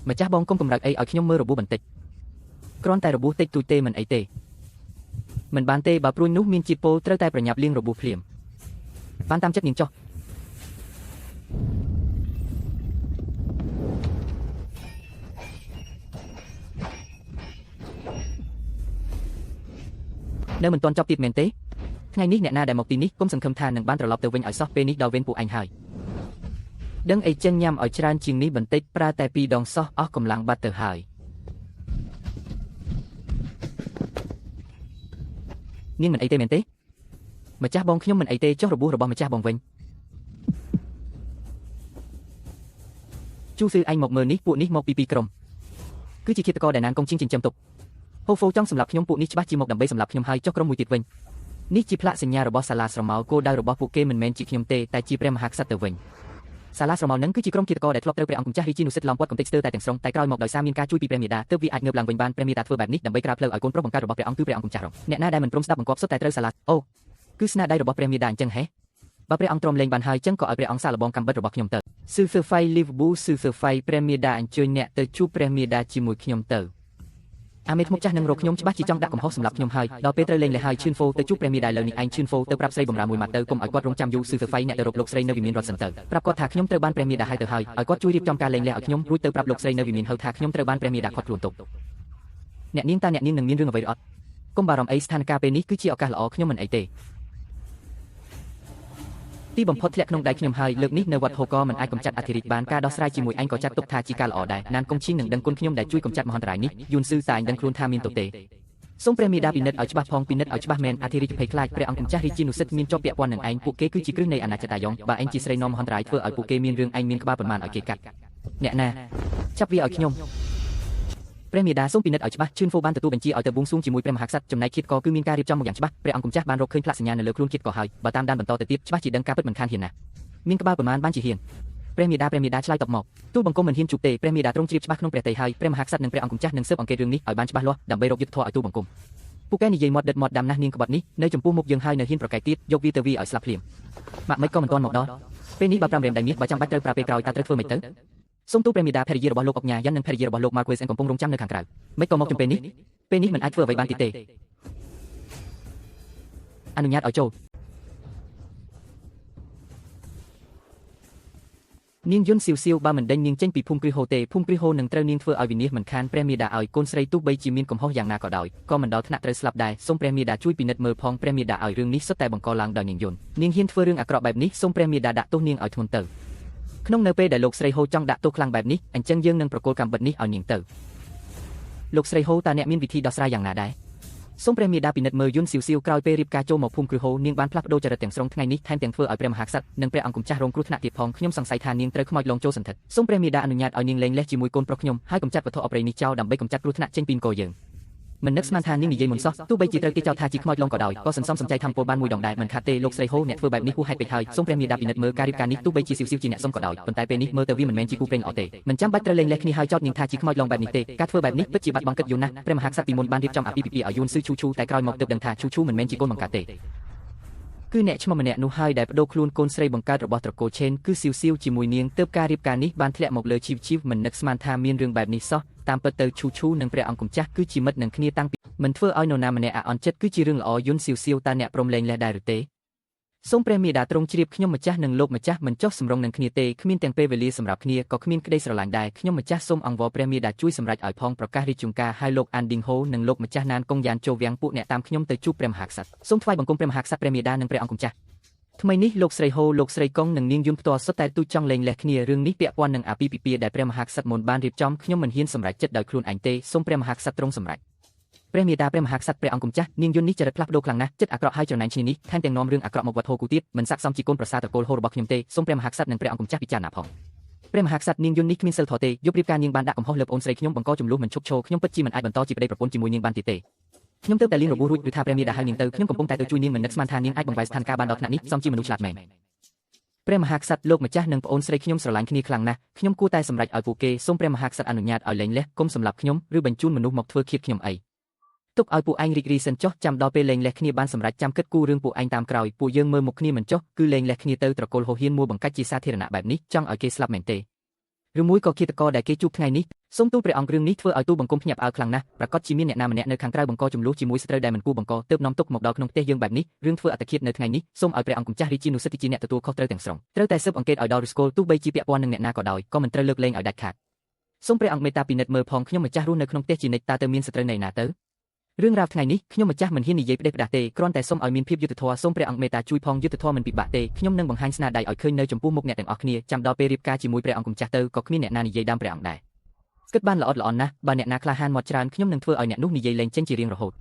ម្ចាស់បងកុំកម្រើកអីឲ្យខ្ញុំមើលរបួសបន្តិចគ្រាន់តែរបួសតិចតួចទេមិនអីទេមិនបានទេបើព្រួញនោះមានជាតិពុលត្រូវតែប្រញាប់លាងរបួសភ្លាមបានតាមចិត្តនាងចុះនៅមិនទាន់ចប់ទៀតមែនទេថ្ងៃនេះអ្នកណាដែលមកទីនេះគុំសង្ឃឹមថានឹងបានត្រឡប់ទៅវិញឲ្យសោះពេលនេះដល់វេនពួកឯងហើយដឹងអីចឹងញ៉ាំឲ្យច្រើនជាងនេះបន្តិចប្រើតែពីរដងសោះអស់កម្លាំងបាត់ទៅហើយនាងមិនអីទេមែនទេម្ចាស់បងខ្ញុំមិនអីទេចុះរបួសរបស់ម្ចាស់បងវិញជូស៊ឺឯងមកមើលនេះពួកនេះមកពីពីរក្រុមគឺជាឃាតករដែលណានកងជាងចិញ្ចឹមទុកហូហ្វូចង់សម្លាប់ខ្ញុំពួកនេះច្បាស់ជាមកដើម្បីសម្លាប់ខ្ញុំហើយចុះក្រុមមួយទៀតវិញនេះជាផ្លាកសញ្ញារបស់សាលាស្រមោលគោលដៅរបស់ពួកគេមិនមែនជាខ្ញុំទេតែជាព្រះមហាក្សត្រទៅវិញសាលាស្រមោលនឹងគឺជាក្រុមឃាតករដែលធ្លាប់ត្រូវព្រះអង្គម្ចាស់រាជានុសិទ្ធឡោមព័ទ្ធកំទេចស្ទើរតែទាំងស្រុងតែក្រោយមកដោយសារមានការជួយពីព្រះមាតាទើបវាអាចងើបឡើងវិញបានព្រះមាតាធ្វើបែបនេះដើម្បីក្រាបផ្លូវឲ្យកូនប្រុសបង្កើតរបស់ព្រះអង្គគឺព្រះអង្គម្ចាស់រងអ្នកណាដែលមិនព្រមស្ដាប់បង្គាប់សុទ្ធតែត្រូវសាលាអូគឺស្នាដៃរបស់ព្រះមាតាអញ្ចឹងហេបើព្រះអង្គទ្រាំលេងបានហើយចឹងក៏ឲ្យព្រះអង្គសាកល្បងកម្មបិទរបស់ខ្ញុំទៅស៊ឺហ្វៃលីវប៊ូស៊ឺហ្វៃព្រះមាតាអញ្ជើញអ្នកទៅជួបព្រះមាតាជាមួយខ្ញុំទៅ អាមេធ្មប់ចាស់នឹងរកខ្ញុំច្បាស់ជាចង់ដាក់កំហុសសម្រាប់ខ្ញុំហើយដល់ពេលត្រូវលេងលះហើយឈឿនហ្វូទៅជួបព្រះមាតាលើនេះឯងឈឿនហ្វូទៅប្រាប់ស្រីបំរើមួយម៉ាត់ទៅកុំឲ្យគាត់រងចាំយូរស៊ឺហ្វៃអ្នកទៅរកលោកស្រីនៅវិមានរត់សិនទៅប្រាប់គាត់ថាខ្ញុំត្រូវបានព្រះមាតាឲ្យទៅហើយឲ្យគាត់ជួយរៀបចំការលេងលះឲ្យខ្ញុំរួចទៅប្រាប់លោកស្រីនៅវិមានហៅថាខ្ញុំត្រូវបានព្រះមាតាខាត់ខ្លួនទុកអ្នកនាងតើអ្នកនាងនឹងមានរឿងអ្វីឬអត់កុំបារម្ភអីស្ថានភាពពេលនេះគឺជាឱកាសល្អខ្ញុំមិនអីទេទីបំផុតធ្លាក់ក្នុងដៃខ្ញុំហើយលើកនេះនៅវត្តហូកមិនអាចកម្ចាត់អធិរាជបានការដោះស្រាយជាមួយអញក៏ចាត់ទុកថាជាការល្អដែរណានកុងឈីងនឹងដឹងគុណខ្ញុំដែលជួយកម្ចាត់មហន្តរាយនេះយួនស៊ឺតែអញដឹងខ្លួនថាមានទោសទេសូមព្រះមេដាពិនិត្យឲ្យច្បាស់ផងពិនិត្យឲ្យច្បាស់មែនអធិរាជភ័យខ្លាចព្រះអង្គម្ចាស់រាជានុសិទ្ធមានជាប់ពាក់ព័ន្ធនឹងឯងពួកគេគឺជាគ្រឹះនៃអាណាចក្រតាយ៉ងបើឯងជាស្រីនាំមហន្តរាយធ្វើឲ្យពួកគេមានរឿងឯងមានក្បាលប៉ុន្មានឲ្យគេកាត់អ្នកណាចាប់វាឲ្យខ្ញុំព្រះមេដាសូមពិនិត្យឲ្យច្បាស់ឈឿនហ្វូបានទទួលបញ្ជាឲ្យទៅបួងសួងជាមួយព្រះមហាក្សត្រចំណែកឃាតករគឺមានការរៀបចំមកយ៉ាងច្បាស់ព្រះអង្គម្ចាស់បានរកឃើញផ្លាកសញ្ញានៅលើខ្លួនឃាតករហើយបើតាមដានបន្តទៅទៀតច្បាស់ជាដឹងការពិតមិនខានហ៊ានណាស់មានក្បាលប៉ុន្មានបានជាហ៊ានព្រះមេដាឆ្លើយតបមកទូលបង្គំមិនហ៊ានជួបទេព្រះមេដាទ្រង់ជ្រាបច្បាស់ក្នុងព្រះទ័យហើយព្រះមហាក្សត្រនិងព្រះអង្គម្ចាស់នឹងស៊ើបអង្កេតរឿងនេះឲ្យបានច្បាស់លាស់ដើម្បីរកយុត្តិធម៌ឲ្យទូលបង្គំពួកគេនិយាយមាត់ដិតមាត់ដាំណាស់នាងក្បត់នេះនៅចំពោះមុខយើងហើយនៅហ៊ានប្រកែកទៀតយកវាទៅវាឲ្យស្លាប់ភ្លាមម៉ាក់មិនក៏មិនទាន់មកដល់ពេលនេះបើ5រៀមដៃមាសបើចាំបាច់ត្រូវប្រើពេលក្រោយតើត្រូវធ្វើម៉េចទៅសូមទូលព្រះមេដាភរិយារបស់លោកអុកញ៉ាយ៉ាន់និងភរិយារបស់លោក Marquez កំពុងរងចាំនៅខាងក្រៅមិនក៏មកចំពេលនេះពេលនេះមិនអាចធ្វើអ្វីបានទៀតទេអនុញ្ញាតឲ្យចូលនាងយុនសៀវសៀវបើមិនដេញនាងចេញពីភូមិគ្រឹះហូទេភូមិគ្រឹះហូនឹងត្រូវនាងធ្វើឲ្យវិនាសមិនខានព្រះមេដាឲ្យកូនស្រីទោះបីជាមានកំហុសយ៉ាងណាក៏ដោយក៏មិនដល់ថ្នាក់ត្រូវស្លាប់ដែរសូមព្រះមេដាជួយពិនិត្យមើលផងព្រះមេដាឲ្យរឿងនេះសុទ្ធតែបង្កឡើងដោយនាងយុននាងហ៊ានធ្វើរឿងអាក្រក់បែបនេះសូមព្រះមេដាដាក់ទោសនាងឲ្យធ្ងន់ទៅក្នុងនៅពេលដែលលោកស្រីហូចង់ដាក់ទោសខ្លាំងបែបនេះអញ្ចឹងយើងនឹងប្រគល់កម្មបិទនេះឲ្យនាងទៅលោកស្រីហូតើអ្នកមានវិធីដោះស្រាយយ៉ាងណាដែរសូមព្រះមេដាពិនិត្យមើលយុនសៀវសៀវក្រោយពេលរៀបការចូលមកភូមិគ្រឹះហូនាងបានផ្លាស់ប្ដូរចរិតទាំងស្រុងថ្ងៃនេះថែមទាំងធ្វើឲ្យព្រះមហាក្សត្រនិងព្រះអង្គម្ចាស់រងគ្រោះថ្នាក់ទៀតផងខ្ញុំសង្ស័យថានាងត្រូវខ្មោចលងចូលសន្ធិដ្ឋសូមព្រះមេដាអនុញ្ញាតឲ្យនាងលែងលះជាមួយកូនប្រុសខ្ញុំហើយកម្ចាត់វត្ថុអប្រិយនេះចោលដើម្បីកម្ចាត់គ្រោះថ្នាក់ចេញពីនគរយើងមិននឹកស្មានថានាងនិយាយមុនសោះទោះបីជាត្រូវគេចោទថាជាខ្មោចលងក៏ដោយក៏សន្សំសំចៃធម្មពលបានមួយដងដែរមិនខាតទេលោកស្រីហូអ្នកធ្វើបែបនេះហួសហេតុពេកហើយសូមព្រះមេដាពិនិត្យមើលការរៀបការនេះទោះបីជាសៀវសៀវជាអ្នកសុំក៏ដោយប៉ុន្តែពេលនេះមើលទៅវាមិនមែនជាគូព្រេងល្អទេមិនចាំបាច់ត្រូវលែងលះគ្នាហើយចោទនាងថាជាខ្មោចលងបែបនេះទេការធ្វើបែបនេះពិតជាបាត់បង់កិត្តិយសណាស់ព្រះមហាក្សត្រពីមុនបានរៀបចំអាពាហ៍ពិពាហ៍ឲ្យយួនស៊ឺឈូឈូតែក្រោយមកទើបដឹងថាឈូឈូមិនមែនជាកូនបង្កើតទេគឺអ្នកឈ្មោះម្នាក់នោះហើយដែលបដូរខ្លួនកូនស្រីបង្កើតរបស់ត្រកូលឆេនគឺសៀវសៀវជាមួយនាងទើបការរៀបការនេះបានធ្លាក់មកលើជីវជីវមិននឹកស្មានថាមានរឿងបែបនេះសោះតាមពិតទៅឈូឈូនិងព្រះអង្គម្ចាស់គឺជាមិត្តនឹងគ្នាតាំងពីមិនធ្វើឲ្យនរណាម្នាក់អាអន់ចិត្តគឺជារឿងល្អយុនសៀវសៀវតើអ្នកព្រមលែងលះដែរឬទេសូមព្រះមេដាទ្រង់ជ្រាបខ្ញុំម្ចាស់និងលោកម្ចាស់មិនចុះសម្រុងនឹងគ្នាទេគ្មានទាំងពេលវេលាសម្រាប់គ្នាក៏គ្មានក្តីស្រឡាញ់ដែរខ្ញុំម្ចាស់សូមអង្វរព្រះមេដាជួយសម្រេចឲ្យផងប្រកាសរាជជួនកាឲ្យលោកអានឌីងហូនិងលោកម្ចាស់ណានកុងយ៉ានចូលវាំងពួកអ្នកតាមខ្ញុំទៅជួបព្រះមហាក្សត្រសូមថ្វាយបង្គំព្រះមហាក្សត្រព្រះមេដានិងព្រះអង្គម្ចាស់ថ្មីនេះលោកស្រីហូលោកស្រីកុងនិងនាងយុនផ្ទាល់សុទ្ធតែទូចចង់លែងលះគ្នារឿងនេះពាក់ព័ន្ធនឹងអាពាហ៍ពិពាហ៍ដែលព្រះមហាក្សត្រមុនបានរៀបចំខ្ញុំមិនហ៊ានសម្រេចចិត្តដោយខ្លួនឯងទេសូមព្រះមហាក្សត្រទ្រង់សម្រេចព្រះមេដាព្រះមហាក្សត្រព្រះអង្គម្ចាស់នាងយុននេះចរិតផ្លាស់ប្ដូរខ្លាំងណាស់ចិត្តអាក្រក់ហើយច្រណែនឈ្នានីសថែមទាំងនាំរឿងអាក្រក់មកវត្តហូគូទៀតមិនស័ក្តិសមជាកូនប្រសាត្រកូលហូរបស់ខ្ញុំទេសូមព្រះមហាក្សត្រនិងព្រះអង្គម្ចាស់ពិចារណាផងព្រះមហាក្សត្រនាងយុននេះគ្មានសិលធម៌ទេយប់រៀបការនាងបានដាក់កំហុសលើប្អូនស្រីខ្ញុំបង្កចំនួនមិនឈប់ឈរខ្ញុំពិតជាមិនអាចបន្តជាប្តីប្រពន្ធជាមួយនាងបានទៀតទេខ្ញុំទើបតែលៀងរបួសរួចឬថាព្រះមេដាហៅនាងទៅខ្ញុំកំពុងតែទៅជួយនាងមិននឹកស្មានថានាងអាចបង្វែរស្ថានភាពបានដល់ថ្នាក់នេះសមជាមនុស្សឆ្លាតមែនព្រះមហាក្សត្រលោកម្ចាស់និងប្អូនស្រីខ្ញុំស្រឡាញ់គ្នាខ្លាំងណាស់ខ្ញុំគួរតែសម្រេចឲ្យពួកគេសូមព្រះមហាក្សត្រអនុញ្ញាតឲ្យលែងលះកុំសម្លាប់ខ្ញុំឬបញ្ជូនមនុស្សមកធ្វើឃាតខ្ញុំអីទុកឲ្យពួកឯងរីករាយសិនចុះចាំដល់ពេលលែងលះគ្នាបានសម្រេចចាំគិតគូររឿងពួកឯងតាមក្រោយពួកយើងមើលមុខគ្នាមិនចុះគឺលែងលះគ្នាទៅត្រកូលហូហ៊ានមួយបង្កាច់ជាសាធារណៈបែបនេះចង់ឲ្យគេស្លាប់មែនទេឬមួយក៏ឃាតករដែលគេជួបថ្ងៃនេះសូមទូលព្រះអង្គរឿងនេះធ្វើឲ្យទូលបង្គំភ្ញាក់ផ្អើលខ្លាំងណាស់ប្រាកដជាមានអ្នកណាម្នាក់នៅខាងក្រៅបង្កចំនួនជាមួយស្ត្រីដែលមិនគួរបង្កទើបនាំទុកមកដល់ក្នុងផ្ទះយើងបែបនេះរឿងធ្វើអត្តឃាតនៅថ្ងៃនេះសូមឲ្យព្រះអង្គម្ចាស់រាជានុសិទ្ធិជាអ្នកទទួលខុសត្រូវទាំងស្រុងត្រូវតែស៊ើបអង្កេតឲ្យដល់ឫសគល់ទោះបីជាពាក់ព័ន្ធនឹងអ្នកណាក៏ដោយក៏មិនត្រូវលើកលែងឲ្យដាច់ខាតសូមព្រះអង្គមេត្តាពិនិត្យមើលផងខ្ញុំម្ចាស់រស់នៅក្នុងផ្ទះជានិច្ចតើទៅមានស្ត្រីនៅណាទៅរឿងរ៉ាវថ្ងៃនេះខ្ញុំម្ចាស់មិនហ៊ាននិយាយផ្ដេសផ្ដាស់ទេគ្រាន់តែសូមឲ្យមានភាពយុត្តិធម៌សូមព្រះអង្គមេត្តាជួយផងយុត្តិធម៌មិនពិបាកទេខ្ញុំនឹងបង្ហាញស្នាដៃឲ្យឃើញនៅចំពោះមុខអ្នកទាំងអស់គ្នាចាំដល់ពេលរៀបការជាមួយព្រះអង្គម្ចាស់ទៅក៏គ្មានអ្នកណានិយាយដើមព្រះអង្គដែរគិតបានល្អិតល្អន់ណាស់បើអ្នកណាក្លាហានមាត់ច្រើនខ្ញុំនឹងធ្វើឲ្យអ្នកនោះនិយាយលែងចេញជារៀងរហូត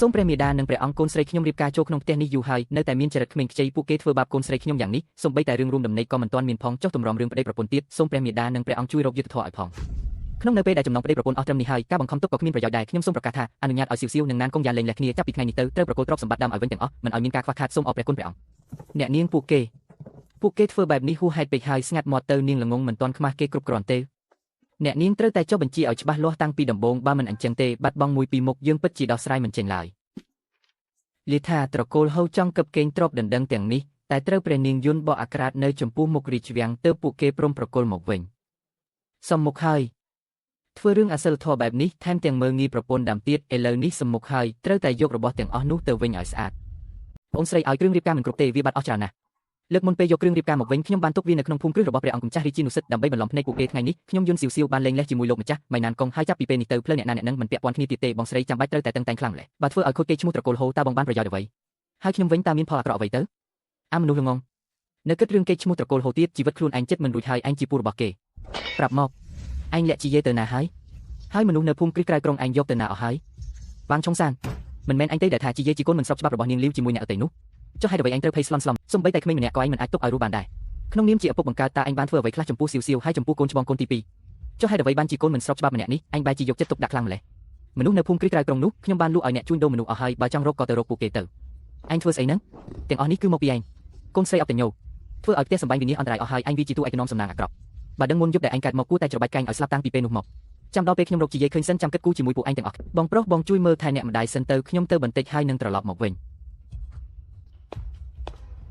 សូមព្រះមេដានិងព្រះអង្គកូនស្រីខ្ញុំរៀបការចូលក្នុងផ្ទះនេះយូរហើយនៅតែមានចរិតក្មេងខ្ចីពួកគេធ្វើបាបកូនស្រីខ្ញុំយ៉ាងនេះសូម្បីតែរឿងរួមដំណេកក៏មិនទាន់មានផងចុះទម្រាំរឿងប្តីប្រពន្ធទៀតសូមព្រះមេដានិងព្រះអង្គជួយរកយុត្តិធម៌ឲ្យផងក្នុងនៅពេលដែលចំណងប្តីប្រពន្ធអស់ត្រឹមនេះហើយការបង្ខំទុកក៏គ្មានប្រយោជន៍ដែរខ្ញុំសូមប្រកាសថាអនុញ្ញាតឲ្យសៀវសៀវនិងណានកុងយ៉ានលែងលះគ្នាចាប់ពីថ្ងៃនេះទៅត្រូវប្រគល់ទ្រព្យសម្បត្តិដើមឲ្យវិញទាំងអស់មិនឲ្យមានការខ្វះខាតសូមអរព្រះគុណព្រះអង្គអ្នកនាងពួកគេធ្វើបែបនេះហួសហេតុពេកហើយស្ងាត់មាត់ទៅនាងល្ងងមិនទាន់ខ្មាស់គេគ្រប់គ្រាន់ទេអ្នកនាងត្រូវតែចុះបញ្ជីឲ្យច្បាស់លាស់តាំងពីដំបូងបើមិនអញ្ចឹងទេបាត់បង់មួយពីមុខយើងពិតជាដោះស្រាយមិនចេញឡើយលាថាត្រកូលហូចង់កឹបកេងទ្រព្យដណ្ដឹងទាំងនេះតែត្រូវព្រះនាងយុនបកអាក្រាតនៅចំពោះមុខរាជវាំងទើបពួកគេព្រមប្រគល់មកវិញសំមុខហើយ ធ្វើរឿងអសិលធម៌បែបនេះថែមទាំងមើលងាយប្រពន្ធដើមទៀតឥឡូវនេះសំមុខហើយត្រូវតែយករបស់ទាំងអស់នោះទៅវិញឲ្យស្អាតបងស្រីឲ្យគ្រឿងរៀបការមិនគ្រប់ទេវាបាត់អស់ច្រើនណាស់លើកមុនពេលយកគ្រឿងរៀបការមកវិញខ្ញុំបានទុកវានៅក្នុងភូមិគ្រឹះរបស់ព្រះអង្គម្ចាស់រាជានុសិទ្ធដើម្បីបន្លំភ្នែកពួកគេថ្ងៃនេះខ្ញុំយុនស៊ីវស៊ីវបានលែងលះជាមួយលោកម្ចាស់ម៉ៃណានកុងហើយចាប់ពីពេលនេះទៅផ្លូវអ្នកណាអ្នកនឹងមិនពាក់ព័ន្ធគ្នាទៀតទេបងស្រីចាំបាច់ត្រូវតែតឹងតែងខ្លាំងម្ល៉េះបើធ្វើឲ្យខូចគេឈ្មោះត្រកូលហូតើបងបានប្រយោជន៍អ្វីហើយខ្ញុំវិញតើមានផលអាក្រក់អ្វីទៅអាមនុស្សល្ងងនៅគិតរឿងគេឈ្មោះត្រកូលហូទៀតជីវិតខ្លួនឯងចិត្តមិនរួចហើយឯងជាពូរបស់គេប្រាប់មកឯងលាក់ជាយេទៅណាហើយហើយមនុស្សនៅភូមិគ្រឹះក្រៅក្រុងឯងយកទៅណាអស់ហើយវ៉ាងឆុងសានមិនមែនឯងទេដែលថាជាយេជាកូនមិនស្របច្បាប់របស់នាងលីវជាមួយអ្នកដទៃនោះចុះហេតុអ្វីឯងត្រូវភ័យស្លន់ស្លំសូម្បីតែក្មេងម្នាក់ក៏ឯងមិនអាចទុកឲ្យរស់បានដែរក្នុងនាមជាឪពុកបង្កើតតើឯងបានធ្វើអ្វីខ្លះចំពោះស៊ីវស៊ីវហើយចំពោះកូនច្បងកូនទី2ចុះហេតុអ្វីបានជាកូនមិនស្របច្បាប់ម្នាក់នេះឯងបែរជាយកចិត្តទុកដាក់ខ្លាំងម្ល៉េះមនុស្សនៅភូមិគ្រឹះក្រៅក្រុងនោះខ្ញុំបានលក់ឲ្យអ្នកជួញដូរមនុស្សអស់ហើយបើចង់រកក៏ទៅរកពួកគេទៅឯងធ្វើស្អីហ្នឹងទាំងអស់នេះគឺមកពីឯងកូនស្រីអបតញ្ញោធ្វើឲ្យផ្ទះសម្បែងវិនាសអន្តរាយអស់ហើយឯងវាជាតួឯកនាំសំណាងអាក្រក់បើដឹងមុនយប់ដែលឯងកើតមកគួរតែច្របាច់កែងឲ្យស្លាប់តាំងពីពេលនោះមកចាំដល់ពេលខ្ញុំរកជាយាយឃើញសិនចាំគិតគូជាមួយពួកឯងទាំងអស់បងប្រុសបងជួយមើលថែអ្នកម្ដាយសិនទៅខ្ញុំទៅបន្តិចហើយនឹងត្រឡប់មកវិញ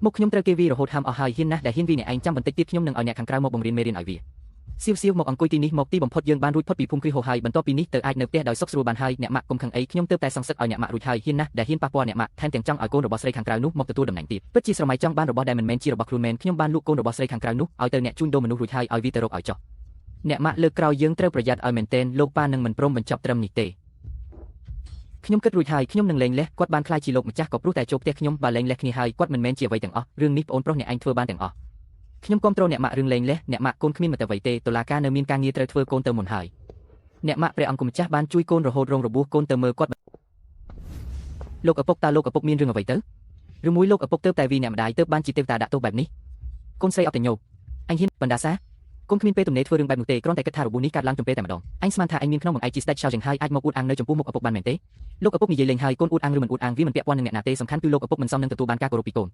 មុខខ្ញុំត្រូវគេវីរហូតហាំអស់ហើយហ៊ានណាស់ដែលហ៊ានវីអ្នកឯងចាំបន្តិចទៀតខ្ញុំនឹងឲ្យអ្នកខាងក្រៅមកបង្រៀនមេរៀនឲ្យវាសៀវសៀវមកអង្គុយទីនេះមកទីបំផុតយើងបានរួចផុតពីភូមិគ្រឹះហោហើយបន្ទាប់ពីនេះទៅអាចនៅផ្ទះដោយសុខស្រួលបានហើយអ្នកម៉ាក់កុំខឹងអីខ្ញុំទើបតែសងសឹកឲ្យអ្នកម៉ាក់រួចហើយហ៊ានណាស់ដែលហ៊ានប៉ះពាល់អ្នកម៉ាក់ថែមទាំងចង់ឲ្យកូនរបស់ស្រីខាងក្រៅនោះមកទទួលតំណែងទៀតពិតជាស្រមៃចង់បានរបស់ដែលមិនមែនជារបស់ខ្លួនមែនខ្ញុំបានលក់កូនរបស់ស្រីខាងក្រៅនោះឲ្យទៅអ្នកជួញដូរមនុស្សរួចហើយឲ្យវាទៅរកឲ្យចុះអ្នកម៉ាក់លើកក្រោយយើងត្រូវប្រយ័ត្នឲ្យមែនទែនលោកប៉ានឹងមិនព្រមបញ្ចប់ត្រឹមនេះទេខ្ញុំគិតរួចហើយខ្ញុំនឹងលែងលះគាត់បានខ្លាយជាលោកម្ចាស់ក៏ព្រោះតែចូលផ្ទះខ្ញុំបើលែងលះគ្នាហើយគាត់មិនមែនជាអ្វីទាំងអស់រឿងនេះប្អូនប្រុសអ្នកឯងធ្វើបានទាំងអស់ខ្ញុំគាំទ្រអ្នកម៉ាក់រឿងលែងលះអ្នកម៉ាក់កូនគ្មានមតិអ្វីទេតុលាការនៅមានការងារត្រូវធ្វើកូនទៅមុនហើយអ្នកម៉ាក់ព្រះអង្គម្ចាស់បានជួយកូនរហូតរងរបួសកូនទៅមើលគាត់លោកឪពុកតើលោកឪពុកមានរឿងអ្វីទៅឬមួយលោកឪពុកទៅតែវីអ្នកម្ដាយទៅបានជាទេវតាដាក់ទោសបែបនេះកូនស្រីអបតញ្ញោអញហ៊ានបណ្ដាសាកូនគ្មានពេលទំនេរធ្វើរឿងបែបនោះទេគ្រាន់តែគិតថារបួសនេះកាត់ឡើងចំពេលតែម្ដងអញស្មានថាអញមានក្នុងបង្អែកជាស្ដេចឆៅយ៉ាងហើយអាចមកអួតអាងនៅចំពោះមុខឪពុកបានមែនទេលោកឪពុកនិយាយលេងហើយកូនអួតអាងឬមិនអួតអាងវាមិនពាក់ព័ន្ធនឹងអ្នកណាទេសំខាន់គឺលោកឪពុកមិនសមនឹងទទួលបានការគោរពពីកូន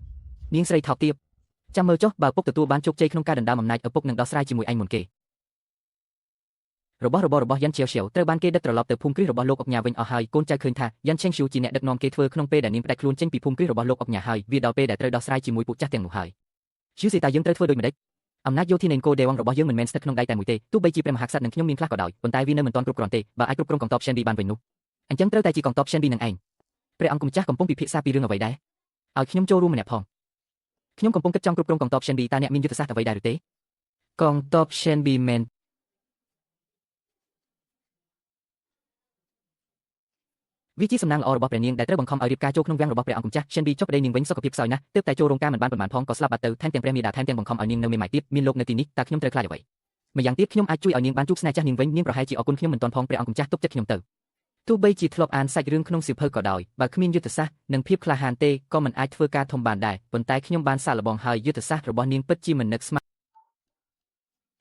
នាងស្រីថោកទាបចាំមើលចុះបើឪពុកទទួលបានជោគជ័យក្នុងការដណ្ដើមអំណាចឪពុកនឹងដោះស្រាយជាមួយឯងមុនគេរបស់របររបស់យ៉ាន់ឈៀវឈៀវត្រូវបានគេដឹកត្រឡប់ទៅភូមិគ្រឹះរបស់លោកអុកញ៉ាវិញអស់ហើយកូនចៅឃើញថាយ៉ាន់ឆេងឈូជាអ្នកដឹកនាំគេធ្វើក្នុងពេលដែលនាងផ្ដាច់ខ្លួនចេញពីភូមិគ្រឹះរបស់លោកអុកញ៉ាហើយវាដល់ពេលដែលត្រូវដោះស្រាយជាមួយពួកចាស់ទាំងនោះហើយឈឺសេតាយើងត្រូវធ្វើដូចម្តេចអំណាចយោធានៃនគរដេវងរបស់យើងមិនមែនស្ថិតក្នុងដៃតែមួយទេទោះបីជាព្រះមហាក្សត្រនិងខ្ញុំមានខ្លះក៏ដោយប៉ុន្តែវានៅមិនទាន់គ្រប់គ្រាន់ទេបើអាចគ្រប់គ្រងកងទ័ព Shenbi បានវិញនោះអញ្ចឹងត្រូវតែជាកងទ័ព Shenbi នឹងឯងព្រះអង្គម្ចាស់កំពុងពិភាក្សាពីរឿងអ្វីដែរឲ្យខ្ញុំចូលរួមម្នាក់ផងខ្ញុំកំពុងគិតចង់គ្រប់គ្រងកងទ័ព Shenbi តើអ្នកមានយុទ្ធសាស្ត្រអ្វីដែរឬទេកងទ័ព Shenbi មែនវាជាសំណាងល្អរបស់ព្រះនាងដែលត្រូវបង្ខំឲ្យរៀបការចូលក្នុងវាំងរបស់ព្រះអង្គម្ចាស់ Shenbi ចុះប្តីនាងវិញសុខភាពខ្សោយណាស់ទើបតែចូលរោងការមិនបានប៉ុន្មានផងក៏ស្លាប់បាត់ទៅថែមទាំងព្រះមាតាថែមទាំងបង្ខំឲ្យនាងនៅមេម៉ាយទៀតមានលោកនៅទីនេះតើខ្ញុំត្រូវខ្លាចអ្វីម្យ៉ាងទៀតខ្ញុំអាចជួយឲ្យនាងបានជួបស្នេហ៍ចាស់នាងវិញនាងប្រហែលជាអរគុណខ្ញុំមិនទាន់ផងព្រះអង្គម្ចាស់ទុកចិត្តខ្ញុំទៅទោះបីជាធ្លាប់អានសាច់រឿងក្នុងសៀវភៅក៏ដោយបើគ្មានយុទ្ធសាស្ត្រនិងភាពក្លាហានទេក៏មិនអាចធ្វើការធំបានដែរប៉ុន្តែខ្ញុំបានសាកល្បងហើយយុទ្ធសាស្ត្ររបស់នាងពិតជាមិននឹកស្មាន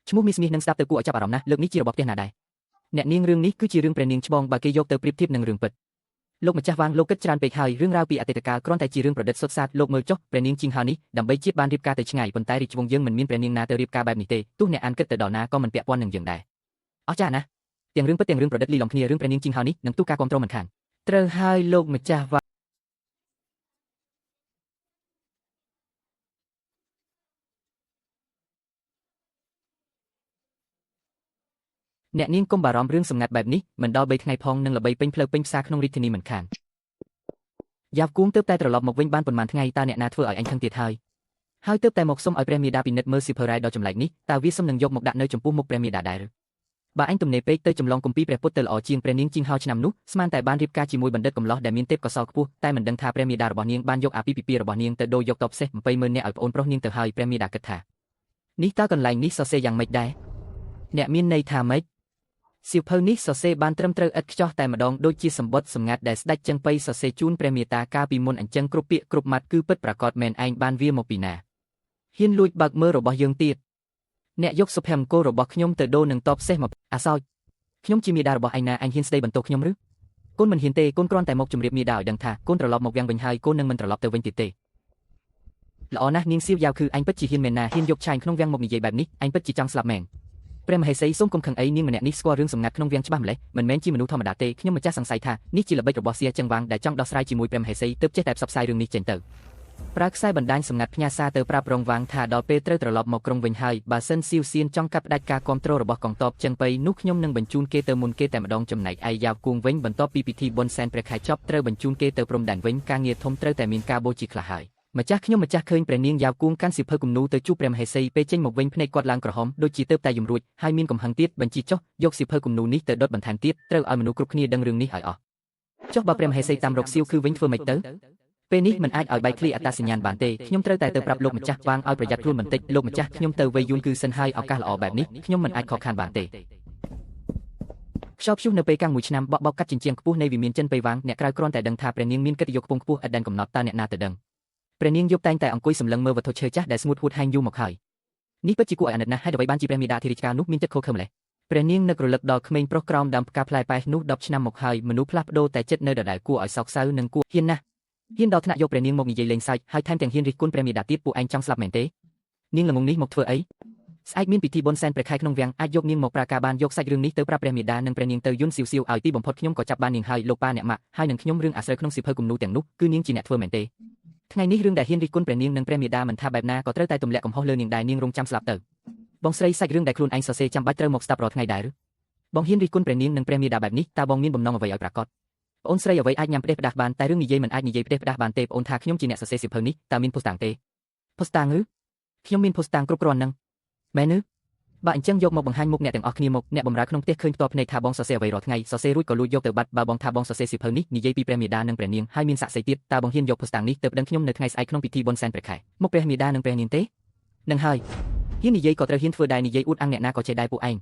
ឈ្មោះមីស្មីនឹងស្ដាប់ទៅគួរឲ្យចាប់អារម្មណ៍ណាស់លើកនេះជារបស់ផ្ទះណាដែរអ្នកនាងរឿងនេះគឺជារឿងព្រះនាងច្បងបើគេយកទៅប្រៀបធៀបនឹងរឿងពិតលោកម្ចាស់វាងលោកគិតច្រើនពេកហើយរឿងរ៉ាវពីអតីតកាលគ្រាន់តែជារឿងប្រឌិតសុទ្ធសាធលោកមើលចុះព្រះនាងជីងហៅនេះដើម្បីជាតិបានរៀបការទៅឆ្ងាយប៉ុន្តែរាជវង្សយើងមិនមានព្រះនាងណាទៅរៀបការបែបនេះទេទោះអ្នកអានគិតទៅដល់ណាក៏មិនពាក់ព័ន្ធនឹងយើងដែរអស្ចារ្យណាស់ទាំងរឿងពិតទាំងរឿងប្រឌិតលីឡំគ្នារឿងព្រះនាងជីងហៅនេះនឹងទូការគ្រប់គ្រងមិនខានត្រូវហើយលោកម្ចាស់វាងអ្នកនាងកុំបារម្ភរឿងសម្ងាត់បែបនេះមិនដល់3ថ្ងៃផងនឹងល្បីពេញផ្លូវពេញផ្សារក្នុងរាជធានីមិនខានយ៉ាវគួងទើបតែត្រឡប់មកវិញបានប៉ុន្មានថ្ងៃតើអ្នកណាធ្វើឲ្យអញខឹងទៀតហើយហើយទើបតែមកសុំឲ្យព្រះមាតាពិនិត្យមើលសៀវភៅរ៉ែដ៏ចម្លែកនេះតើវាសុំនឹងយកមកដាក់នៅចំពោះមុខព្រះមាតាដែរបើអញទំនេរពេកទៅចម្លងគម្ពីរព្រះពុទ្ធទៅល្អជាងព្រះនាងជីងហៅឆ្នាំនោះស្មានតែបានរៀបការជាមួយបណ្ឌិតកំឡោះដែលមានទេពកោសល្យខ្ពស់តែមិនដឹងថាព្រះមាតារបស់នាងបានយកអាពាហ៍ពិពាហ៍របស់នាងទៅដូរយកតបសេះ20000នាក់ឲ្យប្អូនប្រុសនាងទៅហើយព្រះមាតាគិតថានេះតើកន្លែងនេះសរសេរយ៉ាងម៉េចដែរអ្នកមានន័យថាម៉េចសៀវភៅនេះសរសេរបានត្រឹមត្រូវឥតខ្ចោះតែម្ដងដូចជាសម្បត្តិសម្ងាត់ដែលស្ដេចចឹងប៉ីសរសេរជូនព្រះមាតាកាលពីមុនអញ្ចឹងគ្រប់ពាក្យគ្រប់ម៉ាត់គឺពិតប្រាកដមែនឯងបានវាមកពីណាហ៊ានលួចបើកមើលរបស់យើងទៀតអ្នកយកសុភមង្គលរបស់ខ្ញុំទៅដូរនឹងតបសេះមកអាសោចខ្ញុំជាមាតារបស់ឯងណាឯងហ៊ានស្ដីបន្ទោសខ្ញុំឬកូនមិនហ៊ានទេកូនគ្រាន់តែមកជម្រាបមាតាឲ្យដឹងថាកូនត្រឡប់មកវាំងវិញហើយកូននឹងមិនត្រឡប់ទៅវិញទៀតទេល្អណាស់នាងសៀវយ៉ាវគឺឯងពិតជាហ៊ានមែនណាហ៊ានយកឆាយក្នុងវាំងមកនិយាយបែបនេះឯងពិតជាចង់ស្លាប់មែនព្រះមហេសីសូមកុំខឹងអីនាងម្នាក់នេះស្គាល់រឿងសម្ងាត់ក្នុងវាំងច្បាស់ម្ល៉េះមិនមែនជាមនុស្សធម្មតាទេខ្ញុំម្ចាស់សង្ស័យថានេះជាល្បិចរបស់សៀចឹងវាងដែលចង់ដោះស្រាយជាមួយព្រះមហេសីទើបចេះតែផ្សព្វផ្សាយរឿងនេះចេញទៅ ប្រើខ្សែបណ្ដាញសម្ងាត់ផ្ញើសារទៅប្រាប់រងវាងថាដល់ពេលត្រូវត្រឡប់មកក្រុងវិញហើយបើសិនស៊ីវសៀនចង់កាត់ផ្ដាច់ការគាំទ្ររបស់កងទ័ពចិនប៉ៃនោះខ្ញុំនឹងបញ្ជូនគេទៅមុនគេតែម្ដងចំណែកឯយ៉ាវគួងវិញបន្ទាប់ពីពិធីបុណ្យសែនព្រះខែចប់ត្រូវបញ្ជូនគេទៅព្រំដែនវិញការងារធំត្រូវតែមានការបូជាខ្លះហើយម្ចាស់ខ្ញុំម្ចាស់ឃើញព្រះនាងយ៉ាវគួងកាន់សៀវភៅគំនូរទៅជួបព្រះមហេសីពេលចេញមកវិញភ្នែកគាត់ឡើងក្រហមដូចជាទៅតែយំរួចហើយមានកំហឹងទៀតបញ្ជាចុះយកសៀវភៅគំនូរនេះទៅដុតបន្ថែមទៀតត្រូវឲ្យមនុស្សគ្រប់គ្នាដឹងរឿងនេះឲ្យអស់ចុះបើព្រះមហេសីតាមរកសៀវគឺវិញធ្វើម៉េចទៅពេលនេះមិនអាចឲ្យបែកធ្លាយអត្តសញ្ញាណបានទេខ្ញុំត្រូវតែទៅប្រាប់លោកម្ចាស់វាងឲ្យប្រយ័ត្នខ្លួនបន្តិចលោកម្ចាស់ខ្ញុំទៅវៃយួនគឺសិនហើយឱកាសល្អបែបនេះខ្ញុំមិនអាចខកខានបានទេខ្យល់ព្យុះនៅពេលកាំងមួយឆ្នាំបក់បោកកាត់ជញ្ជាំងខ្ពស់នៃវិមានចិនប៉ៃវាងអ្នកក្រៅគ្រាន់តែដឹងថាព្រះនាងមានកិត្តិយសខ្ពង់ខ្ពស់ឥតដែនកំណត់តើអ្នកណាទៅដឹងព្រះនាងយប់តែងតែអង្គុយសម្លឹងមើលវត្ថុឈើចាស់ដែលស្ងួតហួតហែងយូរមកហើយនេះពិតជាគួរឲ្យអាណិតណាស់ហេតុអ្វីបានជាព្រះមាតាធិរាជការនោះមានចិត្តខូខើម្ល៉េះព្រះនាងនឹករលឹកដល់ក្មេងប្រុសក្រោមដើមផ្កាផ្លែប៉ែសនោះ10ឆ្នាំមកហើយមនុស្សផ្លាស់ប្ដូរតែចិត្តនៅដដែលគួរឲ្យសោកសៅនិងគួរហ៊ានណាស់ហ៊ានដល់ថ្នាក់យកព្រះនាងមកនិយាយលេងសើចហើយថែមទាំងហ៊ានរិះគន់ព្រះមាតាទៀតពួកឯងចង់ស្លាប់មែនទេនាងល្ងងនេះមកធ្វើអីស្អែកមានពិធីបុណ្យសែនព្រះខែក្នុងវាំងអាចយកនាងមកប្រាការបានយកសាច់រឿងនេះទៅប្រាប់ព្រះមាតានិងព្រះនាងទៅយុនសៀវសៀវឲ្យទីបំផុតខ្ញុំក៏ចាប់បាននាងហើយលោកប៉ាអ្នកម៉ាក់ហើយនឹងខ្ញុំរឿងអាស្រូវក្នុងសៀវភៅគំនូរទាំងនោះគឺនាងជាអ្នកធ្វើមែនទេថ្ងៃនេះរឿងដែលហ៊ានរិះគន់ព្រះនាងនិងព្រះមាតាមិនថាបែបណាក៏ត្រូវតែទម្លាក់កំហុសលើនាងដែរនាងរងចាំស្លាប់ទៅបងស្រីសាច់រឿងដែលខ្លួនឯងសរសេរចាំបាច់ត្រូវមកស្ដាប់រាល់ថ្ងៃដែរឬបងហ៊ានរិះគន់ព្រះនាងនិងព្រះមាតាបែបនេះតើបងមានបំណងអ្វីឲ្យប្រាកដប្អូនស្រីអ្វីអាចញ៉ាំផ្ដេសផ្ដាស់បានតែរឿងនិយាយមិនអាចនិយាយផ្ដេសផ្ដាស់បានទេប្អូនថាខ្ញុំជាអ្នកសរសេរសៀវភៅនេះតើមានភស្តុតាងទេភស្តុតាងឬខ្ញុំមានភស្តុតាងគ្រប់គ្រាន់នឹងមែនឬបើអញ្ចឹងយកមកបង្ហាញមុខអ្នកទាំងអស់គ្នាមកអ្នកបម្រើក្នុងផ្ទះឃើញផ្ទាល់ភ្នែកថាបងសរសេរអ្វីរាល់ថ្ងៃសរសេររួចក៏លួចយកទៅបាត់បើបងថាបងសរសេរសៀវភៅនេះនិយាយពីព្រះមាតានិងព្រះនាងហើយមានសាក្សីទៀតតើបងហ៊ានយកភស្តុតាងនេះទៅប្តឹងខ្ញុំនៅថ្ងៃស្អែកក្នុងពិធីបុណ្យសែនព្រះខែមុខព្រះមាតានិងព្រះនាងទេនឹងហើយហ៊ាននិយាយក៏ត្រូវហ៊ានធ្វើដែរនិយាយអួតអាងអ្នកណាក៏ចេះដែរពួកឯង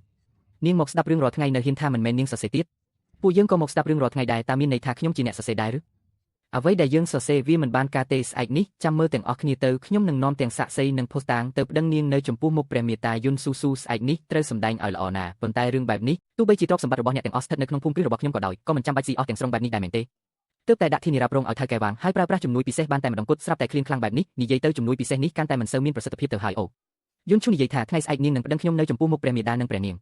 នាងមកស្ដាប់រឿងរាល់ថ្ងៃនៅហ៊ានថាមិនមែននាងសរសេរទៀតពួកយើងក៏មកស្ដាប់រឿងរាល់ថ្ងៃដែរតើមានន័យថាខ្ញុំជាអ្នកសរសេរដែរឬអ្វីដែលយើងសរសេរវាមិនបានការទេស្អែកនេះចាំមើលទាំងអស់គ្នាទៅខ្ញុំនឹងនាំទាំងសាក្សីនិងភស្តុតាងទៅប្តឹងនាងនៅចំពោះមុខព្រះមេតាយុនស៊ូស៊ូស្អែកនេះត្រូវសម្ដែងឲ្យល្អណាស់ប៉ុន្តែរឿងបែបនេះទោះបីជាទ្រព្យសម្បត្តិរបស់អ្នកទាំងអស់ស្ថិតនៅក្នុងភូមិគ្រឹះរបស់ខ្ញុំក៏ដោយក៏មិនចាំបាច់ស៊ីអស់ទាំងស្រុងបែបនេះដែរមែនទេទើបតែដាក់ធានារ៉ាប់រងឲ្យថៅកែវាងហើយប្រើប្រាស់ជំនួយពិសេសបានតែម្ដងគត់ស្រាប់តែឃ្លានខ្លាំងបែបនេះនិយាយទៅជំនួយពិសេសនេះកាន់តែមិនសូវមានប្រសិទ្ធភាពទៅហើយអូយុនឈូនិយាយថាថ្ងៃស្អែកនាងនឹងប្តឹងខ្ញុំនៅចំពោះមុខព្រះមេតានិងព្រះនាង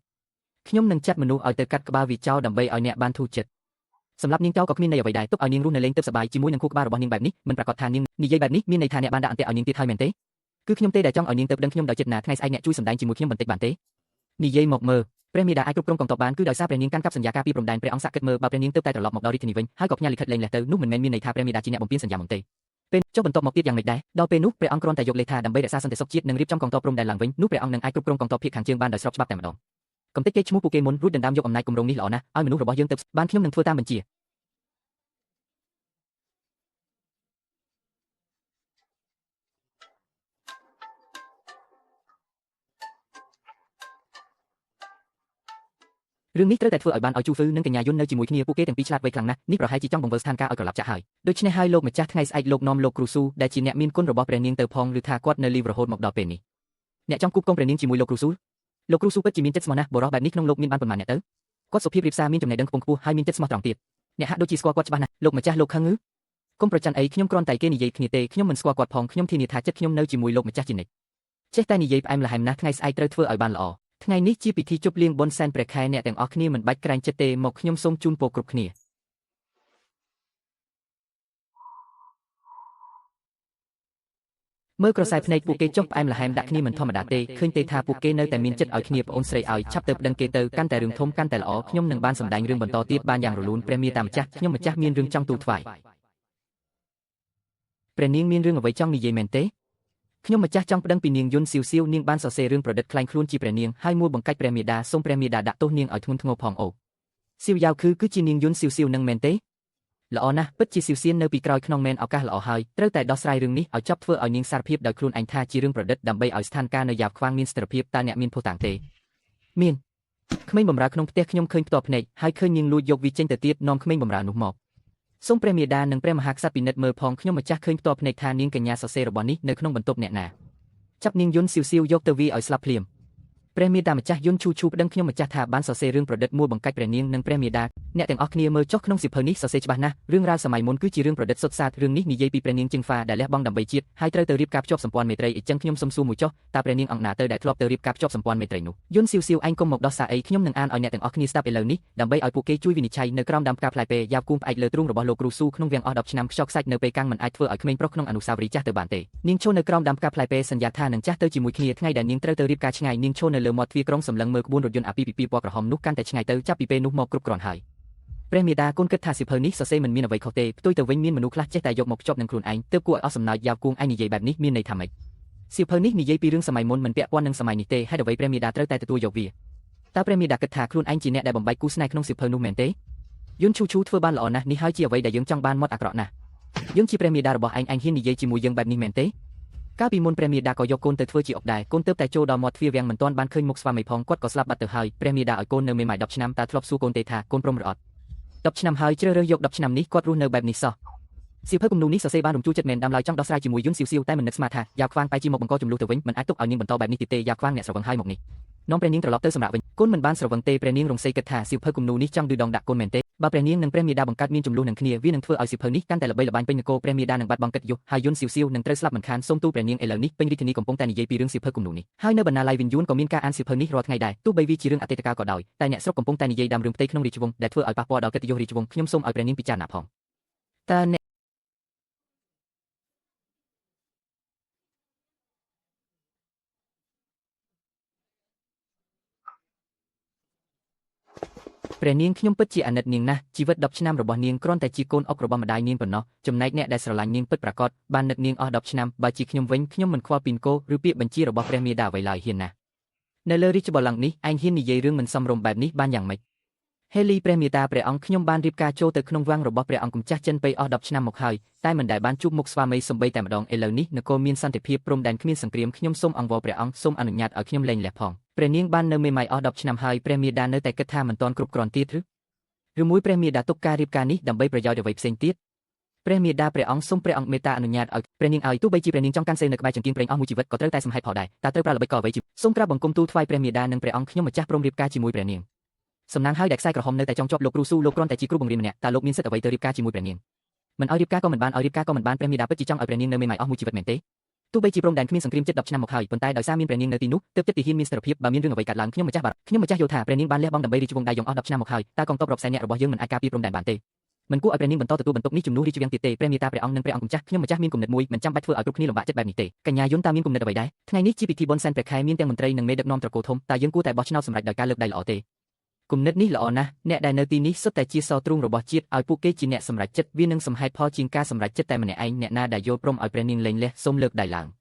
ខ្ញុំនឹងចាត់មនុស្សឲ្យទៅកាត់ក្បាលវាចោលដើម្បីឲ្យអ្នកបានធូរចិត្តសម្រាប់នាងចោលក៏គ្មានន័យអ្វីដែរទុកឲ្យនាងរស់នៅលេងទើបសប្បាយជាមួយនឹងខួរក្បាលរបស់នាងបែបនេះមិនប្រាកដថានាងនិយាយបែបនេះមានន័យថាអ្នកបានដាក់អន្ទាក់ឲ្យនាងទៀតហើយមែនទេគឺខ្ញុំទេដែលចង់ឲ្យនាងទៅប្តឹងខ្ញុំដោយចិត្តណាថ្ងៃស្អែកអ្នកជួយសម្ដែងជាមួយខ្ញុំបន្តិចបានទេនិយាយមកមើលព្រះមាតាអាចគ្រប់គ្រងកងទ័ពបានគឺដោយសារព្រះនាងកាន់កាប់សន្យាការពីព្រំដែនព្រះអង្គស័ក្តិគិតមើលបើព្រះនាងទើបតែត្រឡប់មកដល់រាជធានីវិញហើយក៏ផ្ញើលិខិតលែងលះទៅនោះមិនមែនមានន័យថាព្រះមាតាជាអ្នកបំពានសន្យាមកទេពេលចុះបន្ទាប់មកទៀតយ៉ាងម៉េចដែរដល់ពេលនោះព្រះអង្គគ្រាន់តែយកលេសថាដើម្បីរក្សាសន្តិសុខជាតិនិងរៀបចំកងទ័ពព្រំដែនឡើងវិញនោះព្រះអង្គនឹងអាចគ្រប់គ្រងកងទ័ពភាគខាងជើងបានដោយស្របច្បាប់តែម្ដងកំទេចគេឈ្មោះពួកគេមុនរួចដណ្ដើមយកអំណាចគម្រោងនេះល្អណាស់ឲ្យមនុស្សរបស់យើងទៅបានខ្ញុំនឹងធ្វើតាមបញ្ជារឿងនេះត្រូវតែធ្វើឲ្យបានឲ្យជូហ្វឺនិងកញ្ញាយុននៅជាមួយគ្នាពួកគេទាំងពីរឆ្លាតវៃខ្លាំងណាស់នេះប្រហែលជាចង់បង្វិលស្ថានភាពឲ្យក្រឡាប់ចាក់ហើយដូច្នេះហើយលោកម្ចាស់ថ្ងៃស្អែកលោកនាំលោកគ្រូស៊ូដែលជាអ្នកមានគុណរបស់ព្រះនាងទៅផងឬថាគាត់នៅលីវរហូតមកដល់ពេលនេះអ្នកចង់គូបកងព្រះនាងជាមួយលោកគ្រូស៊ូលោកគ្រូស៊ូពិតជាមានចិត្តស្មោះណាស់បុរសបែបនេះក្នុងលោកមានបានប៉ុន្មានអ្នកទៅគាត់សុភាពរៀបសារមានចំណេះដឹងខ្ពង់ខ្ពស់ហើយមានចិត្តស្មោះត្រង់ទៀតអ្នកហាក់ដូចជាស្គាល់គាត់ច្បាស់ណាស់លោកម្ចាស់លោកខឹងឬកុំប្រច័ណ្ឌអីខ្ញុំគ្រាន់តែគេនិយាយគ្នាទេខ្ញុំមិនស្គាល់គាត់ផងខ្ញុំធានាថាចិត្តខ្ញុំនៅជាមួយលោកម្ចាស់ជានិច្ចចេះតែនិយាយផ្អែមល្ហែមណាស់ថ្ងៃស្អែកត្រូវធ្វើឲ្យបានល្អថ្ងៃនេះជាពិធីជប់លៀងបុណ្យសែនព្រះខែអ្នកទាំងអស់គ្នាមិនបាច់ក្រែងចិត្តទេមកខ្ញុំសូមជូនពរគ្រប់គ្នាមើលក្រសែភ្នែកពួកគេចុះផ្អែមល្ហែមដាក់គ្នាមិនធម្មតាទេឃើញទេថាពួកគេនៅតែមានចិត្តឲ្យគ្នាប្អូនស្រីឲ្យឆាប់ទៅប្តឹងគេទៅកាន់តែរឿងធំកាន់តែល្អខ្ញុំនឹងបានសម្ដែងរឿងបន្តទៀតបានយ៉ាងរលូនព្រះមាតាម្ចាស់ខ្ញុំម្ចាស់មានរឿងចង់ទូលថ្វាយព្រះនាងមានរឿងអ្វីចង់និយាយមែនទេខ្ញុំម្ចាស់ចង់ប្តឹងពីនាងយុនសៀវសៀវនាងបានសរសេររឿងប្រឌិតក្លែងខ្លួនជាព្រះនាងហើយមួលបង្កាច់ព្រះមាតាសូមព្រះមាតាដាក់ទោសនាងឲ្យធ្ងន់ធ្ងរផងអូសៀវយ៉ាវគឺជានាងយុនសៀវសៀវនឹងមែនទេល្អណាស់ពិតជាសៀវសៀននៅពីក្រោយក្នុងមែនឱកាសល្អហើយត្រូវតែដោះស្រាយរឿងនេះឲ្យចប់ធ្វើឲ្យនាងសារភាពដោយខ្លួនឯងថាជារឿងប្រឌិតដើម្បីឲ្យស្ថានភាពនៅយ៉ាវខ្វាងមានស្ថិរភាពតើអ្នកមានភស្តុតាងទេមានក្មេងបម្រើក្នុងផ្ទះខ្ញុំឃើញផ្ទាល់ភ្នែកហើយឃើញនាងលួចយកវាចេញទៅទៀតនាំក្មេងបម្រើនោះមកសូមព្រះមាតានិងព្រះមហាក្សត្រពិនិត្យមើលផងខ្ញុំម្ចាស់ឃើញផ្ទាល់ភ្នែកថានាងកញ្ញាសរសេររបស់នេះនៅក្នុងបន្ទប់អ្នកណាចាប់នាងយុនសៀវសៀវយកទៅវាឲ្យស្លាប់ភ្លាម ព្រះមាតាម្ចាស់យុនឈូឈូប្តឹងខ្ញុំម្ចាស់ថាបានសរសេររឿងប្រឌិតមួយបង្កាច់ព្រះនាងនិងព្រះមាតាអ្នកទាំងអស់គ្នាមើលចុះក្នុងសៀវភៅនេះសរសេរច្បាស់ណាស់រឿងរ៉ាវសម័យមុនគឺជារឿងប្រឌិតសុទ្ធសាធរឿងនេះនិយាយពីព្រះនាងជឹងហ្វាដែលលះបង់ដើម្បីជាតិហើយត្រូវទៅរៀបការភ្ជាប់សម្ព័ន្ធមេត្រីអញ្ចឹងខ្ញុំសុំសួរមួយចុះតើព្រះនាងអង្គណាទៅដែលធ្លាប់ទៅរៀបការភ្ជាប់សម្ព័ន្ធមេត្រីនោះយុនសៀវសៀវឯងកុំមកដោះសារអីខ្ញុំនឹងអានឲ្យអ្នកទាំងអស់គ្នាស្ដាប់ឥឡូវនេះដើម្បីឲ្យពួកគេជួយវិនិច្ឆ័យនៅក្រោមដើមផ្កាផ្លែពេយ៉ាវគួងផ្អែកលើទ្រូងរបស់លោកគ្រូស៊ូក្នុងវាំងអស់10ឆ្នាំខ្យល់ខ្សាច់នៅពេលកាំងមិនអាចធ្វើឲ្យក្មេងប្រុសក្នុងអនុស្សាវរីយ៍ចាស់ទៅបានទេនាងឈរនៅក្រោមដើមផ្កាផ្លែពេសន្យាថានឹងចាស់ទៅជាមួយគ្នាថ្ងៃដែលនាងត្រូវទៅរៀបការឆ្ងាយនាងឈរនៅលើមាត់ទ្វារក្រុងសម្លឹងមើលក្បួនរថយន្តអាពាហ៍ពិពាហ៍ពណ៌ក្រហមនោះកាន់តែឆ្ងាយទៅចាប់ពីពេលនោះមកគ្រប់គ្រាន់ហើយព្រះមេដាកូនគិតថាសៀវភៅនេះសរសេរមិនមានអ្វីខុសទេផ្ទុយទៅវិញមានមនុស្សខ្លះចេះតែយកមកភ្ជាប់នឹងខ្លួនឯងទើបគួរឲ្យអស់សំណើចយ៉ាវគួងឯងនិយាយបែបនេះមានន័យថាម៉េចសៀវភៅនេះនិយាយពីរឿងសម័យមុនមិនពាក់ព័ន្ធនឹងសម័យនេះទេហេតុអ្វីព្រះមេដាត្រូវតែទទួលយកវាតើព្រះមេដាគិតថាខ្លួនឯងជាអ្នកដែលបំបែកគូស្នេហ៍ក្នុងសៀវភៅនោះមែនទេយុនឈូឈូធ្វើបានល្អណាស់នេះហើយជាអ្វីដែលយើងចង់បានមាត់អាក្រក់ណាស់យើងជាព្រះមេដារបស់ឯងឯងហ៊ាននិយាយជាមួយយើងបែបនេះមែនទេកាលពីមុនព្រះមេដាក៏យកកូនទៅធ្វើជាអុកដែរកូនទើបតែចូលដល់មាត់ទ្វារវាំងមិនទាន់បានឃើញមុខស្វាមីផងគាត់ក៏ស្លាប់បាត់ទៅហើយព្រះមេដាឲ្យកូននៅមេម៉ាយ10ឆ្នាំតើធ្លាប់សួរកូនទេថាកូនព្រមឬអត់10ឆ្នាំហើយជ្រើសរើសយក10ឆ្នាំនេះគាត់រស់នៅបែបនេះសោះសៀវភៅគំនូនេះសរសេរបានរំជួលចិត្តមែនដើមឡើយចង់ដោះស្រាយជាមួយយុនសៀវសៀវតែមិននឹកស្មានថាយ៉ាវខ្វាងបែរជាមកបង្កចំនួនទៅវិញមិនអាចទុកឲ្យនាងបន្តបែបនេះទៀតទេយ៉ាវខ្វាងអ្នកស្រវឹងហើយមកនេះនាំព្រះនាងត្រឡប់ទៅសម្រាប់វិញកូនមិនបានស្រវឹងទេព្រះនាងរងសីគិតថាសៀវភៅគំនូនេះចង់ឌឺដងដាក់កូនមែនទេបើព្រះនាងនិងព្រះមាតាបង្កើតមានចំនួននឹងគ្នាវានឹងធ្វើឲ្យសៀវភៅនេះកាន់តែល្បីល្បាញពេញនគរព្រះមាតានឹងបាត់បង់កិត្តិយសហើយយុនសៀវសៀវនឹងត្រូវស្លាប់មិនខានសូមទូលព្រះនាងឥឡូវនេះពេញរាជធានីកំពុងតែនិយាយពីរឿងសៀវភៅគំនូនេះហើយនៅបណ្ណាល័យវិញ្ញូនក៏មានការអានសៀវភៅនេះរាល់ថ្ងៃដែរទោះបីវាជារឿងអតីតកាលក៏ដោយតែអ្នកស្រុកកំពុងតែនិយាយដើមរឿងផ្ទៃក្នុងរាជវង្សដែលធ្វើឲ្យប៉ះពាល់ដល់កិត្តិយសរាជវង្សខ្ញុំសូមឲ្យព្រះនាងពិចារណាផងតើអ្នកព្រះនាងខ្ញុំពិតជាអាណិតនាងណាស់ជីវិត10ឆ្នាំរបស់នាងគ្រាន់តែជាកូនអុករបស់ម្ដាយនាងប៉ុណ្ណោះចំណែកអ្នកដែលស្រឡាញ់នាងពិតប្រាកដបាននឹកនាងអស់10ឆ្នាំបើជាខ្ញុំវិញខ្ញុំមិនខ្វល់ពីនគរឬពាក្យបញ្ជារបស់ព្រះមាតាអ្វីឡើយហ៊ានណាស់នៅលើរាជបល្ល័ង្កនេះឯងហ៊ាននិយាយរឿងមិនសមរម្យបែបនេះបានយ៉ាងម៉េចហេលីព្រះមេតាព្រះអង្គខ្ញុំបានរៀបការចូលទៅក្នុងវាំងរបស់ព្រះអង្គម្ចាស់ចិនពេលអស់10ឆ្នាំមកហើយតែមិនដែលបានជួបមុខស្វាមីសំបីតែម្ដងឥឡូវនេះនគរមានសន្តិភាពព្រំដែនគ្មានសង្គ្រាមខ្ញុំសូមអង្វរព្រះអង្គសូមអនុញ្ញាតឲ្យខ្ញុំលែងលះផងព្រះនាងបាននៅមេម៉ាយអស់10ឆ្នាំហើយព្រះមាតានៅតែគិតថាមិនទាន់គ្រប់គ្រាន់ទៀតឬមួយព្រះមាតាទុកការរៀបការនេះដើម្បីប្រយោជន៍អ្វីផ្សេងទៀតព្រះមាតាព្រះអង្គសូមព្រះអង្គមេត្តាអនុញ្ញាតឲ្យព្រះនាងឲ្យទោះបីជាព្រះនាងចង់កាន់សេលនៅក្បែរចង្គៀងព្រេងអស់មួយជីវិតក៏ត្រូវតែសំហេតុផលដែរតើត្រូវប្រើល្បិចកលអ្វីជាសូមក្រាបបង្គំទូលថ្វាយព្រះមាតានិងព្រះអង្គខ្ញុំម្ចាស់ព្រមរៀបការជាមួយព្រះនាងសំណាងហើយដែលខ្សែក្រហមនៅតែចង់ជាប់លោកគ្រូស៊ូលោកគ្រាន់តែជាគ្រូបង្រៀនម្នាក់តើលោកមានសិទ្ធិអ្វីទៅរៀបការជាមួយព្រះនាងមិនឲ្យរៀបការក៏មិនបានឲ្យរៀបការក៏មិនបានព្រះមាតាពិតជាចង់ឲ្យព្រះនាងនៅមេម៉ាយអស់មួយជីវិតមែនទេទោះបីជាព្រំដែនគ្មានសង្គ្រាមជិត10ឆ្នាំមកហើយប៉ុន្តែដោយសារមានព្រះនាងនៅទីនោះទើបចិត្តទាហានមានស្ថិរភាពបើមានរឿងអ្វីកើតឡើងខ្ញុំម្ចាស់បាទខ្ញុំម្ចាស់យល់ថាព្រះនាងបានលះបង់ដើម្បីរាជវង្សដៃយងអស់10ឆ្នាំមកហើយតើកងទ័ពរាប់សែននាក់របស់យើងមិនអាចការពារព្រំដែនបានទេមិនគួរឲ្យព្រះនាងបន្តទទួលបន្ទុកនេះជំនួសរាជវាំងទៀតទេព្រះមេត្តាព្រះអង្គនិងព្រះអង្គម្ចាស់ខ្ញុំម្ចាស់មានគំនិតមួយមិនចាំបាច់ធ្វើឲ្យគ្រប់គ្នាលំបាកចិត្តបែបនេះទេកញ្ញាយុនតើមានគំនិតអ្វីដែរថ្ងៃនេះជាពិធីបុណ្យសែនព្រះខែមានទាំងមន្ត្រីនិងមេដឹកនាំត្រកូលធំតើយើងគួរតែបោះឆ្នោតសម្រេចដោយការលើកដៃល្អទេគំនិតនេះល្អណាស់អ្នកដែលនៅទីនេះសុទ្ធតែជាសោទ្រូងរបស់ជាតិឲ្យពួកគេជាអ្នកសម្រេចចិត្តវានឹងសំហេតុផលជាងការសម្រេចចិត្តតែម្នាក់ឯងអ្នកណាដែលយល់ព្រមឲ្យព្រះនាងលែងលះសូមលើកដៃឡើ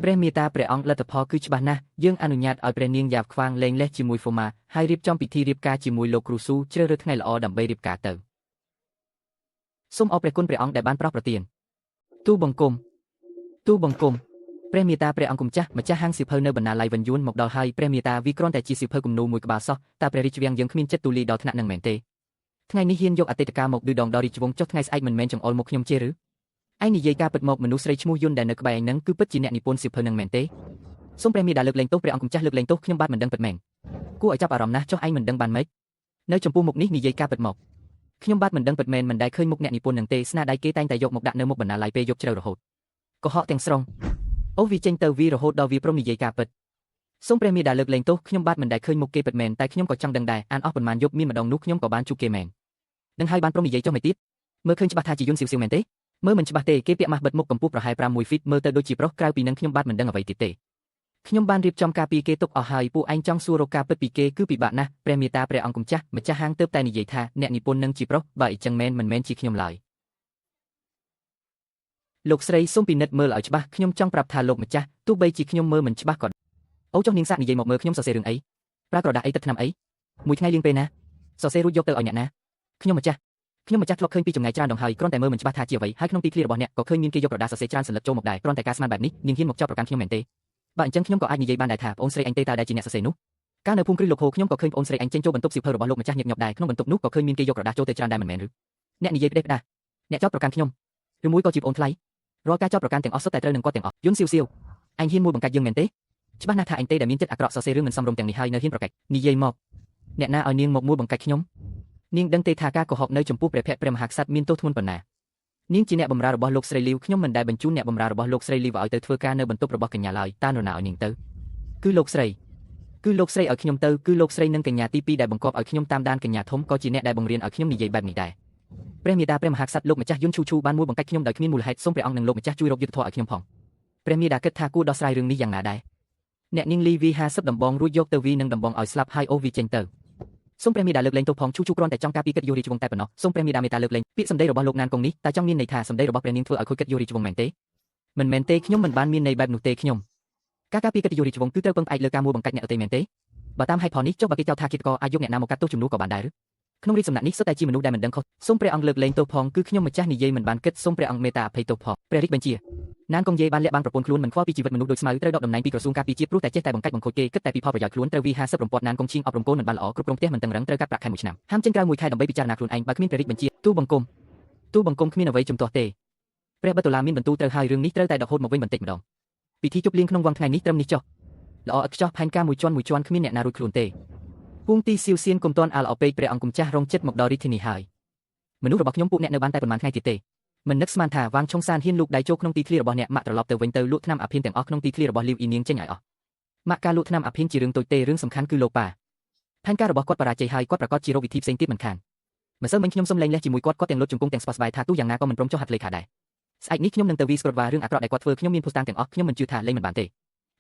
ងព្រះមេត្តាព្រះអង្គលទ្ធផលគឺច្បាស់ណាស់យើងអនុញ្ញាតឲ្យព្រះនាងយ៉ាវខ្វាងលែងលះជាមួយហ្វូម៉ាហើយរៀបចំពិធីរៀបការជាមួយលោកគ្រូស៊ូជ្រើសរើសថ្ងៃល្អដើម្បីរៀបការទៅសូមអរព្រះគុណព្រះអង្គដែលបានប្រោសប្រទានទូបង្គំទូបង្គំព្រះមេត្តាព្រះអង្គម្ចាស់ម្ចាស់ហាងសៀវភៅនៅបណ្ណាល័យវិញ្ញូនមកដល់ហើយព្រះមេត្តាវាគ្រាន់តែជាសៀវភៅគំនូមួយក្បាលសោះតើព្រះរាជវាំងយើងគ្មានចិត្តទូលាយដល់ថ្នាក់នឹងមែនទេថ្ងៃនេះហ៊ានយកអតីតកាលមកឌឺដងដល់រាជវង្សចុះថ្ងៃស្អែកមិនមែនចង្អុលមកខ្ញុំជាឬឯងនិយាយការពិតមកមនុស្សស្រីឈ្មោះយុនដែលនៅក្បែរឯងនឹងគឺពិតជាអ្នកនិពន្ធសៀវភៅនឹងមែនទេសូមព្រះមេដាលើកលែងទោសព្រះអង្គម្ចាស់លើកលែងទោសខ្ញុំបាទមិនដឹងពិតមែនគួរឲ្យចាប់អារម្មណ៍ណាស់ចុះឯងមិនដឹងបានម៉េចនៅចំពោះមុខនេះនិយាយការពិតមកខ្ញុំបាទមិនដឹងពិតមែនមិនដែលឃើញមុខអ្នកនិពន្ធនឹងទេស្នាដៃគេតែងតែយកមកដាក់នៅមុខបណ្ណាល័យពេលយប់ជ្រៅរហូតកុហកទាំងស្រុងអូវាចេញទៅវារហូតដល់វាព្រមនិយាយការពិតសូមព្រះមេដាលើកលែងទោសខ្ញុំបាទមិនដែលឃើញមុខគេពិតមែនតែខ្ញុំក៏ចង់ដឹងដែរអានអស់ប៉ុន្មានយប់មានម្ដងនោះខ្ញុំក៏បានជួបគេមែននឹងហើយបានព្រមនិយាយចុះមិនទៀតមើលឃើញច្បាស់ថាជាយុនសៀវសៀវមែនទេមើលមិនច្បាស់ទេគេពាក់ម៉ាស់បិទមុខកម្ពស់ប្រហែល6ហ្វីតមើលទៅដូចជាប្រុសក្រៅពីនឹងខ្ញុំបាទមិនដឹងអ្វីទៀតទេខ្ញុំបានរៀបចំការពីគេទុកអស់ហើយពួកឯងចង់សួររកការពិតពីគេគឺពិបាកណាស់ព្រះមេត្តាព្រះអង្គម្ចាស់ម្ចាស់ហាងទើបតែនិយាយថាអ្នកនិពន្ធនឹងជាប្រុសបើអ៊ីចឹងមែនមិនមែនជាខ្ញុំឡើយលោកស្រីសូមពិនិត្យមើលឲ្យច្បាស់ខ្ញុំចង់ប្រាប់ថាលោកម្ចាស់ទោះបីជាខ្ញុំមើលមិនច្បាស់ក៏អូចុះនាងសាកនិយាយមកមើលខ្ញុំសរសេររឿងអីប្រើក្រដាសអីទឹកថ្នាំអីមួយថ្ងៃលៀងពេលណាសរសេររួចយកទៅឲ្យអ្នកណាខ្ញុំម្ចាស់ខ្ញុំម្ចាស់ធ្លាប់ឃើញពីចម្ងាយច្រើនដងហើយគ្រាន់តែមើលមិនច្បាស់ថាជាអ្វីហើយក្នុងទីធ្លារបស់អ្នកក៏ឃើញមានគេយកក្រដាសសរសេរច្រើនសន្លឹកចូលមកដែរគ្រាន់តែការស្មានបែបនេះនាងហ៊ានមកចោទប្រកាន់ខ្ញុំមែនទេបើអញ្ចឹងខ្ញុំក៏អាចនិយាយបានដែរថាប្អូនស្រីអញទេតើដែលជាអ្នកសរសេរនោះ កាលនៅភូមិគ្រឹះលោកហូខ្ញុំក៏ឃើញប្អូនស្រីឯងចេញចូលបន្ទប់សៀវភៅរបស់លោកម្ចាស់ញឹកញាប់ដែរក្នុងបន្ទប់នោះក៏ឃើញមានគេយកក្រដាសចូលទៅច្រើនដែរមិនមែនឬអ្នកនិយាយផ្ដេសផ្ដាសអ្នកចោទប្រកាន់ខ្ញុំឬមួយក៏ជាប្អូនថ្លៃរាល់ការចោទប្រកាន់ទាំងអស់សុទ្ធតែត្រូវនឹងគាត់ទាំងអស់យុនសៀវសៀវឯងហ៊ានមួយបង្កាច់យើងមែនទេច្បាស់ណាស់ថាឯងទេដែលមានចិត្តអាក្រក់សរសេររឿងមិនសមរម្យទាំងនេះហើយនៅហ៊ានប្រកែកនិយាយមកអ្នកណាឲ្យនាងមកមួយបង្កាច់ខ្ញុំនាងដឹងទេថាការកុហកនៅចំពោះព្រះភ័ក្ត្រព្រះមហាក្សត្រមានទោសធ្ងន់ប៉ុណ្ណានាងជាអ្នកបម្រើរបស់លោកស្រីលីវខ្ញុំមិនដែលបញ្ជូនអ្នកបម្រើរបស់លោកស្រីលីវឲ្យទៅធ្វើការនៅបន្ទប់របស់កញ្ញាឡើយតើនរណាឲ្យនាងទៅគឺលោកស្រីគឺលោកស្រីឲ្យខ្ញុំទៅគឺលោកស្រីនិងកញ្ញាទី2ដែលបង្គាប់ឲ្យខ្ញុំតាមដានកញ្ញាធំក៏ជាអ្នកដែលបង្រៀនឲ្យខ្ញុំនិយាយបែបនេះដែរព្រះមេដាព្រះមហាក្សត្រលោកម្ចាស់យុនឈូឈូបានមួយបង្កាច់ខ្ញុំដោយគ្មានមូលហេតុសូមព្រះអង្គនិងលោកម្ចាស់ជួយរកយុត្តិធម៌ឲ្យខ្ញុំផងព្រះមេដាគិតថាគួរដោះស្រាយរឿងនេះយ៉ាងណាដែរអ្នកនាងលីវី50ដំបងរួចយកទៅវីនឹងដំបងឲ្យស្លាប់ហើយអូវីចេញទៅសូមព្រះមេដាលើកលែងទោសផងឈូឈូគ្រាន់តែចង់ការពារកិត្តិយសរាជវង្សតែប៉ុណ្ណោះសូមព្រះមេដាមេត្តាលើកលែងពាក្យសម្ដីរបស់លោកណានកុងនេះតើចង់មានន័យថាសម្ដីរបស់ព្រះនាងធ្វើឲ្យខូចកិត្តិយសរាជវង្សមែនទេមិនមែនទេខ្ញុំមិនបានមានន័យបែបនោះទេខ្ញុំការការពារកិត្តិយសរាជវង្សគឺត្រូវពឹងផ្អែកលើការមួលបង្កាច់អ្នកដទៃមែនទេបើតាមហេតុផលនេះចុះបើគេចោទថាឃាតករអាចយកអ្នកណាមកកាត់ទោសជំនួសក៏បានដែរឬក្នុងរាជសំណាក់នេះសុទ្ធតែជាមនុស្សដែលមិនដឹងខុសសូមព្រះអង្គលើកលែងទោសផងគឺខ្ញុំម្ចាស់និយាយមិនបានគិតសូមព្រះអង្គមេត្តាអភ័យទោសផងព្រះរាជបញ្ជាណានកុងយេបានលាក់បាំងប្រពន្ធខ្លួនមិនខ្វល់ពីជីវិតមនុស្សដូចស្មៅត្រូវដកតំណែងពីក្រសួងការពារជាតិព្រោះតែចេះតែបង្កាច់បង្ខូចគេគិតតែពីផលប្រយោជន៍ខ្លួនត្រូវវី50រំពាត់ណានកុងឈៀងអប់រំកូនមិនបានល្អគ្រប់គ្រងផ្ទះមិនតឹងរឹងត្រូវកាត់ប្រាក់ខែមួយឆ្នាំហាមចេញក្រៅមួយខែដើម្បីពិចារណាខ្លួនឯងបើគ្មានព្រះរាជបញ្ជាទូបង្គំទូបង្គំគ្មានអ្វីជំទាស់ទេព្រះបតុលាមានបន្ទូលត្រូវហើយរឿងនេះត្រូវតែដកហូតមកវិញបន្តិចម្ដងពិធីជប់លៀងក្នុងវងថ្ងៃនេះត្រឹមនេះចុះល្អឥតខ្ចោះផែនការមួយជាន់មួយជាន់គ្មានអ្នកណារួចខ្លួនទេពួងទីសៀវសៀនគុំតន់អាលអពេកព្រះអង្គគុំចាស់រងចិត្តមកដល់រាជធានីហើយមនុស្សរបស់ខ្ញុំពួកអ្នកនៅបានតែប៉ុន្មានថ្ងៃទៀតទេមិននឹកស្មានថាវាងឆុងសានហ៊ានលូកដៃចូលក្នុងទីធ្លារបស់អ្នកម៉ាក់ត្រឡប់ទៅវិញទៅលក់ថ្នាំអាភៀនទាំងអស់ក្នុងទីធ្លារបស់លីវអ៊ីនាងចេញឲ្យអស់ម៉ាក់ការលក់ថ្នាំអាភៀនជារឿងតូចទេរឿងសំខាន់គឺលោកប៉ាផែនការរបស់គាត់បរាជ័យហើយគាត់ប្រកាសជារកវិធីផ្សេងទៀតមិនខានម្សិលមិញខ្ញុំសុំលែងលះជាមួយគាត់គាត់ទាំងលុតជង្គង់ទាំងស្វាស្វែថាទោះយ៉ាងណាក៏មិនព្រមចុះហត្ថលេខាដែរស្អែកនេះខ្ញុំនឹងទៅវីស្ក្រតវ៉ារឿងអាក្រក់ដែលគាត់ធ្វើខ្ញុំមានភស្តុតាងទាំងអស់ខ្ញុំមិនជឿថាលែងមិនបានទេ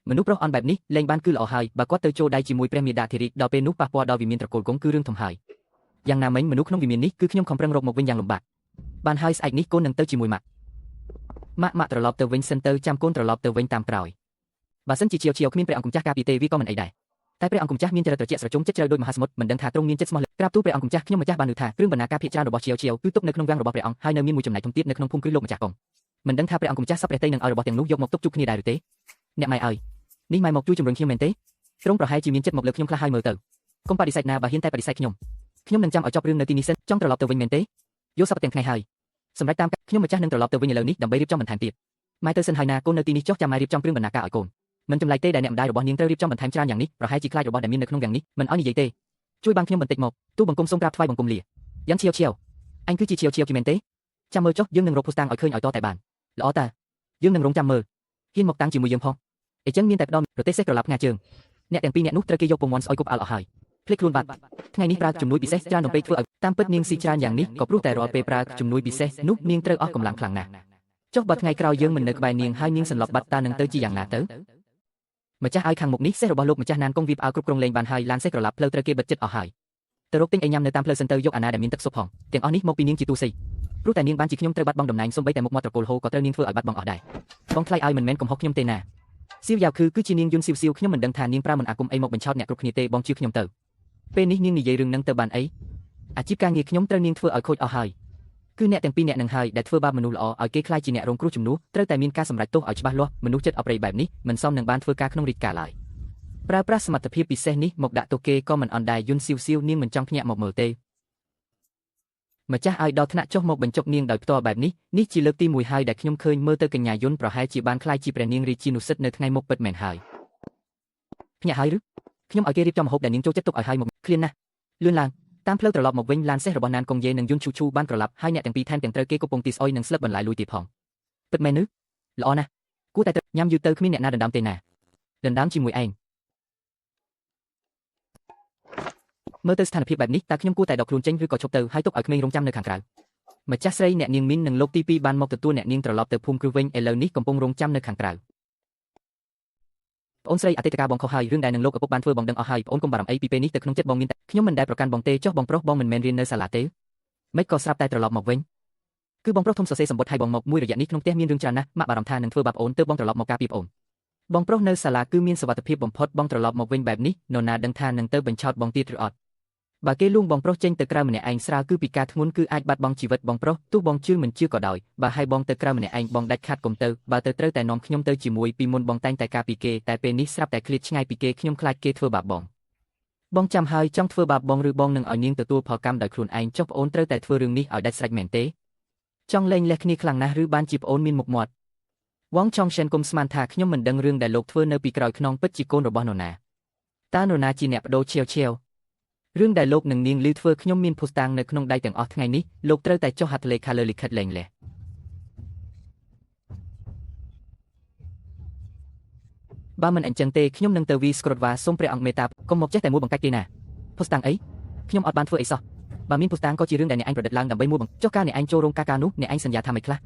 មនុស្សប្រុសអន់បែបនេះលែងបានគឺល្អហើយបើគាត់ទៅចូលដៃជាមួយព្រះមេដាធិរាជដល់ពេលនោះប៉ះពាល់ដល់វិមានត្រកូលគង់គឺរឿងធំហើយយ៉ាងណាមិញមនុស្សក្នុងវិមាននេះគឺខ្ញុំខំប្រឹងរកមកវិញយ៉ាងលំបាកបានហើយស្អែកនេះកូននឹងទៅជាមួយម៉ាក់ម៉ាក់ម៉ាក់ត្រឡប់ទៅវិញសិនទៅចាំកូនត្រឡប់ទៅវិញតាមក្រោយបើសិនជាជាវគ្មានព្រះអង្គម្ចាស់ការពារទេវាក៏មិនអីដែរតែព្រះអង្គម្ចាស់មានចរិតត្រជាក់ស្រជុំចិត្តជ្រៅដូចមហាសមុទ្រមិនដឹងថាទ្រង់មានចិត្តស្មោះក្រាបទូលព្រះអង្គម្ចាស់ខ្ញុំម្ចាស់បានឮថាគ្រឿងបណ្ណាការភាគច្រើនរបស់ជាវគឺទុកនៅក្នុងវាំងរបស់ព្រះអង្គហើយនៅមានមួយចំណែកធំទៀតនៅក្នុងភូមិគ្រឹះលោកម្ចាស់កុងមិនដឹងថាព្រះអង្គម្ចាស់សពព្រះទ័យនឹងឲ្យរបស់ទាំងនោះយកមកទុកជួបគ្នាដែរឬទេអ្នកម៉ែអើយនេះម៉ែមកជួយជំរុញខ្ញុំមែនទេទ្រង់ប្រហែលជាមានចិត្តមកលើខ្ញុំខ្លះហើយមើលទៅកុំបដិសេធណាបើហ៊ានតែបដិសេធខ្ញុំខ្ញុំនឹងចាំឲ្យចប់រឿងនៅទីនេះសិនចង់ត្រឡប់ទៅវិញមែនទេយកសពទាំងថ្ងៃហើយសម្រាប់តាមខ្ញុំម្ចាស់នឹងត្រឡប់ទៅវិញឥឡូវនេះដើម្បីរៀបចំបន្ថែមទៀតម៉ែទៅសិនហើយណាកូននៅទីនេះចុះចាំម៉ែរៀបចំគ្រឿងបណ្ណាការឲ្យកូនមិនចម្លែកទេដែលអ្នកម្ដាយរបស់នាងត្រូវរៀបចំបន្ថែមច្រើនយ៉ាងនេះប្រហែលជាខ្លាចរបស់ដែលមាននៅក្នុងយ៉ាងនេះមិនឲ្យនិយាយទេជួយបាំងខ្ញុំបន្តិចមកទូបង្គំសូមក្រាបថ្វាយបង្គំលាយ៉ាងឈៀវឈៀវអញគឺជាឈៀវឈៀវជាមែនទេចាំមើលចុះយើងនឹងរកភស្តុតាងឲ្យឃើញឲ្យតតែបានល្អតាយើងនឹងរងចាំមើលហ៊ានមកតាំងជាមួយយើងផងអីចឹងមានតែផ្ដំរទេះសេះក្រឡាប់ផ្ងាជើងអ្នកទាំងពីរអ្នកនោះត្រូវគេយកពងមាន់ស្អុយគប់អាល់អស់ហើយភ្លេចខ្លួនបាត់ថ្ងៃនេះប្រើជំនួយពិសេសច្រើនដល់ពេកធ្វើឲ្យតាមពិតនាងស៊ីច្រើនយ៉ាងនេះក៏ព្រោះតែរាល់ពេលប្រើជំនួយពិសេសនោះនាងត្រូវអស់កម្លាំងខ្លាំងណាស់ចុះបើថ្ងៃក្រោយយើងមិននៅក្បែរនាងហើយនាងសន្លប់បាត់តានឹងទៅជាយ៉ាងណាទៅម្ចាស់ឲ្យខាងមុខនេះសេះរបស់លោកម្ចាស់ណានកុងវាផ្អើលគ្រប់គ្រងលេងបានហើយឡានសេះក្រឡាប់ផ្លូវត្រូវគេបិទចិត្តអស់ហើយទៅរកទិញអីញ៉ាំនៅតាមផ្លូវសិនទៅយកអាណាដែលមានទឹកស៊ុបផងទាំងអស់នេះមកពីនាងជាទូសីព្រោះតែនាងបានជាខ្ញុំត្រូវបាត់បង់តំណែងសូម្បីតែមុខមាត់ត្រកូលហូក៏ត្រូវនាងធ្វើឲ្យបាត់បង់អស់ដែរបងថ្លៃឲ្យមិនមែនកំហុសខ្ញុំទេណាសៀវយ៉ាវគឺជានាងយុនសៀវសៀវខ្ញុំមិនដឹងថានាងប្រើមន្តអាគមអីមកបញ្ឆោតអ្នកគ្រប់គ្នាទេបងជឿខ្ញុំទៅពេលនេះនាងនិយាយរឿងនឹងទៅបានអីអាជីពការងារខ្ញុំត្រូវនាងធ្វើឲ្យខូចអស់ហើយគឺអ្នកទាំងពីរអ្នកនឹងហើយដែលធ្វើបាបមនុស្សល្អឲ្យគេខ្លាចជាអ្នករងគ្រោះជំនួសត្រូវតែមានការសម្រេចទោសឲ្យច្បាស់លាស់មនុស្សចិត្តអប្រិយបែបនេះមិនសមនឹងបានធ្វើការក្នុងរាជការឡើយប្រើប្រាស់សមត្ថភាពពិសេសនេះមកដាក់ទោសគេក៏មិនអន់ដែរយុនសៀវសៀវនាងមិនចង់ភ្ញាក់មកមើលទេម្ចាស់ឲ្យដល់ថ្នាក់ចុះមកបញ្ចុកនាងដោយផ្ទាល់បែបនេះនេះជាលើកទី1ហើយដែលខ្ញុំឃើញមើលទៅកញ្ញាយុនប្រហែលជាបានក្លាយជាព្រះនាងរាជានុសិទ្ធនៅថ្ងៃមុខពិតមែនហើយភ្ញាក់ហើយឬខ្ញុំឲ្យគេរៀបចំម្ហូបដែលនាងចូលចិត្តទុកឲ្យហើយមកឃ្លានណាស់លឿនឡើងតាមផ្លូវត្រឡប់មកវិញឡានសេះរបស់ណានកុងយេនិងយុនឈូឈូបានក្រឡាប់ហើយអ្នកទាំងពីរថែមទាំងត្រូវគេកំពុងទីស្អុយនិងស្លឹកបន្លែលួយទៀតផងពិតមែនឬល្អណាស់គួរតែញ៉ាំយូរទៅគ្មានអ្នកណាដណ្ដើមទេណាដណ្ដើមជាមួយឯងមើលទៅស្ថានភាពបែបនេះតើខ្ញុំគួរតែដកខ្លួនចេញឬក៏ឈប់ទៅហើយទុកឲ្យក្មេងរងចាំនៅខាងក្រៅម្ចាស់ស្រីអ្នកនាងមីននិងលោកទី2បានមកទទួលអ្នកនាងត្រឡប់ទៅភូមិគ្រឹះវិញឥឡូវនេះកំពុងរងចាំនៅខាងក្រៅប្អូនស្រីអតីតកាលបងខុសហើយរឿងដែលនឹងលោកឪពុកបានធ្វើបងដឹងអស់ហើយប្អូនកុំបារម្ភអីពីពេលនេះទៅក្នុងចិត្តបងមានតែខ្ញុំមិនដែលប្រកាន់បងទេចុះបងប្រុសបងមិនមែនរៀននៅសាលាទេមិនក៏ស្រាប់តែត្រឡប់មកវិញគឺបងប្រុសធំសរសេរសម្បត្តិឲ្យបងមកមួយរយៈនេះក្នុងផ្ទះមានរឿងច្រើនណាស់ម៉ាក់បារម្ភថានឹងធ្វើបាបអូនទើបបងត្រឡប់មកការពារប្អូនបងប្រុសនៅសាលាគឺមានសុវត្ថិភាពបំផុតបងត្រឡប់មកវិញបែបនេះនរណាដឹងថានឹងទៅបញ្ឆោតបងទៀតឬអត់បើគេលួងបងប្រុសចេញទៅក្រៅម្នាក់ឯងស្រាលគឺពីការធ្ងន់គឺអាចបាត់បង់ជីវិតបងប្រុសទោះបងជឿមិនជឿក៏ដោយបើឲ្យបងទៅក្រៅម្នាក់ឯងបងដាច់ខាតកុំទៅបើទៅត្រូវតែនាំខ្ញុំទៅជាមួយពីមុនបងតែងតែការពីគេតែពេលនេះស្រាប់តែឃ្លាតឆ្ងាយពីគេខ្ញុំខ្លាចគេធ្វើបាបបង បងចាំហើយចង់ធ្វើបាបបងឬបងនឹងឲ្យនាងទទួលផលកម្មដោយខ្លួនឯងចុះប្អូនត្រូវតែធ្វើរឿងនេះឲ្យដាច់ស្រេចមែនទេចង់លែងលះគ្នាខ្លាំងណាស់ឬបានជាប្អូនមានមុខមាត់វ៉ងឆុងសិនគុំស្មានថាខ្ញុំមិនដឹងរឿងដែលលោកធ្វើនៅពីក្រោយខ្នងពិតជាកូនរបស់នរណាតើនរណាជាអ្នកបដូរឈៀវឈៀវរឿងដែលលោកនិងនាងលឺធ្វើខ្ញុំមានភស្តុតាងនៅក្នុងដៃទាំងអស់ថ្ងៃនេះលោកត្រូវតែចុះហត្ថលេខាលើលិខិតលែងលះបើមិនអញ្ចឹងទេខ្ញុំនឹងទៅវីស្ក្រតវ៉ាសូមព្រះអង្គមេត្តាកុំមកចេះតែមួយបង្កាច់គេណាភស្តុតាងអីខ្ញុំអត់បានធ្វើអីសោះបើមានភស្តុតាងក៏ជារឿងដែលអ្នកឯងប្រឌិតឡើងដើម្បីមួយបង្ចុះការអ្នកឯងចូលរោងការការនោះអ្នកឯងសន្យាថាមិនខ្លះ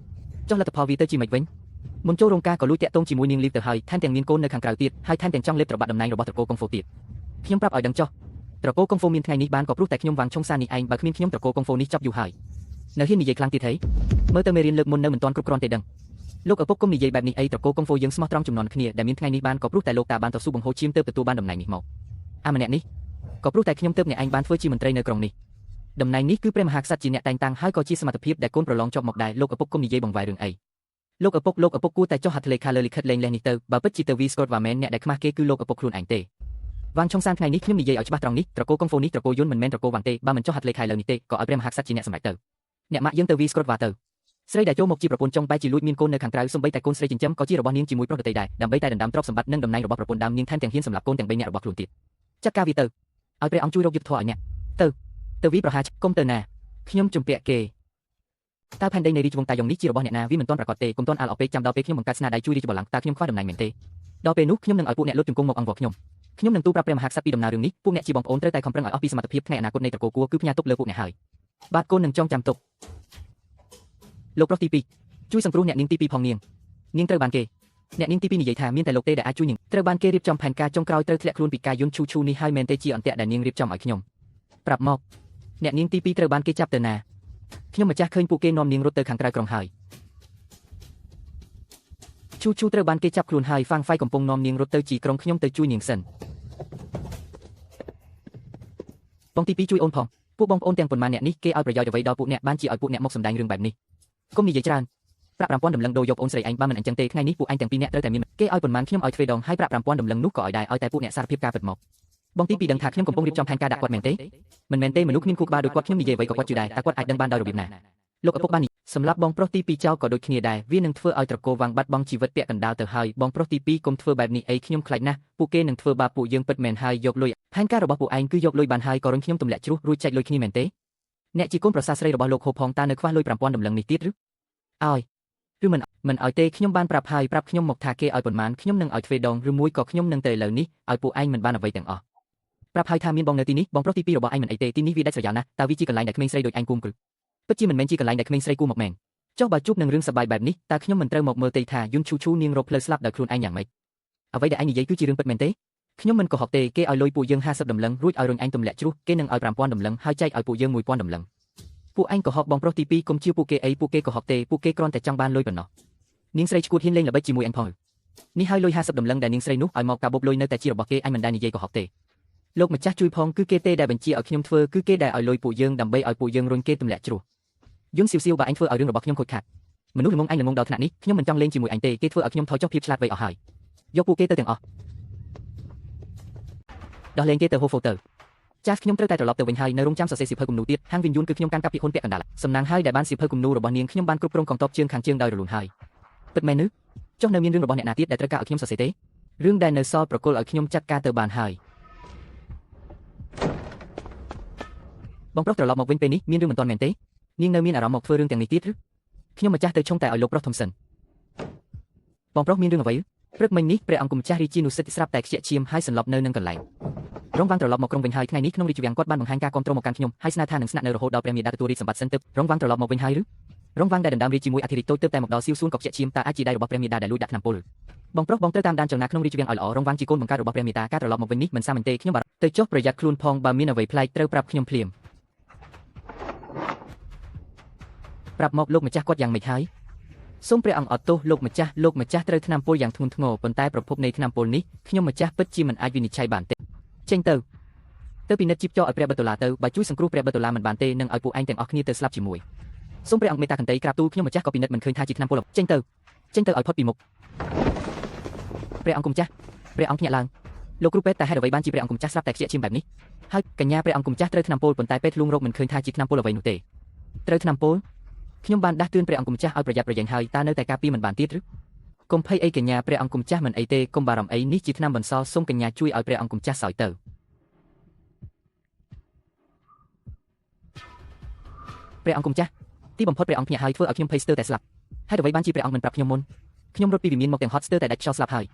ចុះលទ្ធផលវាទៅជាមិនវិញមុនចូលរោងការក៏លួចតាក់ទងជាមួយនាងលីវទៅហើយថែមទាំងមានកូននៅខាងក្រៅទៀតហើយថែមទាំងចង់លេបត្របាក់តំណែងរបស់ត្រកូលកុងហ្វូទៀតខ្ញុំប្រាប់ឲ្យដឹងចុះត្រកូលកុងហ្វូមានថ្ងៃនេះបានក៏ព្រោះតែខ្ញុំវាងឆុងសានេះឯងបើគ្មានខ្ញុំត្រកូលកុងហ្វូនេះចប់យូរហើយនៅហ៊ាននិយាយខ្លាំងទៀតហីមើលទៅមេរៀនលើកមុននៅមិនទាន់គ្រប់គ្រាន់ទេដឹងលោកឪពុកគុំនិយាយបែបនេះអីត្រកូលកុងហ្វូយើងស្មោះត្រង់ចំនួនគ្នាដែលមានថ្ងៃនេះបានក៏ព្រោះតែលោកតាបានតស៊ូបង្ហូរឈាមទើបទទួលបានតំណែងនេះមកអាម្នាក់នេះក៏ព្រោះតែខ្ញុំទើបអ្នកឯងបានធ្វើជាមន្ត្រីនៅក្រុងនេះតំណែងនេះគឺព្រះមហាក្សត្រជាអ្នកតែងតាំងហើយក៏ជាសមត្ថភាពដែលកូនប្រឡងជាប់មកដែរលោកឪពុកគុំនិយាយបង្វែររឿងអីលោកឪពុកគួរតែចុះហត្ថលេខាលើលិខិតលែងលះនេះទៅបើពិតជាទៅវីស្កតវ៉ាមែនអ្នកដែលខ្មាស់គេគឺលោកឪពុកខ្លួនឯងទេវាងឆុងសានថ្ងៃនេះខ្ញុំនិយាយឲ្យច្បាស់ត្រង់នេះត្រកូលកុងហ្វូនេះត្រកូលយុនមិនមែនត្រកូលវ៉ាងទេបើមិនចុះហត្ថលេខាលើនេះទេក៏ឲ្យព្រះមហាក្សត្រជាអ្នកសម្រេចទៅអ្នកម៉ាក់យើងទៅវីស្កតវ៉ាទៅស្រីដែលចូលមកជាប្រពន្ធចុងបែរជាលួចមានកូននៅខាងក្រៅសូម្បីតែកូនស្រីចិញ្ចឹមក៏ជារបស់នាងជាមួយប្រុសដទៃដែរដើម្បីតែដណ្ដើមទ្រព្យសម្បត្តិនិងតំណែងរបស់ប្រពន្ធដើមនាងថែមទាំងហ៊ានសម្លាប់កូនទាំង3នាក់របស់ខ្លួនទៀតចាត់ការវាទៅឲ្យព្រះអង្គជួយរកយុត្តិធម៌ឲ្យអ្នកទៅវីប្រហាគុំទៅណាខ្ញុំជំពាក់គេតើផែនដីនៃរាជវង្សតាយ៉ងនេះជារបស់អ្នកណាវាមិនទាន់ប្រាកដទេគុំទាន់អាលអពេកចាំដល់ពេលខ្ញុំបង្កើតស្នាដៃជួយរាជបល្ល័ង្កតើខ្ញុំខ្វះតំណែងមែនទេដល់ពេលនោះខ្ញុំនឹងឲ្យពួកអ្នកលុតជង្គង់មកអង្វរខ្ញុំខ្ញុំនឹងទូលប្រាប់ព្រះមហាក្សត្រពីដំណើររឿងនេះពួកអ្នកជាបងប្អូនត្រូវតែខំប្រឹងឲ្យអស់ពីសមត្ថភាពថ្ងៃអនាគតនៃត្រកូលគួរគឺផ្ញើទុកលើពួកអ្នកហើយបាទកូននឹងចងចាំទុកលោកប្រុសទី2ជួយសង្គ្រោះអ្នកនាងទី2ផងនាងត្រូវបានគេអ្នកនាងទី2និយាយថាមានតែលោកទេដែលអាចជួយនាងត្រូវបានគេរៀបចំផែនការចុងក្រោយត្រូវធ្លាក់ខ្លួនពីការយន្តឈូឈូនេះហើយមែនទេជាអន្ទាក់ដែលនាងរៀបចំឲ្យខ្ញុំប្រាប់មកអ្នកនាងទី2ត្រូវបានគេចាប់ទៅណាខ្ញុំម្ចាស់ឃើញពួកគេនាំនាងរត់ទៅខាងក្រៅក្រុងហើយឈូឈូត្រូវបានគេចាប់ខ្លួនហើយហ្វាងហ្វៃកំពុងនាំនាងរត់ទៅជីក្រុងខ្ញុំទៅជួយនាងសិនបងទី2ជួយអូនផងពួកបងប្អូនទាំងប៉ុន្មានអ្នកនេះគេឲ្យប្រយោជន៍អ្វីដល់ពួកអ្នកបានជាឲ្យពួកអ្នកមកសម្ដែងរឿងបែបនេះគុំនិយាយច្រើនប្រាក់5000តម្លឹងដូរយកអូនស្រីឯងបើមិនអញ្ចឹងទេថ្ងៃនេះពួកឯងទាំងពីរអ្នកត្រូវតែមានគេឲ្យប៉ុន្មានខ្ញុំឲ្យទ្វេដងហើយប្រាក់5000តម្លឹងនោះក៏ឲ្យដែរឲ្យតែពួកអ្នកសារភាពការពិតមកបងទី2ដឹងថាខ្ញុំកំពុងរៀបចំផែនការដាក់គាត់មែនទេមិនមែនទេមនុស្សគ្មានខួរក្បាលដូចគាត់ខ្ញុំនិយាយអ្វីក៏គាត់ជឿដែរតែគាត់អាចដឹងបានដោយរបៀបណាលោកឪពុកបានសម្រាប់បងប្រុសទី2ចោលក៏ដូចគ្នាដែរវានឹងធ្វើឲ្យត្រកូលវាងបាត់បង់ជីវិតពាក់កណ្ដាលទៅហើយបងប្រុសទី2កុំធ្វើបែបនេះអីខ្ញុំខ្លាចណាស់ពួកគេនឹងធ្វើបាបពួកយើងពិតមែនហើយយកលុយផែនការរបស់ពួកឯងគឺយកលុយបានហើយក៏រុញខ្ញុំទម្លាក់ជ្រុះរួចចែកលុយគ្នាមែនទេអ្នកជាកូនប្រសាស្រីរបស់លោកហូបផងតើនៅខ្វះលុយ5000តម្លឹងនេះទៀតឬឲ្យឬមិនឲ្យទេខ្ញុំបានប្រាប់ហើយប្រាប់ខ្ញុំមកថាគេឲ្យប៉ុន្មានខ្ញុំនឹងឲ្យទ្វេដងឬមួយក៏ខ្ញុំនឹងទៅឥឡូវនេះឲ្យពួកឯងមិនបានអ្វីទាំងអស់ប្រាប់ហើយថាមានបងនៅទីនេះបងប្រុសទី2របស់ឯងមិនអីទេទីនេះវាដាច់ស្រយាលណាស់តើវាជាកន្លែងដែលក្មេងស្រីដូចឯងគួរគ្រឹះពិតជាមិនមែនជាកន្លែងដែលក្មេងស្រីគួរមកមែនចុះបើជួបនឹងរឿងសប្បាយបែបនេះតើខ្ញុំមិនត្រូវមកមើលទេថាយុនឈូឈូនាងរកផ្លូវស្លាប់ដោយខ្លួនឯងយ៉ាងម៉េចអ្វីដែលឯងនិយាយគឺជារឿងពិតមែនទេខ្ញុំមិនកុហកទេគេឲ្យលុយពួកយើង50តម្លឹងរួចឲ្យរុញឯងទម្លាក់ជ្រុះគេនឹងឲ្យ5000តម្លឹងហើយចែកឲ្យពួកយើង1000តម្លឹងពួកឯងកុហកបងប្រុសទី2កុំជឿពួកគេអីពួកគេកុហកទេពួកគេគ្រាន់តែចង់បានលុយប៉ុណ្ណោះនាងស្រីឈួតហ៊ានលេងល្បិចជាមួយអញផងនេះហើយលុយ50តម្លឹងដែលនាងស្រីនោះឲ្យមកកាបូបលុយនៅតែជារបស់គេអញមិនដែលនិយាយកុហកទេលោកម្ចាស់ជួយផងគឺគេទេដែលបញ្ជាឲ្យខ្ញុំធ្វើគឺគេដែលឲ្យលុយពួកយើងដើម្បីឲ្យពួកយើងរុញគេទម្លាក់ជ្រុះយន្តសៀវសៀវបើអញធ្វើឲ្យរឿងរបស់ខ្ញុំខូចខាតមនុស្សល្ងងអញល្ងងដល់ថ្នាក់នេះខ្ញុំមិនចង់លេងជាមួយអញទេគេធ្វើឲ្យខ្ញុំថយចុះភាពឆ្លាតវៃអស់ហើយយកពួកគេទៅទាំងអស់ដោះលែងគេទៅហូហ្វូទៅចាស់ខ្ញុំត្រូវតែត្រឡប់ទៅវិញហើយនៅរងចាំសរសេរសៀវភៅគំនូទៀតហាងវិញ្ញូនគឺខ្ញុំកាន់កាប់ពីហ៊ុនពាក់កណ្ដាលសំណាងហើយដែលបានសៀវភៅគំនូរបស់នាងខ្ញុំបានគ្រប់គ្រងកងទ័ពជើងខាងជើងដោយរលូនហើយពិតមែនឬចុះនៅមានរឿងរបស់អ្នកណាទៀតដែលត្រូវការឲ្យខ្ញុំសរសេរទេរឿងដែលនៅសល់ប្រគល់ឲ្យខ្ញុំចាត់ការទៅបានហើយបងប្រុសត្រឡប់មកវិញពេលនេះមានរឿងមិនទាន់មែនទេនាងនៅមានអារម្មណ៍មកធ្វើរឿងទាំងនេះទៀតឬខ្ញុំម្ចាស់ទៅឆុងតែឲ្យលោកប្រុសធំសិនបងប្រុសមានរឿងអ្វីព្រឹកមិញនេះព្រះអង្គម្ចាស់រាជានុសិទ្ធស្រាប់តែខ្ជាក់ឈាមហើយសន្លប់នៅនឹងកន្លែងរងវាងត្រឡប់មកក្រុងវិញហើយថ្ងៃនេះក្នុងរាជវាំងគាត់បានបង្ហាញការគាំទ្រមកកាន់ខ្ញុំហើយស្នើថានឹងស្នាក់នៅរហូតដល់ព្រះមាតាទទួលរាជសម្បត្តិសិនទើបរងវាងត្រឡប់មកវិញហើយឬរងវាងដែលដណ្ដើមរាជជាមួយអធិរាជតូចទើបតែមកដល់សៀវសួនក៏ខ្ជាក់ឈាមតើអាចជាដៃរបស់ព្រះមាតាដែលលួចដាក់ថ្នាំពុលបងប្រុសបងត្រូវតាមដានចលនាក្នុងរាជវាំងឲ្យល្អរងវាងជាកូនបង្កើតរបស់ព្រះមាតាការត្រឡប់មកវិញនេះមិនសាមញ្ញទេខ្ញុំបារម្ភទៅចុះប្រយ័ត្នខ្លួនផងបើមានអ្វីប្លែកត្រូវប្រាប់ខ្ញុំភ្លាមប្រាប់មកលោកម្ចាស់គាត់យ៉ាងម៉េចហើយសូមព្រះអង្គអត់ទោសលោកម្ចាស់លោកម្ចាស់ត្រូវថ្នាំពុលយ៉ាងធ្ងន់ធ្ងរប៉ុន្តែប្រភពនៃថ្នាំពុលនេះខ្ញុំម្ចាស់ពិតជាមិនអាចវិនិច្ឆ័យបានទេចេញទៅទៅពិនិត្យជីបចោឲ្យព្រះបតុលាទៅបើជួយសង្គ្រោះព្រះបតុលាមិនបានទេនឹងឲ្យពួកឯងទាំងអស់គ្នាទៅស្លាប់ជាមួយសូមព្រះអង្គមេត្តាកន្តីក្រាបទូលខ្ញុំម្ចាស់ក៏ពិនិត្យមិនឃើញថាជាថ្នាំពុលចេញទៅចេញទៅឲ្យផុតពីមុខព្រះអង្គគុំចាស់ព្រះអង្គភ្ញាក់ឡើង លោកគ្រូពេទ្យតែហេតុអ្វីបានជាព្រះអង្គម្ចាស់ស្រាប់តែខ្ជាក់ឈាមបែបនេះហើយកញ្ញាព្រះអង្គម្ចាស់ត្រូវថ្នាំពុលប៉ុន្តែពេទ្យលួងរោគមិនឃើញថាជាថ្នាំពុលអ្វីនោះទេត្រូវថ្នាំពុលខ្ញុំបានដាស់តឿនព្រះអង្គម្ចាស់ឲ្យប្រយ័ត្នប្រយែងហើយតើនៅតែការពារមិនបានទៀតឬកុំភ័យអីកញ្ញាព្រះអង្គម្ចាស់មិនអីទេកុំបារម្ភអីនេះជាថ្នាំបន្សល់សូមកញ្ញាជួយឲ្យព្រះអង្គម្ចាស់សោយទៅព្រះអង្គម្ចាស់ទីបំផុតព្រះអង្គភ្ញាក់ហើយធ្វើឲ្យខ្ញុំភ័យស្ទើរតែស្លាប់ហេតុអ្វីបានជាព្រះអង្គមិនប្រាប់ខ្ញុំមុនខ្ញុំរត់ពីវិមានមកទាំងហត់ស្ទើរតែដាច់ខ្យល់ស្លាប់ហើ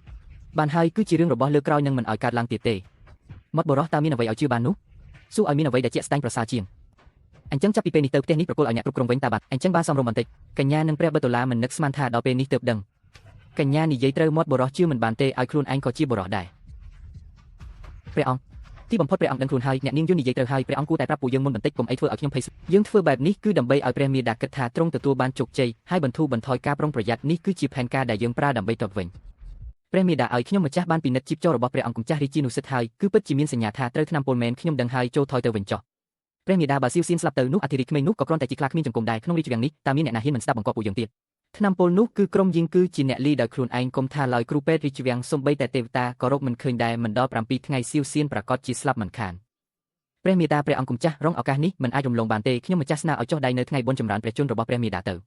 យបានហើយគឺជារឿងរបស់លើក្រោយនឹងមិនឲ្យកើតឡើងទៀតទេមាត់បរោះតើមានអ្វីឲ្យជឿបាននោះសួរឲ្យមានអ្វីដែលជាក់ស្ដែងប្រសើរជាងអញ្ចឹងចាប់ពីពេលនេះទៅផ្ទះនេះប្រគល់ឲ្យអ្នកគ្រប់គ្រងវិញតើបាទអញ្ចឹងបានសមរម្យបន្តិចកញ្ញានិងព្រះបតុលាមិននឹកស្មានថាដល់ពេលនេះទើបដឹងកញ្ញានិយាយត្រូវមាត់បរោះជឿមិនបានទេឲ្យខ្លួនឯងក៏ជាបរោះដែរព្រះអង្គទីបំផុតព្រះអង្គដឹងខ្លួនហើយអ្នកនាងយន្តនិយាយត្រូវហើយព្រះអង្គគួរតែប្រាប់ពួកយើងមុនបន្តិចកុំអីធ្វើឲ្យខ្ញុំភ័យយើងធ្វើបែបនេះគឺដើម្បីឲ្យព្រះមាតាគិតថាទ្រង់ទទួលបានជោគជ័យហើយបន្ធូរបន្ថយការប្រុងប្រយ័ត្ននេះគឺជាផែនការដែលយើងប្រើដើម្បីតបវិញព្រះមាតាឲ្យខ្ញុំម្ចាស់បានពិនិត្យជីពចររបស់ព្រះអង្គម្ចាស់រាជានុសិទ្ធហើយគឺពិតជាមានសញ្ញាថាត្រូវថ្នាំពុលមែនខ្ញុំដឹងហើយចូលថយទៅវិញចុះព្រះមាតាបើសៀវសៀនស្លាប់ទៅនោះអធិរាជក្មេងនោះក៏គ្រាន់តែជាខ្លាគ្មានចង្គមដែរក្នុងរាជវាំងនេះតើមានអ្នកណាហ៊ានមិនស្ដាប់បង្គាប់ពួកយើងទៀតថ្នាំពុលនោះគឺក្រុមយីងគឺជាអ្នកលីដោយខ្លួនឯងកុំថាឡើយគ្រូពេទ្យរាជវាំងសំបីតែទេវតាក៏រកមិនឃើញដែរមិនដល់7ថ្ងៃសៀវសៀនប្រកាសជាស្លាប់មិនខានព្រះមាតាព្រះអង្គម្ចាស់រងឱកាសនេះមិនអាចរំលងបានទេខ្ញុំម្ចាស់ស្នើឲ្យចុះដៃនៅថ្ងៃបុណ្យចម្រើនព្រះជន្មរបស់ព្រះមាតាទៅ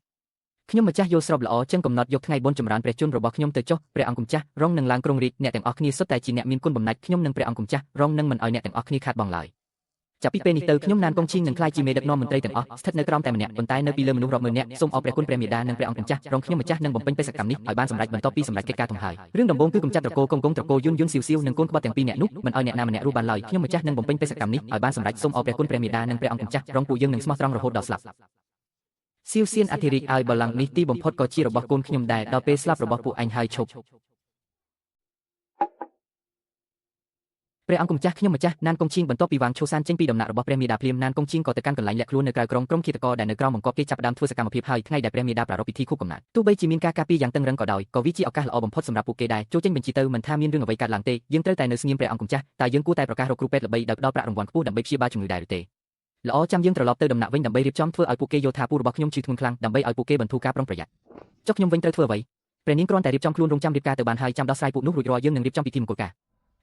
ខ្ញុំម្ចាស់យល់ស្របល្អចឹងកំណត់យកថ្ងៃបុណ្យចម្រើនព្រះជន្មរបស់ខ្ញុំទៅចុះព្រះអង្គម្ចាស់រងនឹងឡើងក្រុងរាជអ្នកទាំងអស់គ្នាសុទ្ធតែជាអ្នកមានគុណបំណាច់ខ្ញុំនិងព្រះអង្គម្ចាស់រងនឹងមិនឲ្យអ្នកទាំងអស់គ្នាខាតបង់ឡើយចាប់ពីពេលនេះទៅខ្ញុំណានកុងឈីងនឹងក្លាយជាមេដឹកនាំមន្ត្រីទាំងអស់ស្ថិតនៅក្រោមតែម្នាក់ប៉ុន្តែនៅពីលើមនុស្សរាប់ម៉ឺននាក់សូមអរព្រះគុណព្រះមេដានិងព្រះអង្គម្ចាស់រងខ្ញុំម្ចាស់នឹងបំពេញបេសកកម្មនេះឲ្យបានសម្រេចបន្ទាប់ពីសម្រេចកិច្ចការធំហើយរឿងដំបូងគឺកម្ចាត់ត្រកូលកុងកុងត្រកូលយុនយុនសៀវសៀវនិងកូនក្បត់ទាំងពីរនាក់នោះមិនឲ្យអ្នកណាម្នាក់រស់បានឡើយខ្ញុំម្ចាស់នឹងបំពេញបេសកកម្មនេះឲ្យបានសម្រេចសូមអរព្រះគុណព្រះមេដានិងព្រះអង្គម្ចាស់រងពួកយើងនឹងស្មោះត្រង់រហូតដល់ស្លាប់សៀវសៀនអធិរាជឲ្យបល្ល័ង្កនេះទីបំផុតក៏ជារបស់កូនខ្ញុំដែរដល់ពេលស្លាប់របស់ពួកអញហើយឈប់ព្រះអង្គម្ចាស់ខ្ញុំម្ចាស់ណានកុងឈៀងបន្ទាប់ពីវាងឈូសានចេញពីដំណាក់របស់ព្រះមេដាភ្លាមណានកុងឈៀងក៏ទៅកាន់កន្លែងលាក់ខ្លួននៅក្រៅក្រុងក្រុមឃាតករដែលនៅក្រោមបង្គាប់គេចាប់ផ្ដើមធ្វើសកម្មភាពហើយថ្ងៃដែលព្រះមេដាប្រារព្ធពិធីខួបកំណើតទោះបីជាមានការការពារយ៉ាងតឹងរឹងក៏ដោយក៏វាជាឱកាសល្អបំផុតសម្រាប់ពួកគេដែរចូលចេញបញ្ជីទៅមិនថាមានរឿងអ្វីកើតឡើងទេយើងត្រូវតែនៅស្ងៀមព្រះអង្គម្ចាស់តើយើងគួរតែប្រកាសរកគ្រូពេទ្យល្បីដោយផ្ដល់ប្រាក់រង្វាន់ខ្ពស់ដើម្បីព្យាបាលជំងឺដែរឬទេល្អចាំយើងត្រឡប់ទៅដំណាក់វិញដើម្បីរៀបចំធ្វើឲ្យពួកគេយល់ថាពូរបស់ខ្ញុំឈឺធ្ងន់ខ្លាំងដើម្បីឲ្យពួកគេបន្ធូរការប្រុងប្រយ័ត្នចុះខ្ញុំវិញត្រូវធ្វើអ្វីព្រះនាងគ្រាន់តែរៀបចំខ្លួនរងចាំរៀបការទៅបានហើយចាំដោះស្រាយពួកនោះរួចរាល់យើងនឹងរៀបចំពិធីមង្គលការ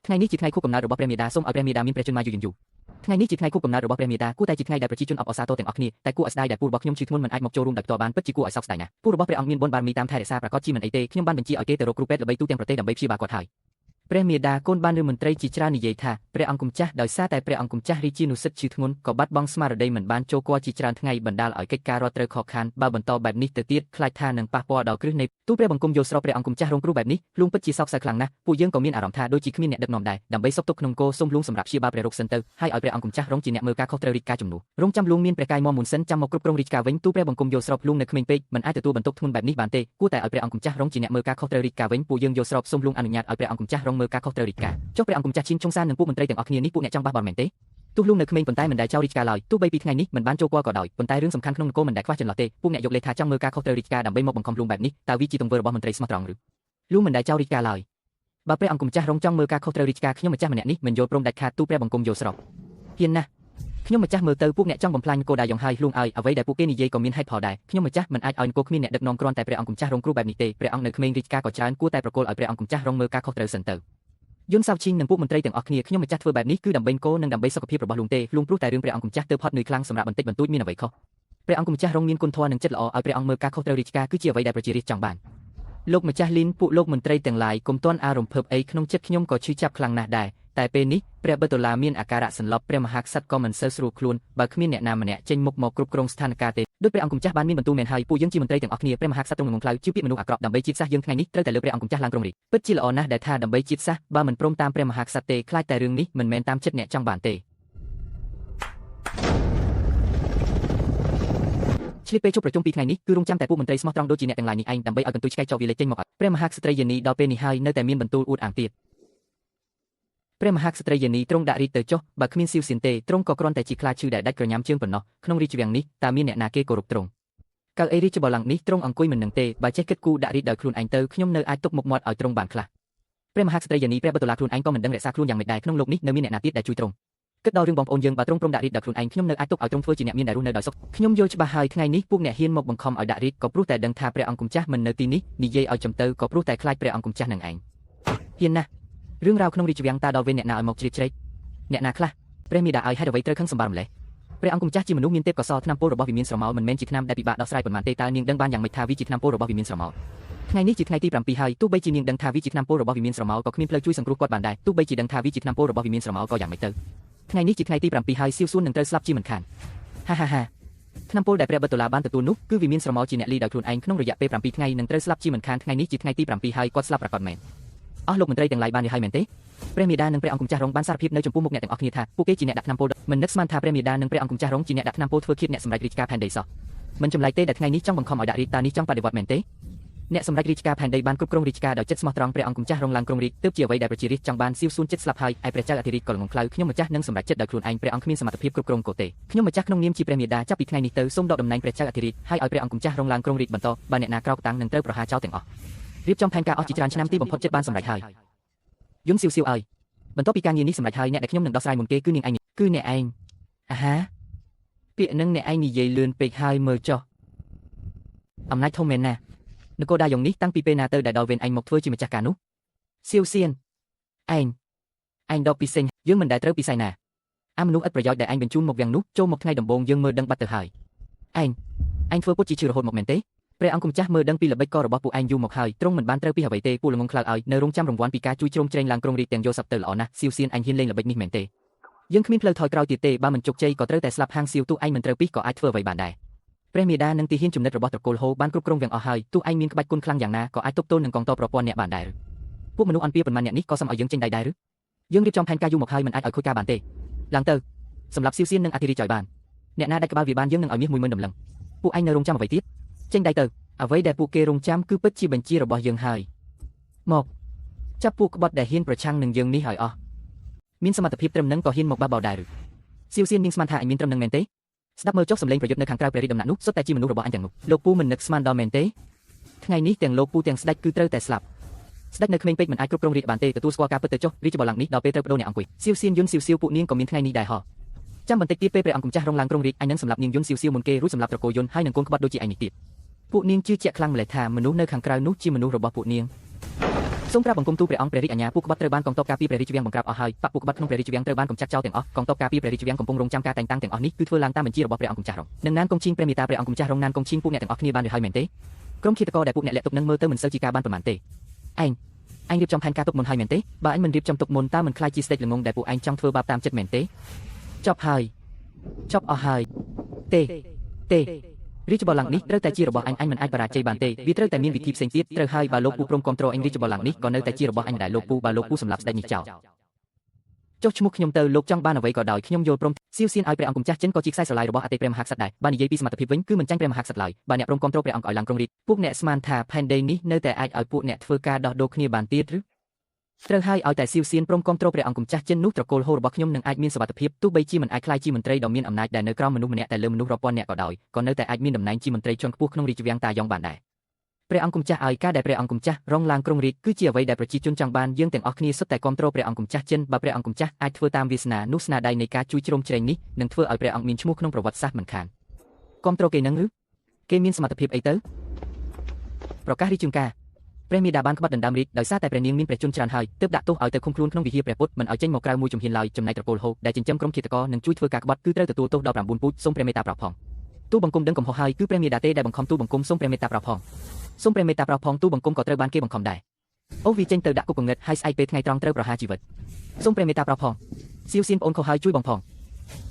ថ្ងៃនេះជាថ្ងៃខួបកំណើតរបស់ព្រះមេដាសូមឲ្យព្រះមេដាមានព្រះជន្មាយូរយងយូរថ្ងៃនេះជាថ្ងៃខួបកំណើតរបស់ព្រះមេដាគួរតែជាថ្ងៃដែលប្រជាជនអបអរសាទរទាំងអស់គ្នាតែគួរឲ្យស្ដាយដែលពូរបស់ខ្ញុំឈឺធ្ងន់មិនអាចមកចូលរួមដោយផ្ទាល់បានពិតជាគួរឲ្យសោកស្ដាយណាស់ពូរបស់ព្រះអង្គមានបុណ្យបារមីតាមថែរក្សាប្រាកដជាមិនអីទេខ្ញុំបានបញ្ជាឲ្យគេទៅរកគ្រូពេទ្យល្បីទូទាំងប្រទេសដើម្បីព្យាបាលគាត់ហើយព្រះមេដាកូនបានឬមន្ត្រីជាច្រើននិយាយថាព្រះអង្គម្ចាស់ដោយសារតែព្រះអង្គម្ចាស់រាជានុសិទ្ធឈឺធ្ងន់ក៏បាត់បង់ស្មារតីមិនបានចូលគាល់ជាច្រើនថ្ងៃបណ្ដាលឲ្យកិច្ចការរដ្ឋត្រូវខកខានបើបន្តបែបនេះទៅទៀតខ្លាចថានឹងប៉ះពាល់ដល់គ្រឹះនៃទូព្រះបង្គំយល់ស្របព្រះអង្គម្ចាស់រងគ្រោះបែបនេះលួងពិតជាសោកសៅខ្លាំងណាស់ពួកយើងក៏មានអារម្មណ៍ថាដូចជាគ្មានអ្នកដឹកនាំដែរដើម្បីសុខទុក្ខក្នុងគោសូមលួងសម្រាប់ព្យាបាលព្រះរោគសិនទៅហើយឲ្យព្រះអង្គម្ចាស់រងជាអ្នកមើលការខុសត្រូវរាជការជំនួសរងចាំលួងមានព្រះកាយមាំមួនសិនចាំមកគ្រប់គ្រងរាជការវិញទូព្រះបង្គំយល់ស្របលួងនៅក្មេងពេកមិនអាចទទួលបន្ទុកធ្ងន់បែបនេះបានទេគួរតែឲ្យព្រះអង្គម្ចាស់រងជាអ្នកមើលការខុសត្រូវរាជការវិញពួកយើងយល់ស្របសូមលួងអនុញ្ញាតឲ្យព្រះអង្គម្ចាស់រងមើលការខុសត្រូវរាជការចុះព្រះអង្គម្ចាស់ឈីនចុងសាននិងពួកមន្ត្រីទាំងអស់គ្នានេះពួកអ្នកចង់បះបោរមែនទេទោះលួងនៅក្មេងប៉ុន្តែមិនដែលចោលរាជការឡើយទោះបីពីថ្ងៃនេះមិនបានចូលគាល់ក៏ដោយប៉ុន្តែរឿងសំខាន់ក្នុងនគរមិនដែលខ្វះចន្លោះទេពួកអ្នកយកលេសថាចង់មើលការខុសត្រូវរាជការដើម្បីមកបង្ខំលួងបែបនេះតើវាជាទង្វើរបស់មន្ត្រីស្មោះត្រង់ឬលួងមិនដែលចោលរាជការឡើយបើព្រះអង្គម្ចាស់រងចង់មើលការខុសត្រូវរាជការខ្ញុំម្ចាស់ម្នាក់នេះមិនយល់ព្រមដាច់ខាតទូព្រះបង្គំយល់ស្របហ៊ានណាស់ខ្ញុំម្ចាស់មើលទៅពួកអ្នកចង់បំផ្លាញនគរដាយ៉ងហើយលួងឲ្យអ្វីដែលពួកគេនិយាយក៏មានហេតុផលដែរខ្ញុំម្ចាស់មិនអាចឲ្យនគរគ្មានអ្នកដឹកនាំគ្រាន់តែព្រះអង្គម្ចាស់រងគ្រោះបែបនេះទេព្រះអង្គនៅក្មេងរាជការក៏ច្រើនគួរតែប្រគល់ឲ្យព្រះអង្គម្ចាស់រងមើលការខុសត្រូវសិនទៅយុនសាវឈីងនិងពួកមន្ត្រីទាំងអស់គ្នាខ្ញុំម្ចាស់ធ្វើបែបនេះគឺដើម្បីគោនិងដើម្បីសុខភាពរបស់លួងទេលួងព្រោះតែរឿងព្រះអង្គម្ចាស់ទើបហត់នឿយខ្លាំងសម្រាប់បន្តិចបន្តួចមានអ្វីខុសព្រះអង្គម្ចាស់រងមានគុណធម៌និងចិត្តល្អឲ្យព្រះអង្គមើលការខុសត្រូវរាជការគឺជាអ្វីដែលប្រជារាស្ត្រចង់បានលោកម្ចាស់លីនពួកលោកមន្ត្រីទាំងឡាយកុំទាន់អារំភើបអីក្នុងចិត្តខ្ញុំក៏ឈឺចាប់ខ្លាំងណាស់ដែរតែពេលនេះព្រះបតុលាមានអាការៈសន្លប់ព្រះមហាក្សត្រក៏មិនសូវស្រួលខ្លួនបើគ្មានអ្នកណាម្នាក់ចេញមុខមកគ្រប់គ្រងស្ថានភាពទេដោយព្រះអង្គម្ចាស់បានមានបន្ទូលមែនហើយពួកយើងជាមន្ត្រីទាំងអស់គ្នាព្រះមហាក្សត្រទ្រង់នឹងខ្លៅជាពាក្យមនុស្សអាក្រក់ដើម្បីជាតិសាសន៍យើងថ្ងៃនេះត្រូវតែលើព្រះអង្គម្ចាស់ឡើងក្រុងរាជពិតជាល្អណាស់ដែលថាដើម្បីជាតិសាសន៍បើមិនព្រមតាមព្រះមហាក្សត្រទេខ្លាចតែរឿងនេះមិនមែនតាមចិត្តអ្នកចង់បានទេឆ្លៀតពេលជប់ប្រជុំពីថ្ងៃនេះគឺរងចាំតែពួកមន្ត្រីស្មោះត្រង់ដូចជាអ្នកទាំងឡាយនេះឯងដើម្បីឲ្យកន្ទុយឆ្កែចោលវាលេចចេញមកព្រះមហាក្សត្រីយានីដល់ពេលនេះហើយនៅតែមានបន្ទូលអួតអាងទៀតព្រះមហាក្សត្រីយានីទ្រង់ដាក់រាជទៅចុះបើគ្មានសៀវសៀនទេទ្រង់ក៏គ្រាន់តែជាខ្លាឈឺដែលដាច់ក្រញាំជើងប៉ុណ្ណោះក្នុងរាជវាំងនេះតើមានអ្នកណាគេគោរពទ្រង់កៅអីរាជបល្ល័ង្កនេះទ្រង់អង្គុយមិននឹងទេបើចេះគិតគូរដាក់រាជដោយខ្លួនឯងទៅខ្ញុំនៅអាចទុកមុខមាត់ឲ្យទ្រង់បានខ្លះព្រះមហាក្សត្រីយានីព្រះបតុលាខ្លួនឯងក៏មិនដឹងរក្សាខ្លួនយ៉ាងម៉េចដែរក្នុងលោកនេះនៅមានអ្នកណាទៀតដែលជួយទ្រង់គិតដល់រឿងបងប្អូនយើងបើទ្រង់ព្រមដាក់រាជដល់ខ្លួនឯងខ្ញុំនៅអាចទុកឲ្យទ្រង់ធ្វើជាអ្នកមានដែលរស់នៅដោយសុខខ្ញុំយល់ច្បាស់ហើយថ្ងៃនេះពួកអ្នកហ៊ានមកបង្ខំឲ្យដាក់រាជក៏ព្រោះតែដឹងថាព្រះអង្គម្ចាស់មិននៅទីនេះនិយាយឲ្យចំទៅក៏ព្រោះតែខ្លាចព្រះអង្គម្ចាស់នឹងឯងហ៊ានណាស់ រឿងរ៉ាវក្នុងរាជវាំងតាដល់វេនអ្នកណាឲ្យមកជ្រៀតជ្រែកអ្នកណាខ្លះព្រះមេដាឲ្យហេតុអ្វីត្រូវខឹងសម្បារម្លេះព្រះអង្គម្ចាស់ជាមនុស្សមានទេពកោសល្យថ្នាំពុលរបស់វិមានស្រមោលមិនមែនជាថ្នាំដែលពិបាកដោះស្រាយប៉ុន្មានទេតើនាងដឹងបានយ៉ាងម៉េចថាវាជាថ្នាំពុលរបស់វិមានស្រមោលថ្ងៃនេះជាថ្ងៃទី7ហើយទោះបីជានាងដឹងថាវាជាថ្នាំពុលរបស់វិមានស្រមោលក៏គ្មានផ្លូវជួយសង្គ្រោះគាត់បានដែរទោះបីជាដឹងថាវាជាថ្នាំពុលរបស់វិមានស្រមោលក៏យ៉ាងម៉េចទៅថ្ងៃនេះជាថ្ងៃទី7ហើយសៀវសួននឹងត្រូវស្លាប់ជាមិនខានហាហាហាថ្នាំពុលដែលព្រះបិទតុលាបានទទួលនោះគឺវិមានស្រមោលជាអ្នកលីដោយខ្លួនឯងក្នុងរយៈពេល7ថ្ងៃនឹងត្រូវស្លាប់ជាមិនខានថ្ងៃនេះជាថ្ងៃទី7ហើយគាត់ស្លាប់ប្រាកដមែនអស់លោកមន្ត្រីទាំងឡាយបាននិយាយមែនទេព្រះមេដានិងព្រះអង្គម្ចាស់រងបានសារភាពនៅចំពោះមុខអ្នកទាំងអស់គ្នាថាពួកគេជាអ្នកដាក់ថ្នាំពុលមិននឹកស្មានថាព្រះមេដានិងព្រះអង្គម្ចាស់រងជាអ្នកដាក់ថ្នាំពុលធ្វើឃាតអ្នកសម្រេចរាជការផែនដីសោះមិនចម្លែកទេដែលថ្ងៃនេះចង់បង្ខំឲ្យដាក់រាជតានេះចង់បដិវត្តមែនទេអ្នកសម្រេចរាជការផែនដីបានគ្រប់គ្រងរាជការដោយចិត្តស្មោះត្រង់ព្រះអង្គម្ចាស់រងឡើងគ្រងរាជទើបជាអ្វីដែលប្រជារាស្ត្រចង់បានសៀវសួនចិត្តស្លាប់ហើយឯព្រះចៅអធិរាជក៏ល្ងងខ្លៅខ្ញុំម្ចាស់នឹងសម្រេចចិត្តដោយខ្លួនឯងព្រះអង្គគ្មានសមត្ថភាពគ្រប់គ្រងកូទេខ្ញុំម្ចាស់ក្នុងនាមជាព្រះមេដាចាប់ពីថ្ងៃនេះទៅសូមដកតំណែងព្រះចៅអធិរាជហើយឲ្យព្រះអង្គម្ចាស់រងឡើងគ្រងរាជបន្តបើអ្នកណាក្រោកតាំងនឹងត្រូវប្រហារចោលទាំងអស់រៀបចំផែនការអស់ជាច្រើនឆ្នាំទីបំផុតចិត្តបានសម្រេចហើយយុនសៀវសៀវឲ្យបន្ទាប់ពីការងារនេះសម្រេចហើយអ្នកដែលខ្ញុំនឹងដោះស្រាយមុនគេគឺនាងឯងគឺអ្នកឯងអាហាពាក្យនឹងអ្នកឯងនិយាយលឿនពេកហើយមើលចុះអំណាចធំមែនណាស់នគរដាយ៉ងនេះតាំងពីពេលណាទៅដែលដល់វេនឯងមកធ្វើជាម្ចាស់ការនោះសៀវសៀនឯងឯងដកពីសេងយើងមិនដែលត្រូវពីសៃណាអាមនុស្សឥតប្រយោជន៍ដែលឯងបញ្ជូនមកវាំងនោះចូលមកថ្ងៃដំបូងយើងមើលដឹងបាត់ទៅហើយឯងឯងធ្វើពុតជាឈឺរហូតមកមែនទេព្រះអង្គម្ចាស់មើលដឹងពីល្បិចកលរបស់ពួកឯងយូរមកហើយទ្រង់មិនបានត្រូវពីអ្វីទេពួកល្ងងខ្លៅឲ្យនៅរងចាំរង្វាន់ពីការជួយជ្រោមជ្រែងឡើងក្រុងរាជទាំងយកសັບទៅល្អណាស់សៀវសៀនឯងហ៊ានលេងល្បិចនេះមែនទេយើងគ្មានផ្លូវថយក្រោយទៀតទេបើមិនជោគជ័យក៏ត្រូវតែស្លាប់ហាងសៀវទោះឯងមិនត្រូវពីក៏អាចធ្វើអ្វីបានដែរព្រះមេដានិងទាហានចំណិតរបស់ត្រកូលហូបានគ្រប់គ្រងវាំងអស់ហើយទោះឯងមានក្បាច់គុណខ្លាំងយ៉ាងណាក៏អាចទប់ទល់នឹងកងទ័ពប្រព័ន្ធអ្នកបានដែរពួកមនុស្សអន់ពៀប៉ុន្មានអ្នកនេះក៏សុំឲ្យយើងចេញដៃដែរឬយើងរៀបចំផែនការយូរមកហើយមិនអាចឲ្យខូចការបានទេឡើងទៅសម្រាប់សៀវសៀននិងអធិរាជឲ្យបានអ្នកណាដាច់ក្បាលវាបានយើងនឹងឲ្យមាស10000តម្លឹងពួកឯងនៅរងចាំអ្វីទៀតចេញដៃទៅអ្វីដែលពួកគេរងចាំគឺពិតជាបញ្ជារបស់យើងហើយមកចាប់ពួកក្បត់ដែលហ៊ានប្រឆាំងនឹងយើងនេះឲ្យអស់មានសមត្ថភាពត្រឹមនឹងក៏ហ៊ានមកបះបោរដែរឬសៀវសៀនមានស្មានថាអញមានត្រឹមនឹងមែនទេស្ដាប់មើលចុះសម្លេងប្រយុទ្ធនៅខាងក្រៅព្រះរាជដំណាក់នោះសុទ្ធតែជាមនុស្សរបស់អញទាំងនោះលោកពូមិននឹកស្មានដល់មែនទេថ្ងៃនេះទាំងលោកពូទាំងស្ដេចគឺត្រូវតែស្លាប់ស្ដេចនៅក្មេងពេកមិនអាចគ្រប់គ្រងរាជបានទេទទួលស្គាល់ការពិតទៅចុះរាជបល្ល័ង្កនេះដល់ពេលត្រូវបដូរអ្នកអង្គុយសៀវសៀនយុនសៀវសៀវពួកនាងក៏មានថ្ងៃនេះដែរហោះចាំបន្តិចទៀតពេលព្រះអង្គម្ចាស់រងឡើងគ្រងរាជអញនឹងសម្លាប់នាងយុនសៀវសៀវមុនគេរួចសម្លាប់ត្រកូលយុនហើយនឹងកូនក្បត់ដូចជាឯងនេះទៀតពួកនាងជឿជាក់ខ្លាំងម្ល៉េះថាមនុស្សនៅខាងក្រៅនោះជាមនុស្សរបស់ពួកនាងសូមក្រាបបង្គំទូលព្រះអង្គព្រះរាជអាជ្ញាពួកក្បត់ត្រូវបានកងទ័ពការពារព្រះរាជវាំងបង្ក្រាបអស់ហើយបពួកក្បត់ក្នុងព្រះរាជវាំងត្រូវបានកម្ចាត់ចោលទាំងអស់កងទ័ពការពារព្រះរាជវាំងកំពុងរងចាំការតែងតាំងទាំងអស់នេះគឺធ្វើឡើងតាមបញ្ជារបស់ព្រះអង្គម្ចាស់រងនិងណានកងឈីងព្រះមេត្តាព្រះអង្គម្ចាស់រងណានកងឈីងពួកអ្នកទាំងអស់គ្នាបានឬហើយមែនទេក្រុមឃាតករដែលពួកអ្នកលាក់ទុកនឹងមើលទៅមិនសូវជាការបានប្រមាណទេឯងឯងរៀបចំផែនការទុកមុនហើយមែនទេបើឯងមិនរៀបចំទុកមុនតើមិនខ្លាចជាស្ដេចល្ងងដែលពួកឯងចង់ធ្វើបាបតាមចិត្តមែនទេចប់ហើយចប់អស់ហើយទេទេរាជបល្ល័ង្កនេះត្រូវតែជារបស់អញអញមិនអាចបរាជ័យបានទេវាត្រូវតែមានវិធីផ្សេងទៀតត្រូវហើយបើលោកពូព្រមគាំទ្រអញរាជបល្ល័ង្កនេះក៏នៅតែជារបស់អញដែរលោកពូបើលោកពូសម្លាប់ស្ដេចនេះចោលចុះឈ្មោះខ្ញុំទៅលោកចង់បានអ្វីក៏ដោយខ្ញុំយល់ព្រមសៀវសៀនឲ្យព្រះអង្គម្ចាស់ចិនក៏ជាខ្សែស្រឡាយរបស់អតីតព្រះមហាក្សត្រដែរបើនិយាយពីសមត្ថភាពវិញគឺមិនចាញ់ព្រះមហាក្សត្រឡើយបើអ្នកព្រមគាំទ្រព្រះអង្គឲ្យឡើងក្រុងរាជពួកអ្នកស្មានថាផែនដីនេះនៅតែអាចឲ្យពួកអ្នកធ្វើការដោះដូរគ្នាបានទៀតឬត្រូវហើយឲ្យតែសៀវសៀនព្រមគាំទ្រព្រះអង្គម្ចាស់ចិននោះត្រកូលហូរបស់ខ្ញុំនឹងអាចមានសុវត្ថិភាពទោះបីជាមិនអាចក្លាយជាមន្ត្រីដ៏មានអំណាចដែលនៅក្រោមមនុស្សម្នាក់តែលើមនុស្សរាប់ពាន់នាក់ក៏ដោយក៏នៅតែអាចមានតំណែងជាមន្ត្រីជាន់ខ្ពស់ក្នុងរាជវាំងតាយ៉ងបានដែរព្រះអង្គម្ចាស់ឲ្យការដែលព្រះអង្គម្ចាស់រងឡើងក្រុងរាជគឺជាអ្វីដែលប្រជាជនចង់បានយើងទាំងអស់គ្នាសុទ្ធតែគាំទ្រព្រះអង្គម្ចាស់ចិនបើព្រះអង្គម្ចាស់អាចធ្វើតាមវាសនានោះស្នាដៃនៃការជួយជ្រោមជ្រែងនេះនឹងធ្វើឲ្យព្រះអង្គមានឈ្មោះក្នុងប្រវត្តិសាស្ត្រមិនខានគាំទ្រគេនឹងឬគេមានសមត្ថភាពអីទៅប្រកាសរាជជួនការព្រះមេដាបានក្បត់ដណ្ដើមរាជដោយសារតែព្រះនាងមានព្រះជន្មច្រើនហើយទើបដាក់ទោសឲ្យទៅឃុំខ្លួនក្នុងវិហារព្រះពុទ្ធមិនឲ្យចេញមកក្រៅមួយជំហានឡើយចំណែកត្រកូលហូដែលចិញ្ចឹមក្រុមឃាតករនិងជួយធ្វើការក្បត់គឺត្រូវទទួលទោសដល់9ពូជសូមព្រះមេត្តាប្រោសផងទូបង្គំដឹងកំហុសហើយគឺព្រះមេដាទេដែលបង្ខំទូបង្គំសូមព្រះមេត្តាប្រោសផងសូមព្រះមេត្តាប្រោសផងទូបង្គំក៏ត្រូវបានគេបង្ខំដែរអូវាចេញទៅដាក់គុកងងឹតហើយស្អែកពេលថ្ងៃត្រង់ត្រូវប្រហារជីវិតសូមព្រះមេត្តាប្រោសផងសៀវសៀនប្អូនខុសហើយជួយបងផ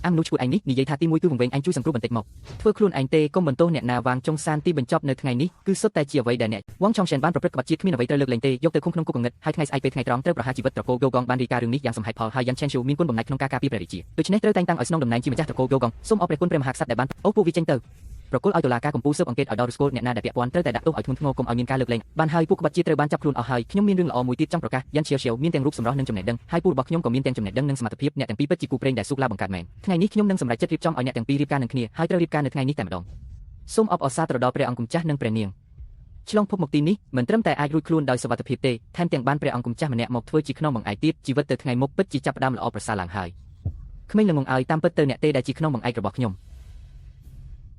ងអាមនុស្សឈួតឯងនេះនិយាយថាទីមួយគឺវង្វេងឯងជួយសង្គ្រោះបន្តិចមកធ្វើខ្លួនឯងទេកុំបន្ទោសអ្នកណាវាងចុងសានទីបញ្ចប់នៅថ្ងៃនេះគឺសុទ្ធតែជាអ្វីដែលអ្នកវ៉ាងឆុងសែនបានប្រព្រឹត្តក្បត់ជាតិគ្មានអ្វីត្រូវលើកលែងទេយកទៅឃុំក្នុងគុកងងឹតហើយថ្ងៃស្អែកពេលថ្ងៃត្រង់ត្រូវប្រហារជីវិតត្រកូលហ្គោកងបានរាយការណ៍រឿងនេះយ៉ាងសមហេតុផលហើយយ៉ាងឆេនឈូមានគុណបំណាច់ក្នុងការការពារព្រះរាជាដូច្នេះត្រូវតែងតាំងឲ្យស្នងតំណែងជាម្ចាស់ត្រកូលហ្គោកងសូមអរព្រះគុណព្រះមហាក្សត្រដែលបានអូពួកវាចេញទៅប្រគល់ឲ្យតុលាការកំពូលស៊ើបអង្កេតឲ្យដល់ឫសគល់អ្នកណាដែលពាក់ព័ន្ធត្រូវតែដាក់ទោសឲ្យធ្ងន់ធ្ងរកុំឲ្យមានការលើកលែងបានហើយពួកក្បត់ជាតិត្រូវបានចាប់ខ្លួនអស់ហើយខ្ញុំមានរឿងល្អមួយទៀតចង់ប្រកាសយ៉ាងឈៀវឈៀវមានទាំងរូបសម្រស់និងចំណេះដឹងហើយពូរបស់ខ្ញុំក៏មានទាំងចំណេះដឹងនិងសមត្ថភាពអ្នកទាំងពីរពិតជាគូព្រេងដែលស៊ូឡាបង្កើតមែនថ្ងៃនេះខ្ញុំនឹងសម្រេចចិត្តរៀបចំឲ្យអ្នកទាំងពីររៀបការនឹងគ្នាហើយត្រូវរៀបការនៅថ្ងៃនេះតែម្ដងសូមអបអរសាទរដល់ព្រះអង្គម្ចាស់និងព្រះនាងឆ្លងភពមកទីនេះមិនត្រឹមតែអាចរួចខ្លួនដោយសុវត្ថិភាពទេថែមទាំងបានព្រះអង្គម្ចាស់ម្នាក់មកធ្វើជាខ្នងបង្អែកទៀតជីវិតទៅថ្ងៃមុខពិតជាចាប់ផ្ដើមល្អប្រសើរឡើងហើយក្មេងល្ងងឲ្យតាមពិតទៅអ្នកទេដែលជាខ្នងបង្អែករបស់ខ្ញុំ